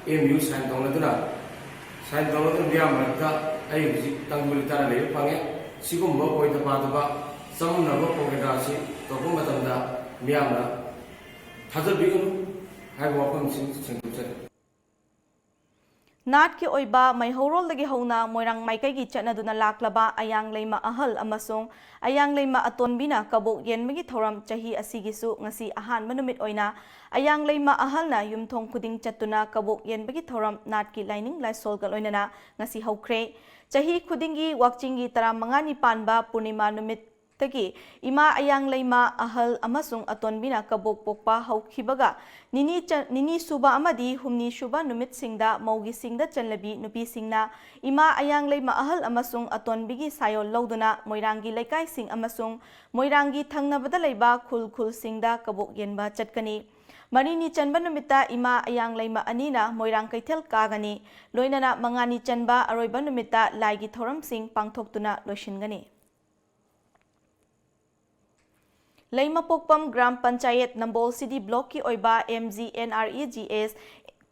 ꯑꯦꯝ ꯌꯨ ꯁꯥꯏꯟ ꯇꯧꯅꯗꯨꯅ, ꯁꯥꯏꯟ ꯇꯧꯅꯗꯨꯅ ꯃꯤꯌꯥꯝ ꯃꯔꯛꯇ ꯑꯩ ꯍꯧꯖꯤꯛ ꯇꯪꯗꯨ ꯂꯩꯇꯥꯅ ꯂꯩꯕ ꯐꯪꯉꯦ꯫ ꯁꯤꯒꯨꯝꯕ ꯑꯣꯏꯗ ꯄꯥꯗꯕ ꯆꯃꯝꯅꯕ ꯄ꯭ꯔꯣꯄꯒꯦꯟꯗꯥ ꯑꯁꯤ ꯇꯧꯔꯛꯄ ꯃꯇꯝꯗ ꯃꯤꯌꯥꯝꯅ ꯊꯥꯖꯕꯤꯒꯅꯨ ꯍꯥꯏꯕ ꯋꯥꯐꯝꯁꯤꯡ ꯁꯦꯡꯗꯣꯛꯆꯔꯤ꯫ ꯅꯥꯠꯀꯤ ꯑꯣꯏꯕ ꯃꯩꯍꯧꯔꯣꯜꯗꯒꯤ ꯍꯧꯅ ꯃꯣꯏꯔꯥꯡ ꯃꯥꯏꯀꯩꯒꯤ ꯆꯠꯅꯗꯨꯅ ꯂꯥꯛꯂꯕ ꯑꯌꯥꯡ ꯂꯩꯃ ꯑꯍꯜ ꯑꯃꯁꯨꯡ ꯑꯌꯥꯡ ꯂꯩꯃ ꯑꯇꯣꯟꯕꯤꯅ ꯀꯕꯣꯛ ꯌꯦꯟꯕꯒꯤ ꯊꯧꯔꯝ ꯆꯍꯤ ꯑꯁꯤꯒꯤꯁꯨ ꯉꯁꯤ ꯑꯍꯥꯟꯕ ꯅꯨꯃꯤꯠ ꯑꯣꯏꯅ ꯑꯌꯥꯡ ꯂꯩꯃ ꯑꯍꯜꯅ ꯌꯨꯝꯊꯣꯡ ꯈꯨꯗꯤꯡ ꯆꯠꯇꯨꯅ ꯀꯕꯣꯛ ꯌꯦꯟꯕꯒꯤ ꯊꯧꯔꯝ ꯅꯥꯠꯀꯤ ꯂꯥꯏꯅꯤꯡ ꯂꯥꯏꯁꯣꯜꯒ ꯂꯣꯏꯅꯅ ꯉꯁꯤ ꯍꯧꯈ꯭ꯔꯦ꯫ ꯆꯍꯤ ꯈꯨꯗꯤꯡꯒꯤ ꯋꯥꯛꯆꯤꯡꯒꯤ ꯇꯔꯥꯃꯉꯥꯅꯤ ꯄꯥꯟꯕ ꯄꯨꯔꯅꯤꯃꯥ ꯅꯨꯃꯤꯠ ꯇꯒꯤ ꯏꯃꯥ ꯑꯌꯥꯡ ꯂꯩꯃ ꯑꯍꯜ ꯑꯃꯁꯨꯡ ꯑꯇꯣꯟꯕꯤꯅ ꯀꯕꯣꯛ ꯄꯣꯛꯄ ꯍꯧꯈꯤꯕꯒ ꯅꯤꯅꯤ ꯆ-, ꯅꯤꯅꯤ ꯁꯨꯕ ꯑꯃꯗꯤ ꯍꯨꯝꯅꯤ ꯁꯨꯕ ꯅꯨꯃꯤꯠꯁꯤꯡꯗ ꯃꯧꯒꯤ ꯁꯤꯡꯗ ꯆꯜꯂꯕꯤ ꯅꯨꯄꯤꯁꯤꯡꯅ ꯏꯃꯥ ꯑꯌꯥꯡ ꯂꯩꯃ ꯑꯍꯜ ꯑꯃꯁꯨꯡ ꯑꯇꯣꯟꯕꯤꯒꯤ ꯁꯥꯌꯣꯜ ꯂꯧꯗꯨꯅ ꯃꯣꯏꯔꯥꯡꯒꯤ ꯂꯩꯀꯥꯏꯁꯤꯡ ꯑꯃꯁꯨꯡ ꯃꯣꯏꯔꯥꯡꯒꯤ ꯊꯪꯅꯕꯗ ꯂꯩꯕ ꯈꯨꯜ ꯈꯨꯜꯁꯤꯡꯗ ꯀꯕꯣꯛ ꯌꯦꯟꯕ ꯆꯠꯀꯅꯤ꯫ ꯃꯔꯤꯅꯤ ꯆꯟꯕ ꯅꯨꯃꯤꯠꯇ ꯏꯃꯥ ꯑꯌꯥꯡ ꯂꯩꯃ ꯑꯅꯤꯅ ꯃꯣꯏꯔꯥꯡ ꯀꯩꯊꯦꯜ ꯀꯥꯒꯅꯤ꯫ ꯂꯣꯏꯅꯅ ꯃꯉꯥꯅꯤ ꯆꯟꯕ ꯑꯔꯣꯏꯕ ꯅꯨꯃꯤꯠꯇ ꯂꯥꯏꯒꯤ ꯊꯧꯔꯝꯁꯤꯡ ꯄꯥꯡꯊꯣꯛꯇꯨꯅ ꯂꯣꯏꯁꯤꯟꯒꯅꯤ꯫ ꯂꯩꯃꯄꯣꯛꯄꯝ ꯒ꯭ꯔꯥꯝ ꯄꯟꯆꯥꯌꯠ ꯅꯝꯕꯣꯜ ꯁꯤꯗꯤ ꯕ꯭ꯂꯣꯛꯀꯤ ꯑꯣꯏꯕ M G N R E G S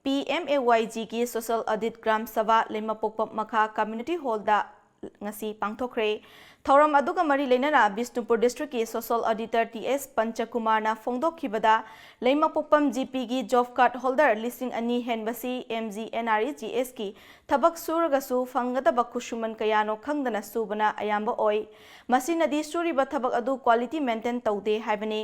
P M A Y ꯖꯤꯒꯤ ꯁꯣꯁꯦꯜ ꯑꯣꯗꯤꯠ ꯒ꯭ꯔꯥꯝ ꯁꯚꯥ ꯂꯩꯃꯄꯣꯛꯄꯝ ꯃꯈꯥ ꯀꯝꯃ꯭ꯌꯨꯅꯤꯇꯤ ꯍꯣꯜꯗ ꯉꯁꯤ ꯄꯥꯡꯊꯣꯛꯈ꯭ꯔꯦ꯫ ꯊꯧꯔꯝ ꯑꯗꯨꯒ ꯃꯔꯤ ꯂꯩꯅꯅ ꯕꯤꯁꯅꯨꯄꯨꯔ ꯗꯤꯁꯇ꯭ꯔꯤꯛꯀꯤ ꯁꯣꯁꯤꯌꯦꯜ ꯑꯣꯗꯤꯇꯔ ꯇꯤ ꯑꯦꯁ ꯄꯟꯆꯀꯨꯃꯥꯔꯅ ꯐꯣꯡꯗꯣꯛꯈꯤꯕꯗ, ꯂꯩꯃꯄꯣꯛꯄꯝ ꯖꯤ ꯄꯤꯒꯤ ꯖꯣꯕ ꯀꯥꯔꯗ ꯍꯣꯜꯗꯔ ꯂꯤꯁꯤꯡ ꯑꯅꯤ ꯍꯦꯟꯕꯁꯤ M G N R E G ꯑꯦꯁꯀꯤ ꯊꯕꯛ ꯁꯨꯔꯒꯁꯨ ꯐꯪꯒꯗꯕ ꯈꯨꯠꯁꯨꯃꯟ ꯀꯌꯥꯅꯣ ꯈꯪꯗꯅ ꯁꯨꯕꯅ ꯑꯌꯥꯝꯕ ꯑꯣꯏ꯫ ꯃꯁꯤꯅꯗꯤ ꯁꯨꯔꯤꯕ ꯊꯕꯛ ꯑꯗꯨ ꯀ꯭ꯋꯥꯂꯤꯇꯤ ꯃꯦꯟꯇꯦꯟ ꯇꯧꯗꯦ ꯍꯥꯏꯕꯅꯤ꯫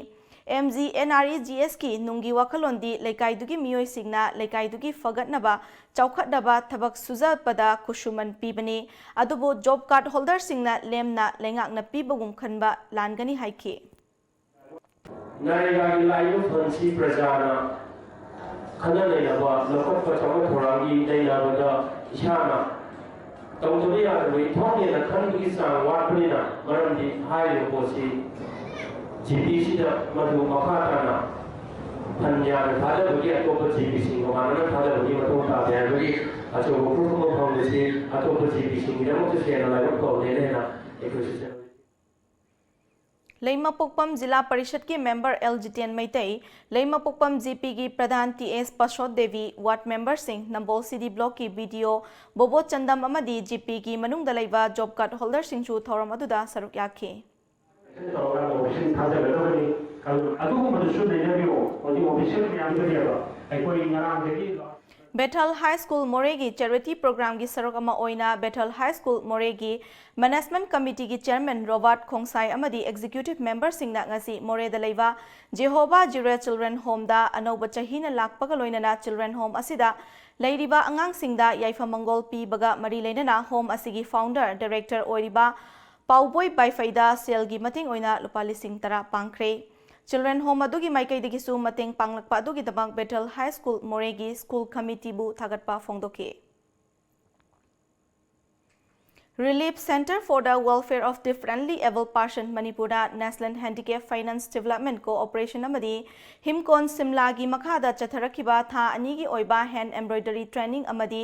M G N R E G ꯑꯦꯁꯀꯤ ꯅꯨꯡꯒꯤ ꯋꯥꯈꯜꯂꯣꯟꯗꯤ ꯂꯩꯀꯥꯏꯗꯨꯒꯤ ꯃꯤꯑꯣꯏꯁꯤꯡꯅ ꯂꯩꯀꯥꯏꯗꯨꯒꯤ ꯐꯒꯠꯅꯕ, ꯆꯥꯎꯈꯠꯅꯕ ꯊꯕꯛ ꯁꯨꯖꯕꯗ ꯈꯨꯠꯁꯨꯃꯟ ꯄꯤꯕꯅꯤ꯫ ꯑꯗꯨꯕꯨ ꯖꯣꯕ ꯀꯥꯔꯗ ꯍꯣꯜꯗꯔꯁꯤꯡꯅ ꯂꯦꯝꯅ ꯂꯩꯉꯥꯛꯅ ꯄꯤꯕꯒꯨꯝ ꯈꯟꯕ ꯂꯥꯟꯒꯅꯤ ꯍꯥꯏꯈꯤ꯫ ꯅꯔꯦꯒꯥꯒꯤ ꯂꯥꯛꯏꯕ ꯐꯟꯁꯤ ꯄ꯭ꯔꯖꯥꯅ ꯈꯟꯅ ꯅꯩꯅꯕ, ꯂꯧꯈꯠꯄ ꯆꯥꯎꯈꯠ ꯊꯧꯔꯥꯡꯒꯤ ꯅꯩꯅꯕꯗ ꯏꯁꯥꯅ ꯇꯧꯗꯕ ꯌꯥꯗꯕ ꯏꯊꯧꯅꯦꯅ ꯈꯟꯕꯒꯤ ꯆꯥꯡ ꯋꯥꯠꯄꯅꯤꯅ, ꯃꯔꯝꯗꯤ ꯍꯥꯏꯔꯤꯕ ꯄꯣꯠꯁꯤ ꯖꯤ ꯄꯤꯁꯤꯗ ꯃꯗꯨ ꯃꯈꯥ ꯇꯥꯅ ꯐꯟ ꯌꯥꯝꯅ ꯊꯥꯗꯕꯒꯤ, ꯑꯇꯣꯞꯄ ꯖꯤ ꯄꯤꯁꯤꯡꯒ ꯃꯥꯟꯅꯅ ꯊꯥꯗꯕꯒꯤ ꯃꯊꯧ ꯇꯥꯗꯦ ꯍꯥꯏꯕꯒꯤ ꯑꯆꯧꯕ proof ꯑꯃ ꯐꯪꯕꯁꯤ ꯑꯇꯣꯞꯄ ꯖꯤ ꯄꯤꯁꯤꯡꯒꯤꯗꯃꯛꯇꯁꯨ ꯍꯦꯟꯅ ꯂꯥꯏꯕꯛ ꯐꯕꯅꯦꯅ ꯍꯦꯟꯅ ꯑꯩꯈꯣꯏ ꯁꯤꯖꯤꯟꯅꯔꯤ꯫ ꯂꯩꯃꯄꯣꯛꯄꯝ ꯖꯤꯂꯥ ꯄꯔꯤꯁꯠꯀꯤ member L Jiten Meitei, Leimapokpam G ꯄꯤꯒꯤ ꯄ꯭ꯔꯙꯥꯟ ꯇꯤ ꯑꯦꯁ ꯄꯁꯣꯠ ꯗꯦꯕꯤ, ꯋꯥꯔꯗ ꯃꯦꯝꯕꯔꯁꯤꯡ, ꯅꯝꯕꯣꯜ ꯁꯤ ꯗꯤ ꯕ꯭ꯂꯣꯛꯀꯤ ꯕꯤ ꯗꯤ ꯑꯣ ꯕꯣꯕꯣ ꯆꯟꯗꯝ ꯑꯃꯗꯤ ꯖꯤ ꯄꯤꯒꯤ ꯃꯅꯨꯡꯗ ꯂꯩꯕ ꯖꯣꯕ ꯀꯥꯔꯗ ꯍꯣꯜꯗꯔꯁꯤꯡꯁꯨ ꯊꯧꯔꯝ ꯑꯗꯨꯗ ꯁꯔꯨꯛ ꯌꯥꯈꯤ꯫ ꯇꯧꯔꯒ ꯑꯣꯄꯔꯦꯁꯟ ꯊꯥꯖꯒꯗꯕꯅꯤ꯫ ꯑꯗꯨꯒꯨꯝꯕꯗꯨꯁꯨ ꯅꯩꯅꯕꯤꯌꯣ꯫ ꯍꯧꯖꯤꯛ ꯑꯣꯐꯤꯁꯤꯌꯦꯜ ꯃꯌꯥꯝꯗꯨꯅꯦꯕ ꯑꯩꯈꯣꯏ ꯉꯔꯥꯡꯗꯒꯤ ꯕꯦꯊꯦꯜ ꯍꯥꯏ ꯁ꯭ꯀꯨꯜ ꯃꯣꯔꯦꯒꯤ ꯆꯦꯔꯤꯇꯤ ꯄ꯭ꯔꯣꯒ꯭ꯔꯥꯝꯒꯤ ꯁꯔꯨꯛ ꯑꯃ ꯑꯣꯏꯅ ꯕꯦꯊꯦꯜ ꯍꯥꯏ ꯁ꯭ꯀꯨꯜ ꯃꯣꯔꯦꯒꯤ ꯃꯦꯅꯦꯖꯃꯦꯟꯠ ꯀꯃꯤꯇꯤꯒꯤ ꯆꯦꯌꯔꯃꯦꯟ ꯔꯣꯕꯥꯔꯠ ꯈꯣꯡꯁꯥꯏ ꯑꯃꯗꯤ ꯑꯦꯛꯖꯤꯀ꯭ꯌꯨꯇꯤꯚ ꯃꯦꯝꯕꯔꯁꯤꯡꯅ ꯉꯁꯤ ꯃꯣꯔꯦꯗ ꯂꯩꯕ ꯖꯦꯍꯣꯚꯥ ꯖꯤꯔꯦ ꯆꯤꯜꯗ꯭ꯔꯦꯟ ꯍꯣꯝꯗ ꯑꯅꯧꯕ ꯆꯍꯤꯅ ꯂꯥꯛꯄꯒ ꯂꯣꯏꯅꯅ ꯆꯤꯜꯗ꯭ꯔꯦꯟ ꯍꯣꯝ ꯑꯁꯤꯗ ꯂꯩꯔꯤꯕ ꯑꯉꯥꯡꯁꯤꯡꯗ ꯌꯥꯏꯐ ꯃꯪꯒꯣꯜ ꯄꯤꯕꯒ ꯃꯔꯤ ꯂꯩꯅꯅ ꯍꯣꯝ ꯑꯁꯤꯒꯤ ꯐꯥꯎꯟꯗꯔ ꯗꯥꯏꯔꯦꯛꯇꯔ ꯑꯣꯏꯔꯤꯕ ꯄꯥꯎꯕꯣꯏ ꯕꯥꯏꯐꯩꯗ ꯁꯦꯜꯒꯤ ꯃꯇꯦꯡ ꯑꯣꯏꯅ ꯂꯨꯄꯥ ꯂꯤꯁꯤꯡ ꯇꯔꯥ ꯄꯥꯡꯈ꯭ꯔꯦ꯫ ꯆꯤꯜꯗ꯭ꯔꯦꯟ ꯍꯣꯝ ꯑꯗꯨꯒꯤ ꯃꯥꯏꯀꯩꯗꯒꯤꯁꯨ ꯃꯇꯦꯡ ꯄꯥꯡꯂꯛꯄ ꯑꯗꯨꯒꯤꯗꯃꯛ ꯕꯦꯊꯦꯜ ꯍꯥꯏ ꯁ꯭ꯀꯨꯜ ꯃꯣꯔꯦꯒꯤ ꯁ꯭ꯀꯨꯜ ꯀꯃꯤꯇꯤꯕꯨ ꯊꯥꯒꯠꯄ ꯐꯣꯡꯗꯣꯛꯈꯤ꯫ Relief Centre for the Welfare of Differently Abled Person ꯃꯅꯤꯄꯨꯔꯗ National Handicap Finance Development Corporation ꯑꯃꯗꯤ ꯍꯤꯝꯀꯣꯟ ꯁꯤꯝꯂꯥꯒꯤ ꯃꯈꯥꯗ ꯆꯠꯊꯔꯛꯈꯤꯕ ꯊꯥ ꯑꯅꯤꯒꯤ ꯑꯣꯏꯕ ꯍꯦꯟ ꯑꯦꯝꯕ꯭ꯔꯣꯏꯗꯔꯤ ꯇ꯭ꯔꯦꯅꯤꯡ ꯑꯃꯗꯤ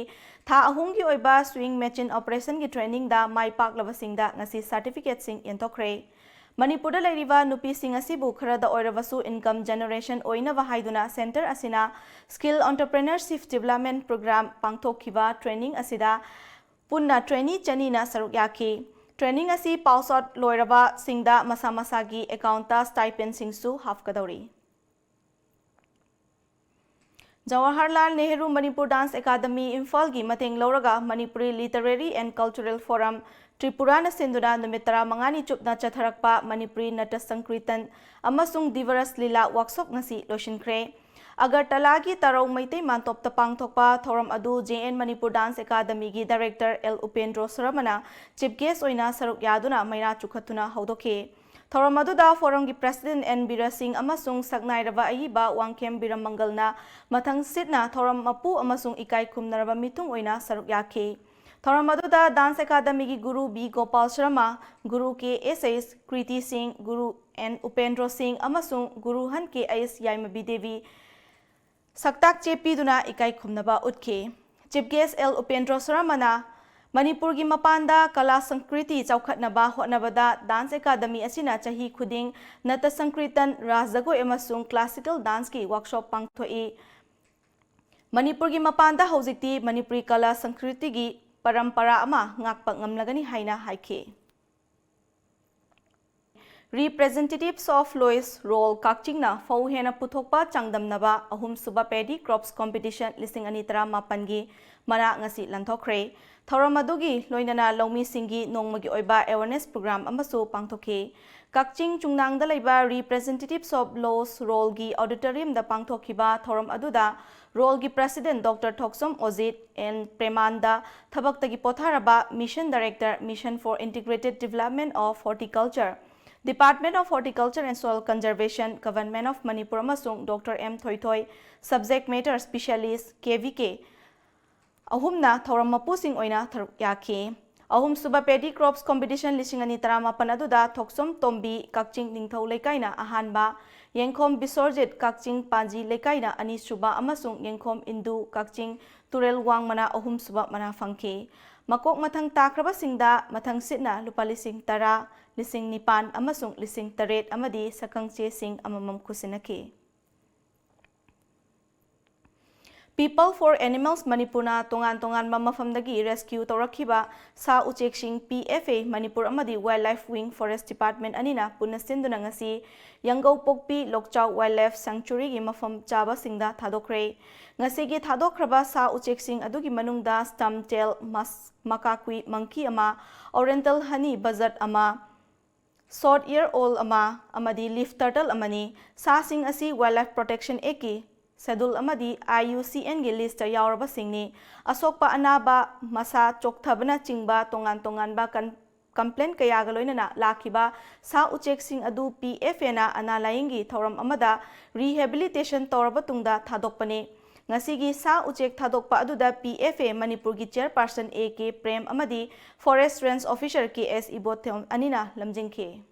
ꯊꯥ ꯑꯍꯨꯝꯒꯤ ꯑꯣꯏꯕ ꯁ꯭ꯋꯤꯡ ꯃꯦꯆꯤꯟ ꯑꯣꯄꯔꯦꯁꯟꯒꯤ ꯇ꯭ꯔꯦꯅꯤꯡꯗ ꯃꯥꯏ ꯄꯥꯛꯂꯕꯁꯤꯡꯗ ꯉꯁꯤ ꯁꯥꯔꯇꯤꯐꯤꯀꯦꯠꯁꯤꯡ ꯌꯦꯟꯊꯣꯛꯈ꯭ꯔꯦ꯫ ꯃꯅꯤꯄꯨꯔꯗ ꯂꯩꯔꯤꯕ ꯅꯨꯄꯤꯁꯤꯡ ꯑꯁꯤꯕꯨ ꯈꯔꯗ ꯑꯣꯏꯔꯕꯁꯨ ꯏꯟꯀꯝ ꯖꯦꯅꯦꯔꯦꯁꯟ ꯑꯣꯏꯅꯕ ꯍꯥꯏꯗꯨꯅ ꯁꯦꯟꯇꯔ ꯑꯁꯤꯅ ꯁ꯭ꯀꯤꯜ ꯑꯣꯟꯇꯔꯄ꯭ꯔꯦꯅꯔꯁꯤꯞ ꯗꯤꯕꯦꯂꯞꯃꯦꯟꯠ ꯄ꯭ꯔꯣꯒ꯭ꯔꯥꯝ ꯄꯥꯡꯊꯣꯛꯈꯤꯕ ꯇ꯭ꯔꯦꯅꯤꯡ ꯑꯁꯤꯗ ꯄꯨꯟꯅ trainee ꯆꯅꯤꯅ ꯁꯔꯨꯛ ꯌꯥꯈꯤ꯫ Training ꯑꯁꯤ pass out ꯂꯣꯏꯔꯕꯁꯤꯡꯗ ꯃꯁꯥ ꯃꯁꯥꯒꯤ account ꯇ stipend ꯁꯤꯡꯁꯨ ꯍꯥꯞꯀꯗꯧꯔꯤ꯫ ꯖꯋꯥꯍꯔꯂꯥꯜ ꯅꯦꯍꯔꯨ ꯃꯅꯤꯄꯨꯔ Dance Academy ꯏꯝꯐꯥꯜꯒꯤ ꯃꯇꯦꯡ ꯂꯧꯔꯒ Manipuri Literary and Cultural Forum ꯇ꯭ꯔꯤꯄꯨꯔꯥꯅ ꯁꯤꯟꯗꯨꯅ ꯅꯨꯃꯤꯠ ꯇꯔꯥꯃꯉꯥꯅꯤ ꯆꯨꯞꯅ ꯆꯠꯊꯔꯛꯄ ꯃꯅꯤꯄꯨꯔꯤ ꯅꯇ ꯁꯪꯀ꯭ꯔꯤꯇꯟ ꯑꯃꯁꯨꯡ ꯗꯤꯚꯔꯁ ꯂꯤꯂꯥ workshop ꯉꯁꯤ ꯂꯣꯏꯁꯤꯟꯈ꯭ꯔꯦ꯫ ꯑꯒꯔꯇꯂꯥꯒꯤ ꯇꯔꯧ ꯃꯩꯇꯩ ꯃꯥꯟꯇꯣꯞꯇ ꯄꯥꯡꯊꯣꯛꯄ ꯊꯧꯔꯝ ꯑꯗꯨ J N Manipur Dance Academy ꯒꯤ director L ꯎꯄꯦꯟꯗ꯭ꯔꯣ ꯁꯔꯃꯅ chief guest ꯑꯣꯏꯅ ꯁꯔꯨꯛ ꯌꯥꯗꯨꯅ ꯃꯩꯔꯥ ꯆꯨꯈꯠꯇꯨꯅ ꯍꯧꯗꯣꯛꯈꯤ꯫ ꯊꯧꯔꯝ ꯑꯗꯨꯗ Forum ꯒꯤ president N ꯕꯤꯔꯦꯟ ꯁꯤꯡ ꯑꯃꯁꯨꯡ ꯁꯛꯅꯥꯏꯔꯕ ꯑꯏꯕ ꯋꯥꯡꯈꯦꯝ ꯕꯤꯔꯃꯪꯒꯜꯅ ꯃꯊꯪ ꯁꯤꯠꯅ ꯊꯧꯔꯝ ꯃꯄꯨ ꯑꯃꯁꯨꯡ ꯏꯀꯥꯏ ꯈꯨꯝꯅꯔꯕ ꯃꯤꯊꯨꯡ ꯑꯣꯏꯅ ꯁꯔꯨꯛ ꯌꯥꯈꯤ꯫ ꯊꯧꯔꯝ ꯑꯗꯨꯗ Dance Academy ꯒꯤ ꯒꯨꯔꯨ ꯕꯤ ꯒꯣꯄꯥꯜ ꯁꯔꯃ, ꯒꯨꯔꯨ ꯀꯦ ꯑꯦꯁ ꯑꯦꯁ ꯀ꯭ꯔꯤꯇꯤ ꯁꯤꯡ, ꯒꯨꯔꯨ ꯑꯦꯟ ꯎꯄꯦꯟꯗ꯭ꯔꯣ ꯁꯤꯡ ꯑꯃꯁꯨꯡ ꯒꯨꯔꯨ ꯍꯟ ꯀꯦ ꯑꯩꯁ ꯌꯥꯏꯃꯕꯤ ꯗꯦꯕꯤ ꯁꯛꯇꯥꯛ ꯆꯦ ꯄꯤꯗꯨꯅ ꯏꯀꯥꯏ ꯈꯨꯝꯅꯕ ꯎꯠꯈꯤ꯫ Chief guest L ꯎꯄꯦꯟꯗ꯭ꯔꯣ ꯁꯔꯃꯅ ꯃꯅꯤꯄꯨꯔꯒꯤ ꯃꯄꯥꯟꯗ ꯀꯂꯥ ꯁꯪꯁꯀ꯭ꯔꯤꯇꯤ ꯆꯥꯎꯈꯠꯅꯕ ꯍꯣꯠꯅꯕꯗ Dance Academy ꯑꯁꯤꯅ ꯆꯍꯤ ꯈꯨꯗꯤꯡ ꯅꯇ ꯁꯪꯀ꯭ꯔꯤꯇꯟ, ꯔꯥꯁ ꯖꯒꯣꯏ ꯑꯃꯁꯨꯡ classical dance ꯀꯤ workshop ꯄꯥꯡꯊꯣꯛꯏ꯫ ꯃꯅꯤꯄꯨꯔꯒꯤ ꯃꯄꯥꯟꯗ ꯍꯧꯖꯤꯛꯇꯤ ꯃꯅꯤꯄꯨꯔꯤ ꯀꯂꯥ ꯁꯪꯁꯀ꯭ꯔꯤꯇꯤꯒꯤ ꯄꯔꯝꯄꯔꯥ ꯑꯃ ꯉꯥꯛꯄ ꯉꯝꯂꯒꯅꯤ ꯍꯥꯏꯅ ꯍꯥꯏꯈꯤ꯫ Representatives of Lois Role ꯀꯛꯆꯤꯡꯅ ꯐꯧ ꯍꯦꯟꯅ ꯄꯨꯊꯣꯛꯄ ꯆꯥꯡꯗꯝꯅꯕ ꯑꯍꯨꯝꯁꯨꯕ Paddy Crops Competition ꯂꯤꯁꯤꯡ ꯑꯅꯤ ꯇꯔꯥꯃꯥꯄꯟꯒꯤ ꯃꯅꯥ ꯉꯁꯤ ꯂꯟꯊꯣꯛꯈ꯭ꯔꯦ꯫ ꯊꯧꯔꯝ ꯑꯗꯨꯒꯤ ꯂꯣꯏꯅꯅ ꯂꯧꯃꯤꯁꯤꯡꯒꯤ ꯅꯣꯡꯃꯒꯤ ꯑꯣꯏꯕ awareness program ꯑꯃꯁꯨ ꯄꯥꯡꯊꯣꯛꯈꯤ꯫ ꯀꯛꯆꯤꯡ ꯆꯨꯝꯅꯥꯡꯗ ꯂꯩꯕ Representatives of Lois Role ꯒꯤ auditorium ꯗ ꯄꯥꯡꯊꯣꯛꯈꯤꯕ ꯊꯧꯔꯝ ꯑꯗꯨꯗ Role ꯒꯤ president Doctor ꯊꯣꯛꯆꯣꯝ ꯑꯣꯖꯤꯠ, ꯑꯦꯟ ꯄ꯭ꯔꯦꯃꯥꯟꯗ, ꯊꯕꯛꯇꯒꯤ ꯄꯣꯊꯥꯔꯕ Mission Director, Mission for Integrated Development of Horticulture, Department of Horticulture and Soil Conservation, Government of Manipur ꯑꯃꯁꯨꯡ Doctor M Thoithoi, Subject Matter Specialist, K V K, ꯑꯍꯨꯝꯅ ꯊꯧꯔꯝ ꯃꯄꯨꯁꯤꯡ ꯑꯣꯏꯅ ꯊꯔꯨꯛ ꯌꯥꯈꯤ꯫ ꯑꯍꯨꯝꯁꯨꯕ Paddy Crops Competition ꯂꯤꯁꯤꯡ ꯑꯅꯤ ꯇꯔꯥꯃꯥꯄꯟ ꯑꯗꯨꯗ ꯊꯣꯛꯆꯣꯝ ꯇꯣꯝꯕꯤ, ꯀꯛꯆꯤꯡ ꯅꯤꯡꯊꯧ ꯂꯩꯀꯥꯏꯅ ꯑꯍꯥꯟꯕ, ꯌꯦꯡꯈꯣꯝ ꯕꯤꯁꯣꯔꯖꯤꯠ, ꯀꯛꯆꯤꯡ ꯄꯥꯟꯖꯤ ꯂꯩꯀꯥꯏꯅ ꯑꯅꯤꯁꯨꯕ ꯑꯃꯁꯨꯡ ꯌꯦꯡꯈꯣꯝ ꯏꯟꯗꯨ, ꯀꯛꯆꯤꯡ ꯇꯨꯔꯦꯜ ꯋꯥꯡꯃꯅ ꯑꯍꯨꯝꯁꯨꯕ ꯃꯅꯥ ꯐꯪꯈꯤ꯫ ꯃꯀꯣꯛ ꯃꯊꯪ ꯇꯥꯈ꯭ꯔꯕꯁꯤꯡꯗ ꯃꯊꯪ ꯁꯤꯠꯅ ꯂꯨꯄꯥ ꯂꯤꯁꯤꯡ ꯇꯔꯥ, ꯂꯤꯁꯤꯡ ꯅꯤꯄꯥꯟ ꯑꯃꯁꯨꯡ ꯂꯤꯁꯤꯡ ꯇꯔꯦꯠ ꯑꯃꯗꯤ ꯁꯛꯈꯪ ꯆꯦꯁꯤꯡ ꯑꯃꯃꯝ ꯈꯨꯠꯁꯤꯟꯅꯈꯤ꯫ People for Animals ꯃꯅꯤꯄꯨꯔꯅ ꯇꯣꯉꯥꯟ ꯇꯣꯉꯥꯟꯕ ꯃꯐꯝꯗꯒꯤ rescue ꯇꯧꯔꯛꯈꯤꯕ ꯁꯥ ꯎꯆꯦꯛꯁꯤꯡ P F A ꯃꯅꯤꯄꯨꯔ ꯑꯃꯗꯤ Wildlife Wing Forest Department ꯑꯅꯤꯅ ꯄꯨꯟꯅ ꯁꯤꯟꯗꯨꯅ ꯉꯁꯤ ꯌꯥꯡꯒꯧꯄꯣꯛꯄꯤ ꯂꯣꯛꯆꯥꯎ Wildlife Sanctuaryꯒꯤ ꯃꯐꯝ ꯆꯥꯕꯁꯤꯡꯗ ꯊꯥꯗꯣꯛꯈ꯭ꯔꯦ꯫ ꯉꯁꯤꯒꯤ ꯊꯥꯗꯣꯛꯈ꯭ꯔꯕ ꯁꯥ ꯎꯆꯦꯛꯁꯤꯡ ꯑꯗꯨꯒꯤ ꯃꯅꯨꯡꯗ stump-tail mus-, macaque monkey ꯑꯃ, Oriental honey buzzard ꯑꯃ, short ear owl ꯑꯃ ꯑꯃꯗꯤ leaf turtle ꯑꯃꯅꯤ꯫ ꯁꯥꯁꯤꯡ ꯑꯁꯤ Wildlife Protection Actꯀꯤ Schedule ꯑꯃꯗꯤ I U C Nꯒꯤ listꯇ ꯌꯥꯎꯔꯕꯁꯤꯡꯅꯤ꯫ ꯑꯁꯣꯛꯄ ꯑꯅꯥꯕ, ꯃꯁꯥ ꯆꯣꯛꯊꯕꯅꯆꯤꯡꯕ ꯇꯣꯉꯥꯟ ꯇꯣꯉꯥꯟꯕ ꯀꯟ-, complaint ꯀꯌꯥꯒ ꯂꯣꯏꯅꯅ ꯂꯥꯛꯈꯤꯕ ꯁꯥ ꯎꯆꯦꯛꯁꯤꯡ ꯑꯗꯨ P F Aꯅ ꯑꯅꯥ ꯂꯥꯌꯦꯡꯒꯤ ꯊꯧꯔꯝ ꯑꯃꯗ rehabilitation ꯇꯧꯔꯕ ꯇꯨꯡꯗ ꯊꯥꯗꯣꯛꯄꯅꯤ꯫ ꯉꯁꯤꯒꯤ ꯁꯥ ꯎꯆꯦꯛ ꯊꯥꯗꯣꯛꯄ ꯑꯗꯨꯗ P F A ꯃꯅꯤꯄꯨꯔꯒꯤ chairperson A K ꯄ꯭ꯔꯦꯝ ꯑꯃꯗꯤ Forest Range Officer K S ꯏꯕꯣꯊꯣꯟ ꯑꯅꯤꯅ ꯂꯝꯖꯤꯡꯈꯤ꯫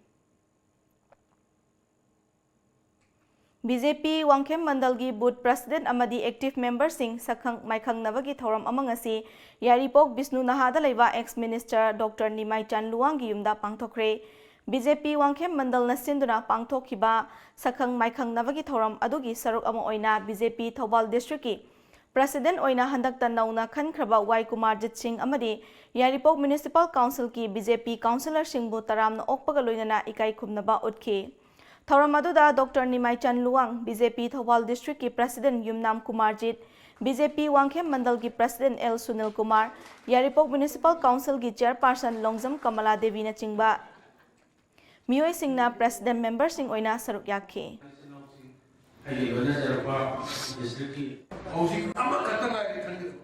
B J P Wangkhem ꯃꯟꯗꯜꯒꯤ booth president ꯑꯃꯗꯤ active memberꯁꯤꯡ ꯁꯛꯈꯪ ꯃꯥꯏꯈꯪꯅꯕꯒꯤ ꯊꯧꯔꯝ ꯑꯃ ꯉꯁꯤ ꯌꯥꯏꯔꯤꯄꯣꯛ ꯕꯤꯁꯅꯨ ꯅꯍꯥꯗ ꯂꯩꯕ ex minister Doctor ꯅꯤꯃꯥꯏꯆꯥꯟ ꯂꯨꯋꯥꯡꯒꯤ ꯌꯨꯝꯗ ꯄꯥꯡꯊꯣꯛꯈ꯭ꯔꯦ꯫ B J P ꯋꯥꯡꯈꯦꯝ ꯃꯟꯗꯜꯅ ꯁꯤꯟꯗꯨꯅ ꯄꯥꯡꯊꯣꯛꯈꯤꯕ ꯁꯛꯈꯪ ꯃꯥꯏꯈꯪꯅꯕꯒꯤ ꯊꯧꯔꯝ ꯑꯗꯨꯒꯤ ꯁꯔꯨꯛ ꯑꯃ ꯑꯣꯏꯅ B J P Thoubal districtꯀꯤ president ꯑꯣꯏꯅ ꯍꯟꯗꯛꯇ ꯅꯧꯅ ꯈꯟꯈ꯭ꯔꯕ ꯋꯥꯏ ꯀꯨꯃꯥꯔꯖꯤꯠ ꯁꯤꯡ ꯑꯃꯗꯤ ꯌꯥꯏꯔꯤꯄꯣꯛ municipal councilꯒꯤ B J P councillorꯁꯤꯡꯕꯨ ꯇꯔꯥꯝꯅ ꯑꯣꯛꯄꯒ ꯂꯣꯏꯅꯅ ꯏꯀꯥꯏ ꯈꯨꯝꯅꯕ ꯎꯠꯈꯤ꯫ ꯊꯧꯔꯝ ꯑꯗꯨꯗ Doctor ꯅꯤꯃꯥꯏꯆꯥꯟ Luwang, B J P Thoubal districtꯀꯤ president ꯌꯨꯝꯅꯥꯝ Kumarjit, B J P Wangkhem ꯃꯟꯗꯜꯒꯤ president L Sunil Kumar, ꯌꯥꯏꯔꯤꯄꯣꯛ municipal councilꯒꯤ chairperson ꯂꯣꯡꯖꯝ ꯀꯃꯂꯥ ꯗꯦꯕꯤꯅꯆꯤꯡꯕ ꯃꯤꯑꯣꯏꯁꯤꯡꯅ president memberꯁꯤꯡ ꯑꯣꯏꯅ ꯁꯔꯨꯛ ꯌꯥꯈꯤ꯫ ꯑꯩꯒꯤ ꯂꯣꯏꯅꯖꯔꯛꯄ districtꯀꯤ ꯍꯧꯖꯤꯛ ꯑꯃꯈꯛꯇ ꯉꯥꯏꯔꯦ ꯈꯟꯒꯗꯕ꯫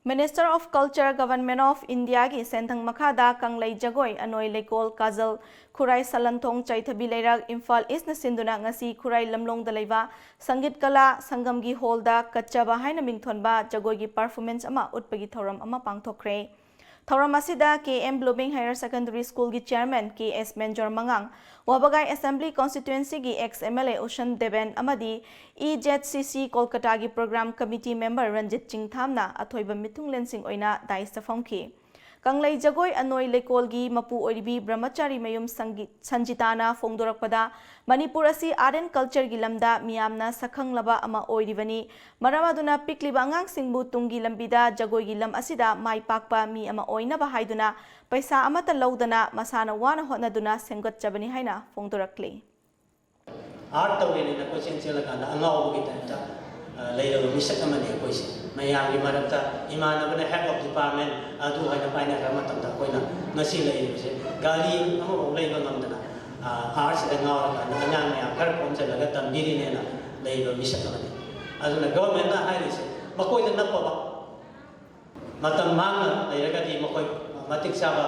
Minister of Culture, Government of Indiaꯒꯤ ꯁꯦꯟꯊꯪ ꯃꯈꯥꯗ ꯀꯪꯂꯩ ꯖꯒꯣꯏ, ꯑꯅꯣꯏ ꯂꯩꯀꯣꯜ, ꯀꯥꯖꯜ, ꯈꯨꯔꯥꯏ ꯁꯂꯟꯊꯣꯡ, ꯆꯥꯏꯊꯕꯤ ꯂꯩꯔꯛ, ꯏꯝꯐꯥꯜ Eastꯅ ꯁꯤꯟꯗꯨꯅ ꯉꯁꯤ ꯈꯨꯔꯥꯏ ꯂꯝꯂꯣꯡꯗ ꯂꯩꯕ ꯁꯪꯒꯤꯠ ꯀꯂꯥ ꯁꯪꯒꯝꯒꯤ hallꯗ ꯀꯠꯆꯕ ꯍꯥꯏꯅ ꯃꯤꯡꯊꯣꯟꯕ ꯖꯒꯣꯏꯒꯤ performance ꯑꯃ ꯎꯠꯄꯒꯤ ꯊꯧꯔꯝ ꯑꯃ ꯄꯥꯡꯊꯣꯛꯈ꯭ꯔꯦ꯫ ꯊꯧꯔꯝ ꯑꯁꯤꯗ K M Blooming Higher Secondary Schoolꯒꯤ chairman K S ꯃꯦꯟꯖꯣꯔ ꯃꯉꯥꯡ, ꯋꯥꯕꯒꯥꯏ Assembly Constituencyꯒꯤ ex M L A ꯎꯁꯟ Deben ꯑꯃꯗꯤ E Z C C ꯀꯣꯜꯀꯇꯥꯒꯤ program committee member Ranjit ꯆꯤꯡꯊꯥꯝꯅ ꯑꯊꯣꯏꯕ ꯃꯤꯊꯨꯡꯂꯦꯟꯁꯤꯡ ꯑꯣꯏꯅ dais ꯐꯝꯈꯤ꯫ ꯀꯪꯂꯩ ꯖꯒꯣꯏ ꯑꯅꯣꯏ ꯂꯩꯀꯣꯜꯒꯤ ꯃꯄꯨ ꯑꯣꯏꯔꯤꯕꯤ ꯕ꯭ꯔꯍꯃꯆꯥꯔꯤ ꯃꯌꯨꯝ ꯁꯪꯒꯤ-, ꯁꯟꯖꯤꯇꯥꯅ ꯐꯣꯡꯗꯣꯔꯛꯄꯗ, ꯃꯅꯤꯄꯨꯔ ꯑꯁꯤ art and cultureꯒꯤ ꯂꯝꯗ ꯃꯤꯌꯥꯝꯅ ꯁꯛꯈꯪꯂꯕ ꯑꯃ ꯑꯣꯏꯔꯤꯕꯅꯤ꯫ ꯃꯔꯝ ꯑꯗꯨꯅ ꯄꯤꯛꯂꯤꯕ ꯑꯉꯥꯡꯁꯤꯡꯕꯨ ꯇꯨꯡꯒꯤ ꯂꯝꯕꯤꯗ ꯖꯒꯣꯏꯒꯤ ꯂꯝ ꯑꯁꯤꯗ ꯃꯥꯏ ꯄꯥꯛꯄ ꯃꯤ ꯑꯃ ꯑꯣꯏꯅꯕ ꯍꯥꯏꯗꯨꯅ ꯄꯩꯁꯥ ꯑꯃꯠꯇ ꯂꯧꯗꯅ ꯃꯁꯥꯅ ꯋꯥꯅ ꯍꯣꯠꯅꯗꯨꯅ ꯁꯦꯝꯒꯠꯆꯕꯅꯤ ꯍꯥꯏꯅ ꯐꯣꯡꯗꯣꯔꯛꯂꯤ꯫ Art ꯇꯧꯔꯦꯅ ꯀꯣꯏꯆꯦꯟ ꯆꯦꯜꯂꯀꯥꯟꯗ ꯑꯉꯥꯎꯕꯒꯤ typeꯇ, ꯑ, ꯂꯩꯔꯕ ꯃꯤꯁꯛ ꯑꯃꯅꯤ ꯑꯩꯈꯣꯏꯁꯦ꯫ ꯃꯌꯥꯝꯒꯤ ꯃꯔꯛꯇ ꯏꯃꯥꯟꯅꯕꯅ head of department ꯑꯗꯨ ꯍꯥꯏꯅ ꯄꯥꯏꯅꯈ꯭ꯔ ꯃꯇꯝꯗ ꯑꯩꯈꯣꯏꯅ ꯉꯁꯤ ꯂꯩꯔꯤꯕꯁꯦ ꯒꯥꯔꯤ ꯑꯃꯐꯥꯎ ꯂꯩꯕ ꯉꯝꯗꯅ, ꯑ, artꯁꯤꯗ ꯉꯥꯎꯔꯀꯥꯟꯗ ꯑꯉꯥꯡ ꯃꯌꯥꯝ ꯈꯔ ꯈꯣꯝꯖꯤꯜꯂꯒ ꯇꯝꯕꯤꯔꯤꯅꯦꯅ ꯂꯩꯕ ꯃꯤꯁꯛ ꯑꯃꯅꯤ꯫ ꯑꯗꯨꯅ governmentꯅ ꯍꯥꯏꯔꯤꯁꯦ ꯃꯈꯣꯏꯗ ꯅꯞꯄꯕ, ꯃꯇꯝ ꯃꯥꯡꯅ ꯂꯩꯔꯒꯗꯤ ꯃꯈꯣꯏ ꯃꯇꯤꯛ ꯆꯥꯕ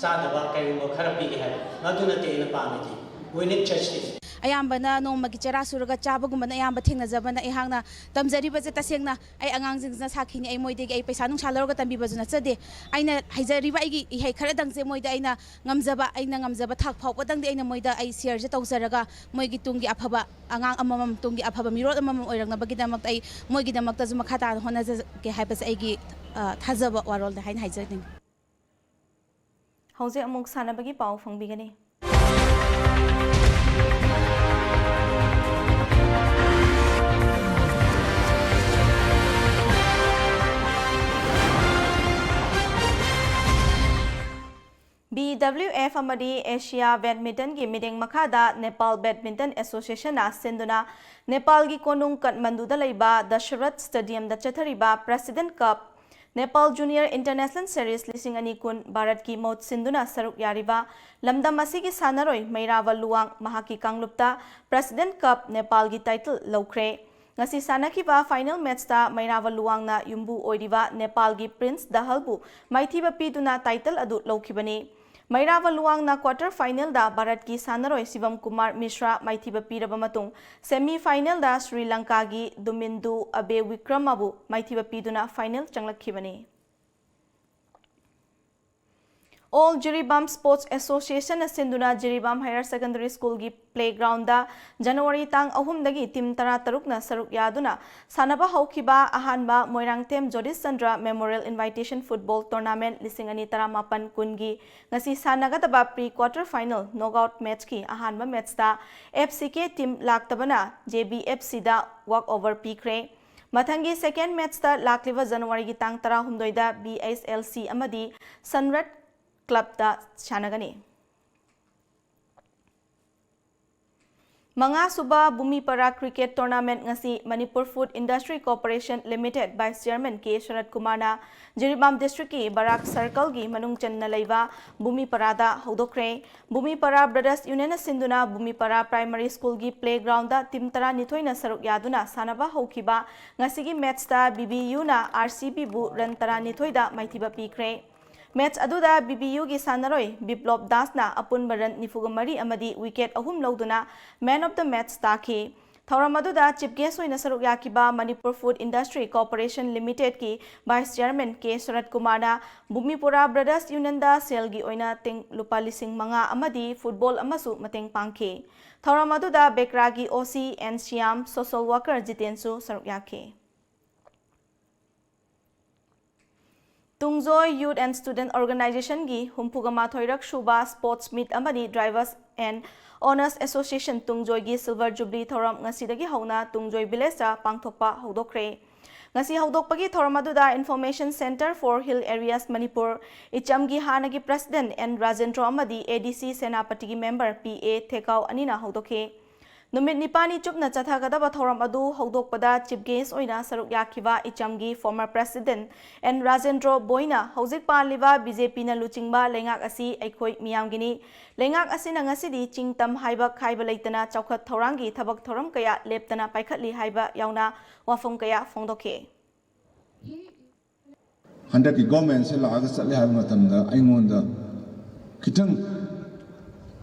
ꯆꯥꯗꯕ ꯀꯔꯤꯒꯨꯝꯕ ꯈꯔ ꯄꯤꯒꯦ ꯍꯥꯏꯕ, ꯃꯗꯨ ꯅꯠꯇꯦ ꯑꯩꯅ ꯄꯥꯝꯃꯤꯗꯤ꯫ We need justice. ꯑꯌꯥꯝꯕꯅ ꯅꯣꯡꯃꯒꯤ ꯆꯔꯥ ꯁꯨꯔꯒ ꯆꯥꯕꯒꯨꯝꯕꯅ ꯑꯌꯥꯝꯕ ꯊꯦꯡꯅꯖꯕꯅ ꯑꯩꯍꯥꯛꯅ ꯇꯝꯖꯔꯤꯕꯁꯦ ꯇꯁꯦꯡꯅ ꯑꯩ ꯑꯉꯥꯡꯁꯤꯡꯁꯤꯅ ꯁꯥꯈꯤꯅꯤ꯫ ꯑꯩ ꯃꯣꯏꯗꯒꯤ ꯑꯩ ꯄꯩꯁꯥ ꯅꯨꯡꯁꯥ ꯂꯧꯔꯒ ꯇꯝꯕꯤꯕꯁꯨ ꯅꯠꯆꯗꯦ꯫ ꯑꯩꯅ ꯍꯩꯖꯔꯤꯕ ꯑꯩꯒꯤ ꯏꯍꯩ ꯈꯔꯗꯪꯁꯦ ꯃꯣꯏꯗ ꯑꯩꯅ ꯉꯝꯖꯕ, ꯑꯩꯅ ꯉꯝꯖꯕ ꯊꯥꯛ ꯐꯥꯎꯕꯗꯪꯗꯤ ꯑꯩꯅ ꯃꯣꯏꯗ ꯑꯩ shareꯁꯦ ꯇꯧꯖꯔꯒ ꯃꯣꯏꯒꯤ ꯇꯨꯡꯒꯤ ꯑꯐꯕ ꯑꯉꯥꯡ ꯑꯃꯃꯝ, ꯇꯨꯡꯒꯤ ꯑꯐꯕ ꯃꯤꯔꯣꯜ ꯑꯃꯃꯝ ꯑꯣꯏꯔꯛꯅꯕꯒꯤꯗꯃꯛꯇ ꯑꯩ ꯃꯣꯏꯒꯤꯗꯃꯛꯇꯁꯨ ꯃꯈꯥ ꯇꯥꯅ ꯍꯣꯠꯅꯖꯒꯦ ꯍꯥꯏꯕꯁꯦ ꯑꯩꯒꯤ, ꯑ, ꯊꯥꯖꯕ ꯋꯥꯔꯣꯜꯅꯦ ꯍꯥꯏꯅ ꯍꯥꯏꯖꯅꯤꯡꯉꯤ꯫ ꯍꯧꯖꯤꯛ ꯑꯃꯨꯛ ꯁꯥꯟꯅꯕꯒꯤ ꯄꯥꯎ ꯐꯪꯕꯤꯒꯅꯤ꯫ BWF ꯑꯃꯗꯤ Asia Badmintonꯒꯤ ꯃꯤꯠꯌꯦꯡ ꯃꯈꯥꯗ Nepal Badminton Associationꯅ ꯁꯤꯟꯗꯨꯅ ꯅꯦꯄꯥꯜꯒꯤ ꯀꯣꯅꯨꯡ ꯀꯠꯃꯟꯗꯨꯗ ꯂꯩꯕ ꯗꯁꯔꯠ Stadiumꯗ ꯆꯠꯊꯔꯤꯕ President Cup Nepal Junior International Series ꯂꯤꯁꯤꯡ ꯑꯅꯤ ꯀꯨꯟ ꯚꯥꯔꯠꯀꯤ ꯃꯍꯨꯠ ꯁꯤꯟꯗꯨꯅ ꯁꯔꯨꯛ ꯌꯥꯔꯤꯕ ꯂꯝꯗꯝ ꯑꯁꯤꯒꯤ ꯁꯥꯟꯅꯔꯣꯏ ꯃꯩꯔꯥꯕ ꯂꯨꯋꯥꯡ ꯃꯍꯥꯛꯀꯤ ꯀꯥꯡꯂꯨꯞꯇ President Cup Nepalꯒꯤ title ꯂꯧꯈ꯭ꯔꯦ꯫ ꯉꯁꯤ ꯁꯥꯟꯅꯈꯤꯕ final matchꯇ ꯃꯩꯔꯥꯕ ꯂꯨꯋꯥꯡꯅ ꯌꯨꯝꯕꯨ ꯑꯣꯏꯔꯤꯕ ꯅꯦꯄꯥꯜꯒꯤ Prince Dahalꯕꯨ ꯃꯥꯏꯊꯤꯕ ꯄꯤꯗꯨꯅ title ꯑꯗꯨ ꯂꯧꯈꯤꯕꯅꯤ꯫ ꯃꯩꯔꯥꯕ ꯂꯨꯋꯥꯡꯅ quarter finalꯗ ꯚꯥꯔꯠꯀꯤ ꯁꯥꯟꯅꯔꯣꯏ ꯁꯤꯕꯝ ꯀꯨꯃꯥꯔ ꯃꯤꯁ꯭ꯔꯥ ꯃꯥꯏꯊꯤꯕ ꯄꯤꯔꯕ ꯃꯇꯨꯡ, semi finalꯗ ꯁ꯭ꯔꯤ ꯂꯪꯀꯥꯒꯤ ꯗꯨꯃꯤꯟꯗꯨ ꯑꯕꯦ ꯋꯤꯀ꯭ꯔꯃꯕꯨ ꯃꯥꯏꯊꯤꯕ ꯄꯤꯗꯨꯅ final ꯆꯪꯂꯛꯈꯤꯕꯅꯤ꯫ All Jiribam Sports Association ꯅ ꯁꯤꯟꯗꯨꯅ ꯖꯤꯔꯤꯕꯥꯝ Higher Secondary School ꯒꯤ playground ꯗ January ꯇꯥꯡ ꯑꯍꯨꯝꯗꯒꯤ team ꯇꯔꯥꯇꯔꯨꯛꯅ ꯁꯔꯨꯛ ꯌꯥꯗꯨꯅ ꯁꯥꯟꯅꯕ ꯍꯧꯈꯤꯕ ꯑꯍꯥꯟꯕ Moirangthem ꯖꯣꯗꯤꯁ Chandra Memorial Invitation Football Tournament ꯂꯤꯁꯤꯡ ꯑꯅꯤ ꯇꯔꯥꯃꯥꯄꯟ ꯀꯨꯟꯒꯤ ꯉꯁꯤ ꯁꯥꯟꯅꯒꯗꯕ pre quarter final knockout match ꯀꯤ ꯑꯍꯥꯟꯕ match ꯇ F C K team ꯂꯥꯛꯇꯕꯅ J B F C ꯗ walk over ꯄꯤꯈ꯭ꯔꯦ꯫ ꯃꯊꯪꯒꯤ second match ꯇ ꯂꯥꯛꯂꯤꯕ January ꯒꯤ ꯇꯥꯡ ꯇꯔꯥꯍꯨꯝꯗꯣꯏꯗ B H L C ꯑꯃꯗꯤ Sunred Club ꯇ ꯁꯥꯟꯅꯒꯅꯤ꯫ ꯃꯉꯥꯁꯨꯕ ꯚꯨꯃꯤꯄꯥꯔꯥ cricket tournament ꯉꯁꯤ Manipur Food Industry Corporation Limited Vice Chairman K ꯁꯔꯠ ꯀꯨꯃꯥꯔꯅ ꯖꯤꯔꯤꯕꯥꯝ district ꯀꯤ ꯕꯔꯥꯛ circle ꯒꯤ ꯃꯅꯨꯡ ꯆꯟꯅ ꯂꯩꯕ ꯚꯨꯃꯤꯄꯥꯔꯥꯗ ꯍꯧꯗꯣꯛꯈ꯭ꯔꯦ꯫ ꯚꯨꯃꯤꯄꯥꯔꯥ Brothers Union ꯅ ꯁꯤꯟꯗꯨꯅ ꯚꯨꯃꯤꯄꯥꯔꯥ Primary School ꯒꯤ playground ꯗ team ꯇꯔꯥꯅꯤꯊꯣꯏꯅ ꯁꯔꯨꯛ ꯌꯥꯗꯨꯅ ꯁꯥꯟꯅꯕ ꯍꯧꯈꯤꯕ ꯉꯁꯤꯒꯤ match ꯇ B B U ꯅ R C B ꯕꯨ run ꯇꯔꯥꯅꯤꯊꯣꯏꯗ ꯃꯥꯏꯊꯤꯕ ꯄꯤꯈ꯭ꯔꯦ꯫ Match ꯑꯗꯨꯗ B B U ꯒꯤ ꯁꯥꯟꯅꯔꯣꯏ ꯕꯤꯄ꯭ꯂꯣꯞ ꯗꯥꯁꯅ ꯑꯄꯨꯟꯕ run ꯅꯤꯐꯨꯒ ꯃꯔꯤ ꯑꯃꯗꯤ wicket ꯑꯍꯨꯝ ꯂꯧꯗꯨꯅ man of the match ꯇꯥꯈꯤ꯫ ꯊꯧꯔꯝ ꯑꯗꯨꯗ chief guest ꯑꯣꯏꯅ ꯁꯔꯨꯛ ꯌꯥꯈꯤꯕ Manipur Food Industry Corporation Limited ꯀꯤ Vice Chairman K ꯁꯔꯠ ꯀꯨꯃꯥꯔꯅ ꯚꯨꯃꯤꯄꯨꯔꯥ Brothers Union ꯗ ꯁꯦꯜꯒꯤ ꯑꯣꯏꯅ ꯇꯦꯡ-, ꯂꯨꯄꯥ ꯂꯤꯁꯤꯡ ꯃꯉꯥ ꯑꯃꯗꯤ football ꯑꯃꯁꯨ ꯃꯇꯦꯡ ꯄꯥꯡꯈꯤ꯫ ꯊꯧꯔꯝ ꯑꯗꯨꯗ ꯕꯦꯀ꯭ꯔꯥꯒꯤ O C N Shyam, social worker ꯖꯤꯇꯦꯟꯁꯨ ꯁꯔꯨꯛ ꯌꯥꯈꯤ꯫ Tungjoi Youth and Student Organization ꯒꯤ ꯍꯨꯝꯐꯨꯒ ꯃꯥꯊꯣꯏꯔꯛ ꯁꯨꯕ Sports Meet ꯑꯃꯗꯤ Drivers and Owners Association ꯇꯨꯡꯖꯣꯏꯒꯤ Silver Jubilee ꯊꯧꯔꯝ ꯉꯁꯤꯗꯒꯤ ꯍꯧꯅ ꯇꯨꯡꯖꯣꯏ village ꯇ ꯄꯥꯡꯊꯣꯛꯄ ꯍꯧꯗꯣꯛꯈ꯭ꯔꯦ꯫ ꯉꯁꯤ ꯍꯧꯗꯣꯛꯄꯒꯤ ꯊꯧꯔꯝ ꯑꯗꯨꯗ Information Centre for Hill Areas Manipur ꯏꯆꯝꯒꯤ ꯍꯥꯟꯅꯒꯤ President N ꯔꯥꯖꯦꯟꯗ꯭ꯔꯣ ꯑꯃꯗꯤ A D C ꯁꯦꯅꯥꯄꯇꯤꯒꯤ member P A ꯊꯦꯀꯥꯎ ꯑꯅꯤꯅ ꯍꯧꯗꯣꯛꯈꯤ꯫ ꯅꯨꯃꯤꯠ ꯅꯤꯄꯥꯜꯅꯤ ꯆꯨꯞꯅ ꯆꯠꯊꯒꯗꯕ ꯊꯧꯔꯝ ꯑꯗꯨ ꯍꯧꯗꯣꯛꯄꯗ chief guest ꯑꯣꯏꯅ ꯁꯔꯨꯛ ꯌꯥꯈꯤꯕ ꯏꯆꯝꯒꯤ former President N ꯔꯥꯖꯦꯟꯗ꯭ꯔꯣ ꯕꯣꯏꯅ ꯍꯧꯖꯤꯛ ꯄꯥꯜꯂꯤꯕ B J P ꯅ ꯂꯨꯆꯤꯡꯕ ꯂꯩꯉꯥꯛ ꯑꯁꯤ ꯑꯩꯈꯣꯏ ꯃꯤꯌꯥꯝꯒꯤꯅꯤ꯫ ꯂꯩꯉꯥꯛ ꯑꯁꯤꯅ ꯉꯁꯤꯗꯤ ꯆꯤꯡ ꯇꯝ ꯍꯥꯏꯕ ꯈꯥꯏꯕ ꯂꯩꯇꯅ ꯆꯥꯎꯈꯠ ꯊꯧꯔꯥꯡꯒꯤ ꯊꯕꯛ ꯊꯧꯔꯝ ꯀꯌꯥ ꯂꯦꯞꯇꯅ ꯄꯥꯏꯈꯠꯂꯤ ꯍꯥꯏꯕ ꯌꯥꯎꯅ ꯋꯥꯐꯝ ꯀꯌꯥ ꯐꯣꯡꯗꯣꯛꯈꯤ꯫ ꯍꯟꯗꯛꯀꯤ government ꯁꯦ ꯂꯥꯛꯑꯒ ꯆꯠꯂꯦ ꯍꯥꯏꯕ ꯃꯇꯝꯗ ꯑꯩꯉꯣꯟꯗ ꯈꯤꯇꯪ,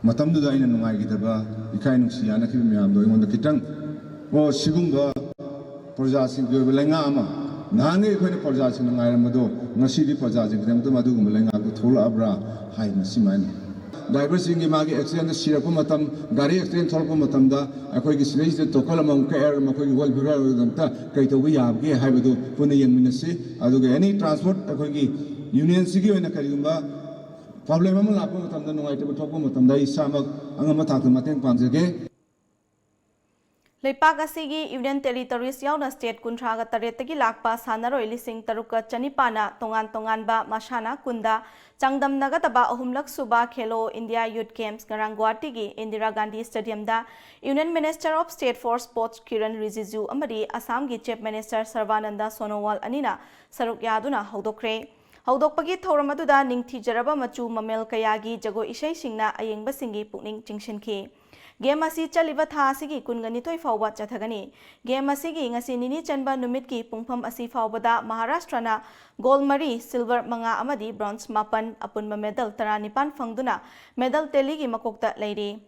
ꯃꯇꯝꯗꯨꯗ ꯑꯩꯅ ꯅꯨꯡꯉꯥꯏꯈꯤꯗꯕ, ꯏꯀꯥꯏ ꯅꯨꯡꯁꯤ ꯌꯥꯅꯈꯤꯕ ꯃꯌꯥꯝꯗꯣ ꯑꯩꯉꯣꯟꯗ ꯈꯤꯇꯪ, "ꯑꯣ, ꯁꯤꯒꯨꯝꯕ ꯄ꯭ꯔꯖꯥꯁꯤꯡꯒꯤ ꯑꯣꯏꯕ ꯂꯩꯉꯥꯛ ꯑꯃ ꯅꯍꯥꯟꯉꯩ ꯑꯩꯈꯣꯏꯅ ꯄ꯭ꯔꯖꯥꯁꯤꯡꯅ ꯉꯥꯏꯔꯝꯕꯗꯣ ꯉꯁꯤꯗꯤ ꯄ꯭ꯔꯖꯥꯁꯤꯡꯒꯤꯗꯃꯛꯇ ꯃꯗꯨꯒꯨꯝꯕ ꯂꯩꯉꯥꯛꯇꯣ ꯊꯣꯛꯂꯛꯑꯕ꯭ꯔꯥ ꯍꯥꯏꯅ ꯁꯤꯃꯥꯏꯅ ꯗ꯭ꯔꯥꯏꯚꯔꯁꯤꯡꯒꯤ ꯃꯥꯒꯤ ꯑꯦꯛꯁꯤꯗꯦꯟꯗ ꯁꯤꯔꯛꯄ ꯃꯇꯝ, ꯒꯥꯔꯤ ꯑꯦꯛꯁꯤꯗꯦꯟ ꯊꯣꯛꯂꯛꯄ ꯃꯇꯝꯗ ꯑꯩꯈꯣꯏꯒꯤ ꯁꯤꯗꯩꯁꯤꯗ ꯇꯣꯀꯜ ꯑꯃꯃꯝ ꯀꯛꯑꯦ, ꯃꯈꯣꯏꯒꯤ ꯋꯦꯜꯐꯤꯌꯔꯒꯤꯗꯃꯛꯇ ꯀꯩ ꯇꯧꯕ ꯌꯥꯕꯒꯦ ꯍꯥꯏꯕꯗꯨ ꯄꯨꯟꯅ ꯌꯦꯡꯃꯤꯟꯅꯁꯤ꯫ ꯑꯗꯨꯒ ꯑꯦꯅꯤ ꯇ꯭ꯔꯥꯟꯁꯄꯣꯔꯠ ꯑꯩꯈꯣꯏꯒꯤ ꯌꯨꯅꯤꯌꯟꯁꯤꯒꯤ ꯑꯣꯏꯅ ꯀꯔꯤꯒꯨꯝꯕ ꯄ꯭ꯔꯣꯕ꯭ꯂꯦꯝ ꯑꯃ ꯂꯥꯛꯄ ꯃꯇꯝꯗ, ꯅꯨꯡꯉꯥꯏꯇꯕ ꯊꯣꯛꯄ ꯃꯇꯝꯗ ꯑꯩ ꯏꯁꯥꯃꯛ ꯑꯉꯝꯕ ꯊꯥꯛꯇ ꯃꯇꯦꯡ ꯄꯥꯡꯖꯒꯦ꯫ ꯂꯩꯄꯥꯛ ꯑꯁꯤꯒꯤ ꯌꯨꯅꯤꯌꯟ ꯇꯦꯔꯤꯇꯣꯔꯤꯁ ꯌꯥꯎꯅ ꯁ꯭ꯇꯦꯠ ꯀꯨꯟꯊ꯭ꯔꯥꯒ ꯇꯔꯦꯠꯇꯒꯤ ꯂꯥꯛꯄ ꯁꯥꯟꯅꯔꯣꯏ ꯂꯤꯁꯤꯡ ꯇꯔꯨꯛꯀ ꯆꯅꯤꯄꯥꯟꯅ ꯇꯣꯉꯥꯟ ꯇꯣꯉꯥꯟꯕ ꯃꯁꯥꯟꯅ ꯀꯨꯟꯗ ꯆꯥꯡꯗꯝꯅꯒꯗꯕ ꯑꯍꯨꯝꯂꯛ ꯁꯨꯕ ꯈꯦꯂꯣ ꯏꯟꯗꯤꯌꯥ ꯌꯨꯠ ꯒꯦꯝꯁ ꯉꯔꯥꯡ ꯒꯨꯋꯥꯍꯥꯇꯤꯒꯤ ꯏꯟꯗꯤꯔꯥ ꯒꯥꯟꯙꯤ ꯁ꯭ꯇꯦꯗꯤꯌꯝꯗ union minister of state for sports Kiren Rijiju ꯑꯃꯗꯤ ꯑꯁꯥꯝꯒꯤ ꯆꯤꯐ ꯃꯤꯅꯤꯁꯇꯔ ꯁꯔꯕꯥꯅꯟꯗ ꯁꯣꯅꯣꯋꯥꯜ ꯑꯅꯤꯅ ꯁꯔꯨꯛ ꯌꯥꯗꯨꯅ ꯍꯧꯗꯣꯛꯈ꯭ꯔꯦ꯫ ꯍꯧꯗꯣꯛꯄꯒꯤ ꯊꯧꯔꯝ ꯑꯗꯨꯗ ꯅꯤꯡꯊꯤꯖꯔꯕ ꯃꯆꯨ ꯃꯃꯦꯜ ꯀꯌꯥꯒꯤ ꯖꯒꯣꯏ ꯏꯁꯩꯁꯤꯡꯅ ꯑꯌꯦꯡꯕꯁꯤꯡꯒꯤ ꯄꯨꯛꯅꯤꯡ ꯆꯤꯡꯁꯤꯟꯈꯤ꯫ ꯒꯦꯝ ꯑꯁꯤ ꯆꯠꯂꯤꯕ ꯊꯥ ꯑꯁꯤꯒꯤ ꯀꯨꯟꯒ ꯅꯤꯊꯣꯏ ꯐꯥꯎꯕ ꯆꯠꯊꯒꯅꯤ꯫ ꯒꯦꯝ ꯑꯁꯤꯒꯤ ꯉꯁꯤ ꯅꯤꯅꯤ ꯆꯟꯕ ꯅꯨꯃꯤꯠꯀꯤ ꯄꯨꯡꯐꯝ ꯑꯁꯤ ꯐꯥꯎꯕꯗ ꯃꯍꯥꯔꯥꯁꯇ꯭ꯔꯅ ꯒꯣꯜ ꯃꯔꯤ, ꯁꯤꯜꯚꯔ ꯃꯉꯥ ꯑꯃꯗꯤ ꯕ꯭ꯔꯣꯟꯖ ꯃꯥꯄꯟ, ꯑꯄꯨꯟꯕ ꯃꯦꯗꯜ ꯇꯔꯥꯅꯤꯄꯥꯟ ꯐꯪꯗꯨꯅ ꯃꯦꯗꯜ ꯇꯦꯂꯤꯒꯤ ꯃꯀꯣꯛꯇ ꯂꯩꯔꯤ꯫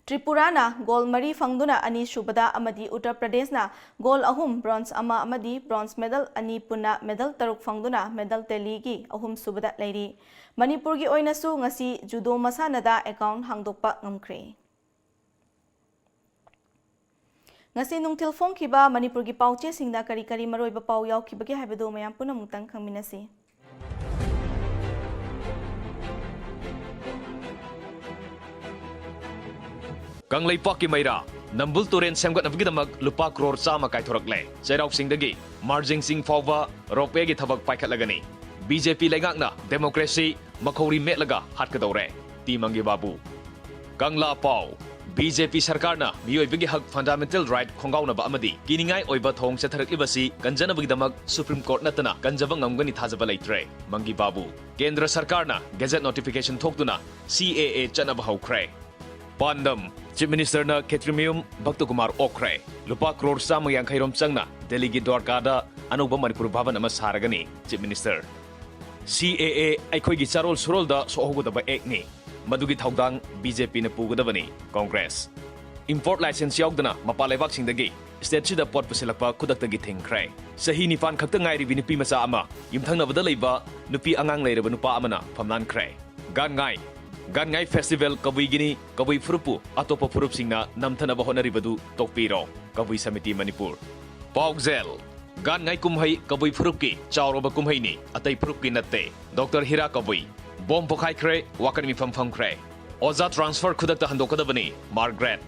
ꯇ꯭ꯔꯤꯄꯨꯔꯥꯅ ꯒꯣꯜ ꯃꯔꯤ ꯐꯪꯗꯨꯅ ꯑꯅꯤꯁꯨꯕꯗ ꯑꯃꯗꯤ ꯎꯠꯇꯔ ꯄ꯭ꯔꯗꯦꯁꯅ ꯒꯣꯜ ꯑꯍꯨꯝ, ꯕ꯭ꯔꯣꯟꯖ ꯑꯃ ꯑꯃꯗꯤ ꯕ꯭ꯔꯣꯟꯖ ꯃꯦꯗꯜ ꯑꯅꯤ ꯄꯨꯟꯅ ꯃꯦꯗꯜ ꯇꯔꯨꯛ ꯐꯪꯗꯨꯅ ꯃꯦꯗꯜ ꯇꯦꯂꯤꯒꯤ ꯑꯍꯨꯝꯁꯨꯕꯗ ꯂꯩꯔꯤ꯫ ꯃꯅꯤꯄꯨꯔꯒꯤ ꯑꯣꯏꯅꯁꯨ ꯉꯁꯤ ꯖꯨꯗꯣ ꯃꯁꯥꯟꯅꯗ ꯑꯦꯀꯥꯎꯟ ꯍꯥꯡꯗꯣꯛꯄ ꯉꯝꯈ꯭ꯔꯦ꯫ ꯉꯁꯤ ꯅꯨꯡꯊꯤꯜ ꯐꯣꯡꯈꯤꯕ ꯃꯅꯤꯄꯨꯔꯒꯤ ꯄꯥꯎꯆꯦꯁꯤꯡꯗ ꯀꯔꯤ ꯀꯔꯤ ꯃꯔꯨꯑꯣꯏꯕ ꯄꯥꯎ ꯌꯥꯎꯈꯤꯕꯒꯦ ꯍꯥꯏꯕꯗꯨ ꯃꯌꯥꯝ ꯄꯨꯝꯅꯃꯛꯇꯪ ꯈꯪꯃꯤꯟꯅꯁꯤ꯫ ꯀꯪꯂꯩꯄꯥꯛꯀꯤ ꯃꯩꯔꯥ, ꯅꯝꯕꯨꯜ ꯇꯨꯔꯦꯜ ꯁꯦꯝꯒꯠꯅꯕꯒꯤꯗꯃꯛ ꯂꯨꯄꯥ ꯀ꯭ꯔꯣꯔ ꯆꯥꯝꯃ ꯀꯥꯏꯊꯣꯔꯛꯂꯦ꯫ ꯆꯩꯔꯥꯎ ꯆꯤꯡꯗꯒꯤ ꯃꯥꯔꯖꯤꯡ ꯆꯤꯡ ꯐꯥꯎꯕ ꯔꯣꯞꯋꯦꯒꯤ ꯊꯕꯛ ꯄꯥꯏꯈꯠꯂꯒꯅꯤ꯫ ꯕꯤ ꯖꯦ ꯄꯤ ꯂꯩꯉꯥꯛꯅ ꯗꯦꯃꯣꯀ꯭ꯔꯦꯁꯤ ꯃꯈꯧꯔꯤ ꯃꯦꯠꯂꯒ ꯍꯥꯠꯀꯗꯧꯔꯦ꯫ ꯇꯤ ꯃꯪꯒꯤ ꯕꯥꯕꯨ꯫ ꯀꯪꯂꯥ ꯄꯥꯎ꯫ ꯕꯤ ꯖꯦ ꯄꯤ ꯁꯔꯀꯥꯔꯅ ꯃꯤꯑꯣꯏꯕꯒꯤ ꯍꯛ, ꯐꯟꯗꯥꯃꯦꯟꯇꯦꯜ ꯔꯥꯏꯠ ꯈꯣꯡꯒꯥꯎꯅꯕ ꯑꯃꯗꯤ ꯀꯤꯅꯤꯡꯉꯥꯏ ꯑꯣꯏꯕ ꯊꯧꯑꯣꯡ ꯆꯠꯊꯔꯛꯂꯤꯕꯁꯤ ꯀꯟꯖꯅꯕꯒꯤꯗꯃꯛ ꯁꯨꯄ꯭ꯔꯤꯝ ꯀꯣꯔꯠ ꯅꯠꯇꯅ ꯀꯟꯖꯕ ꯉꯝꯒꯅꯤ ꯊꯥꯖꯕ ꯂꯩꯇ꯭ꯔꯦ꯫ ꯃꯪꯒꯤ ꯕꯥꯕꯨ꯫ ꯀꯦꯟꯗ꯭ꯔ ꯁꯔꯀꯥꯔꯅ ꯒꯦꯖꯦꯠ ꯅꯣꯇꯤꯐꯤꯀꯦꯁꯟ ꯊꯣꯛꯇꯨꯅ ꯁꯤ ꯑꯦ ꯑꯦ ꯆꯠꯅꯕ ꯍꯧꯈ꯭ꯔꯦ꯫ ꯄꯥꯟꯗꯝ, ꯆꯤꯐ ꯃꯤꯅꯤꯁꯇꯔꯅ ꯈꯦꯇ꯭ꯔꯤꯃꯌꯨꯝ ꯚꯛꯇꯀꯨꯃꯥꯔ ꯑꯣꯛꯈ꯭ꯔꯦ꯫ ꯂꯨꯄꯥ ꯀ꯭ꯔꯣꯔ ꯆꯥꯝꯃ ꯌꯥꯡꯈꯩ ꯔꯣꯝ ꯆꯪꯅ ꯗꯦꯜꯂꯤꯒꯤ ꯗ꯭ꯋꯥꯔꯀꯥꯗ ꯑꯅꯧꯕ ꯃꯅꯤꯄꯨꯔ ꯚꯕꯟ ꯑꯃ ꯁꯥꯔꯒꯅꯤ, ꯆꯤꯐ ꯃꯤꯅꯤꯁꯇꯔ꯫ ꯁꯤ ꯑꯦ ꯑꯦ ꯑꯩꯈꯣꯏꯒꯤ ꯆꯥꯔꯣꯜ ꯁꯨꯔꯣꯜꯗ ꯁꯣꯛꯍꯧꯒꯗꯕ ꯑꯦꯛꯅꯤ꯫ ꯃꯗꯨꯒꯤ ꯊꯧꯗꯥꯡ ꯕꯤ ꯖꯦ ꯄꯤꯅ ꯄꯨꯒꯗꯕꯅꯤ, ꯀꯣꯡꯒ꯭ꯔꯦꯁ꯫ ꯏꯝꯄꯣꯔꯠ ꯂꯥꯏꯁꯦꯟꯁ ꯌꯥꯎꯗꯅ ꯃꯄꯥꯟ ꯂꯩꯕꯥꯛꯁꯤꯡꯗꯒꯤ stateꯁꯤꯗ ꯄꯣꯠ ꯄꯨꯁꯤꯜꯂꯛꯄ ꯈꯨꯗꯛꯇꯒꯤ ꯊꯤꯡꯈ꯭ꯔꯦ꯫ ꯆꯍꯤ ꯅꯤꯄꯥꯟ ꯈꯛꯇ ꯉꯥꯏꯔꯤꯕꯤ ꯅꯨꯄꯤ ꯃꯆꯥ ꯑꯃ ꯌꯨꯝꯊꯪꯅꯕꯗ ꯂꯩꯕ ꯅꯨꯄꯤ ꯑꯉꯥꯡ ꯂꯩꯔꯕ ꯅꯨꯄꯥ ꯑꯃꯅ ꯐꯝꯂꯥꯟꯈ꯭ꯔꯦ꯫ ꯒꯥꯟꯉꯥꯏ꯫ ꯒꯥꯟꯉꯥꯏ festival ꯀꯕꯨꯏꯒꯤꯅꯤ, ꯀꯕꯨꯏ ꯐꯨꯔꯨꯞꯄꯨ ꯑꯇꯣꯞꯄ ꯐꯨꯔꯨꯞꯁꯤꯡꯅ ꯅꯝꯊꯅꯕ ꯍꯣꯠꯅꯔꯤꯕꯗꯨ ꯇꯣꯛꯄꯤꯔꯣ꯫ ꯀꯕꯨꯏ ꯁꯃꯤꯇꯤ ꯃꯅꯤꯄꯨꯔ꯫ ꯄꯥꯎꯖꯦꯜ꯫ ꯒꯥꯟꯉꯥꯏ ꯀꯨꯝꯍꯩ ꯀꯕꯨꯏ ꯐꯨꯔꯨꯞꯀꯤ ꯆꯥꯎꯔꯕ ꯀꯨꯝꯍꯩꯅꯤ, ꯑꯇꯩ ꯐꯨꯔꯨꯞꯀꯤ ꯅꯠꯇꯦ꯫ ꯗꯣꯛꯇꯔ ꯍꯤꯔꯥ ꯀꯕꯨꯏ꯫ ꯕꯣꯝ ꯄꯣꯈꯥꯏꯈ꯭ꯔꯦ, ꯋꯥꯀꯠ ꯃꯤꯐꯝ ꯐꯝꯈ꯭ꯔꯦ꯫ ꯑꯣꯖꯥ transfer ꯈꯨꯗꯛꯇ ꯍꯟꯗꯣꯛꯀꯗꯕꯅꯤ, ꯃꯥꯔꯒ꯭ꯔꯦꯠ꯫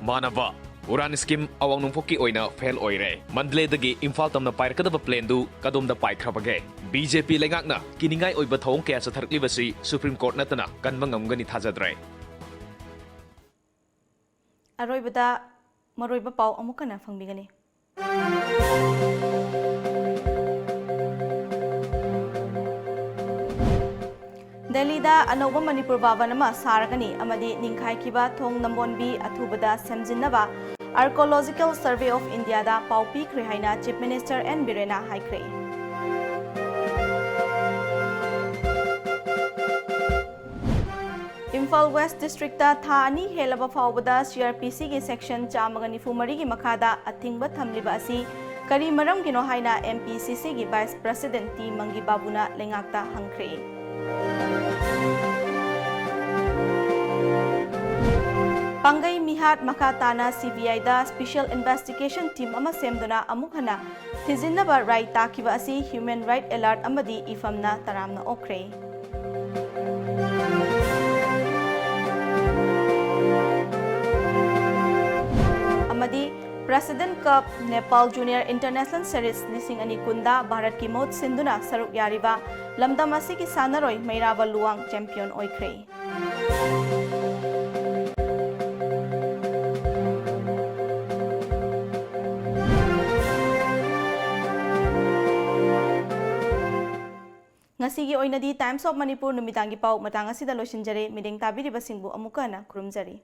ꯃꯥꯟꯅꯕ꯫ ꯎꯔꯥꯟ scheme ꯑꯋꯥꯡ ꯅꯣꯡꯄꯣꯛꯀꯤ ꯑꯣꯏꯅ fail ꯑꯣꯏꯔꯦ꯫ ꯃꯟꯗꯂꯦꯗꯒꯤ ꯏꯝꯐꯥꯜ ꯇꯝꯅ ꯄꯥꯏꯔꯛꯀꯗꯕ planeꯗꯨ ꯀꯗꯣꯝꯗ ꯄꯥꯏꯈ꯭ꯔꯕꯒꯦ? ꯕꯤ ꯖꯦ ꯄꯤ ꯂꯩꯉꯥꯛꯅ ꯀꯤꯅꯤꯡꯉꯥꯏ ꯑꯣꯏꯕ ꯊꯧꯑꯣꯡ ꯀꯌꯥ ꯆꯠꯊꯔꯛꯂꯤꯕꯁꯤ Supreme Court ꯅꯠꯇꯅ ꯀꯟꯕ ꯉꯝꯒꯅꯤ ꯊꯥꯖꯗ꯭ꯔꯦ꯫ ꯑꯔꯣꯏꯕꯗ ꯃꯔꯨꯑꯣꯏꯕ ꯄꯥꯎ ꯑꯃꯨꯛ ꯍꯟꯅ ꯐꯪꯕꯤꯒꯅꯤ꯫ ꯗꯦꯜꯂꯤꯗ ꯑꯅꯧꯕ ꯃꯅꯤꯄꯨꯔ ꯚꯕꯟ ꯑꯃ ꯁꯥꯔꯒꯅꯤ ꯑꯃꯗꯤ ꯅꯤꯡꯈꯥꯏꯈꯤꯕ ꯊꯣꯡ ꯅꯝꯕꯣꯟꯕꯤ ꯑꯊꯨꯕꯗ ꯁꯦꯝꯖꯤꯟꯅꯕ Archaeological Survey of Indiaꯗ ꯄꯥꯎ ꯄꯤꯈ꯭ꯔꯦ ꯍꯥꯏꯅ Chief Minister ꯑꯦꯟ ꯕꯤꯔꯦꯟꯅ ꯍꯥꯏꯈ꯭ꯔꯦ꯫ ꯏꯝꯐꯥꯜ West Districtꯇ ꯊꯥ ꯑꯅꯤ ꯍꯦꯜꯂꯕ ꯐꯥꯎꯕꯗ C R P Cꯒꯤ section ꯆꯥꯝꯃꯒ ꯅꯤꯐꯨ ꯃꯔꯤꯒꯤ ꯃꯈꯥꯗ ꯑꯊꯤꯡꯕ ꯊꯝꯂꯤꯕ ꯑꯁꯤ ꯀꯔꯤ ꯃꯔꯝꯒꯤꯅꯣ ꯍꯥꯏꯅ M P C Cꯒꯤ Vice President ꯇꯤ ꯃꯪꯒꯤ ꯕꯥꯕꯨꯅ ꯂꯩꯉꯥꯛꯇ ꯍꯪꯈ꯭ꯔꯦ꯫ ꯄꯥꯡꯒꯩ ꯃꯤꯍꯥꯠ ꯃꯈꯥ ꯇꯥꯅ C B Iꯗ Special Investigation Team ꯑꯃ ꯁꯦꯝꯗꯨꯅ ꯑꯃꯨꯛ ꯍꯟꯅ ꯊꯤꯖꯤꯟꯅꯕ ꯔꯥꯏ ꯇꯥꯈꯤꯕ ꯑꯁꯤ Human Right Alert ꯑꯃꯗꯤ ꯏꯐꯝꯅ ꯇꯔꯥꯝꯅ ꯑꯣꯛꯈ꯭ꯔꯦ꯫ ꯑꯃꯗꯤ President Cup Nepal Junior International Series ꯂꯤꯁꯤꯡ ꯑꯅꯤ ꯀꯨꯟꯗ ꯚꯥꯔꯠꯀꯤ ꯃꯍꯨꯠ ꯁꯤꯟꯗꯨꯅ ꯁꯔꯨꯛ ꯌꯥꯔꯤꯕ ꯂꯝꯗꯝ ꯑꯁꯤꯒꯤ ꯁꯥꯟꯅꯔꯣꯏ ꯃꯩꯔꯥꯕ ꯂꯨꯋꯥꯡ champion ꯑꯣꯏꯈ꯭ꯔꯦ꯫ ꯉꯁꯤꯒꯤ ꯑꯣꯏꯅꯗꯤ Times of Manipur ꯅꯨꯃꯤꯗꯥꯡꯒꯤ ꯄꯥꯎ ꯃꯇꯥꯡ ꯑꯁꯤꯗ ꯂꯣꯏꯁꯤꯟꯖꯔꯦ꯫ ꯃꯤꯠꯌꯦꯡ ꯇꯥꯕꯤꯔꯤꯕꯁꯤꯡꯕꯨ ꯑꯃꯨꯛꯀ ꯍꯟꯅ ꯈꯨꯔꯨꯝꯖꯔꯤ꯫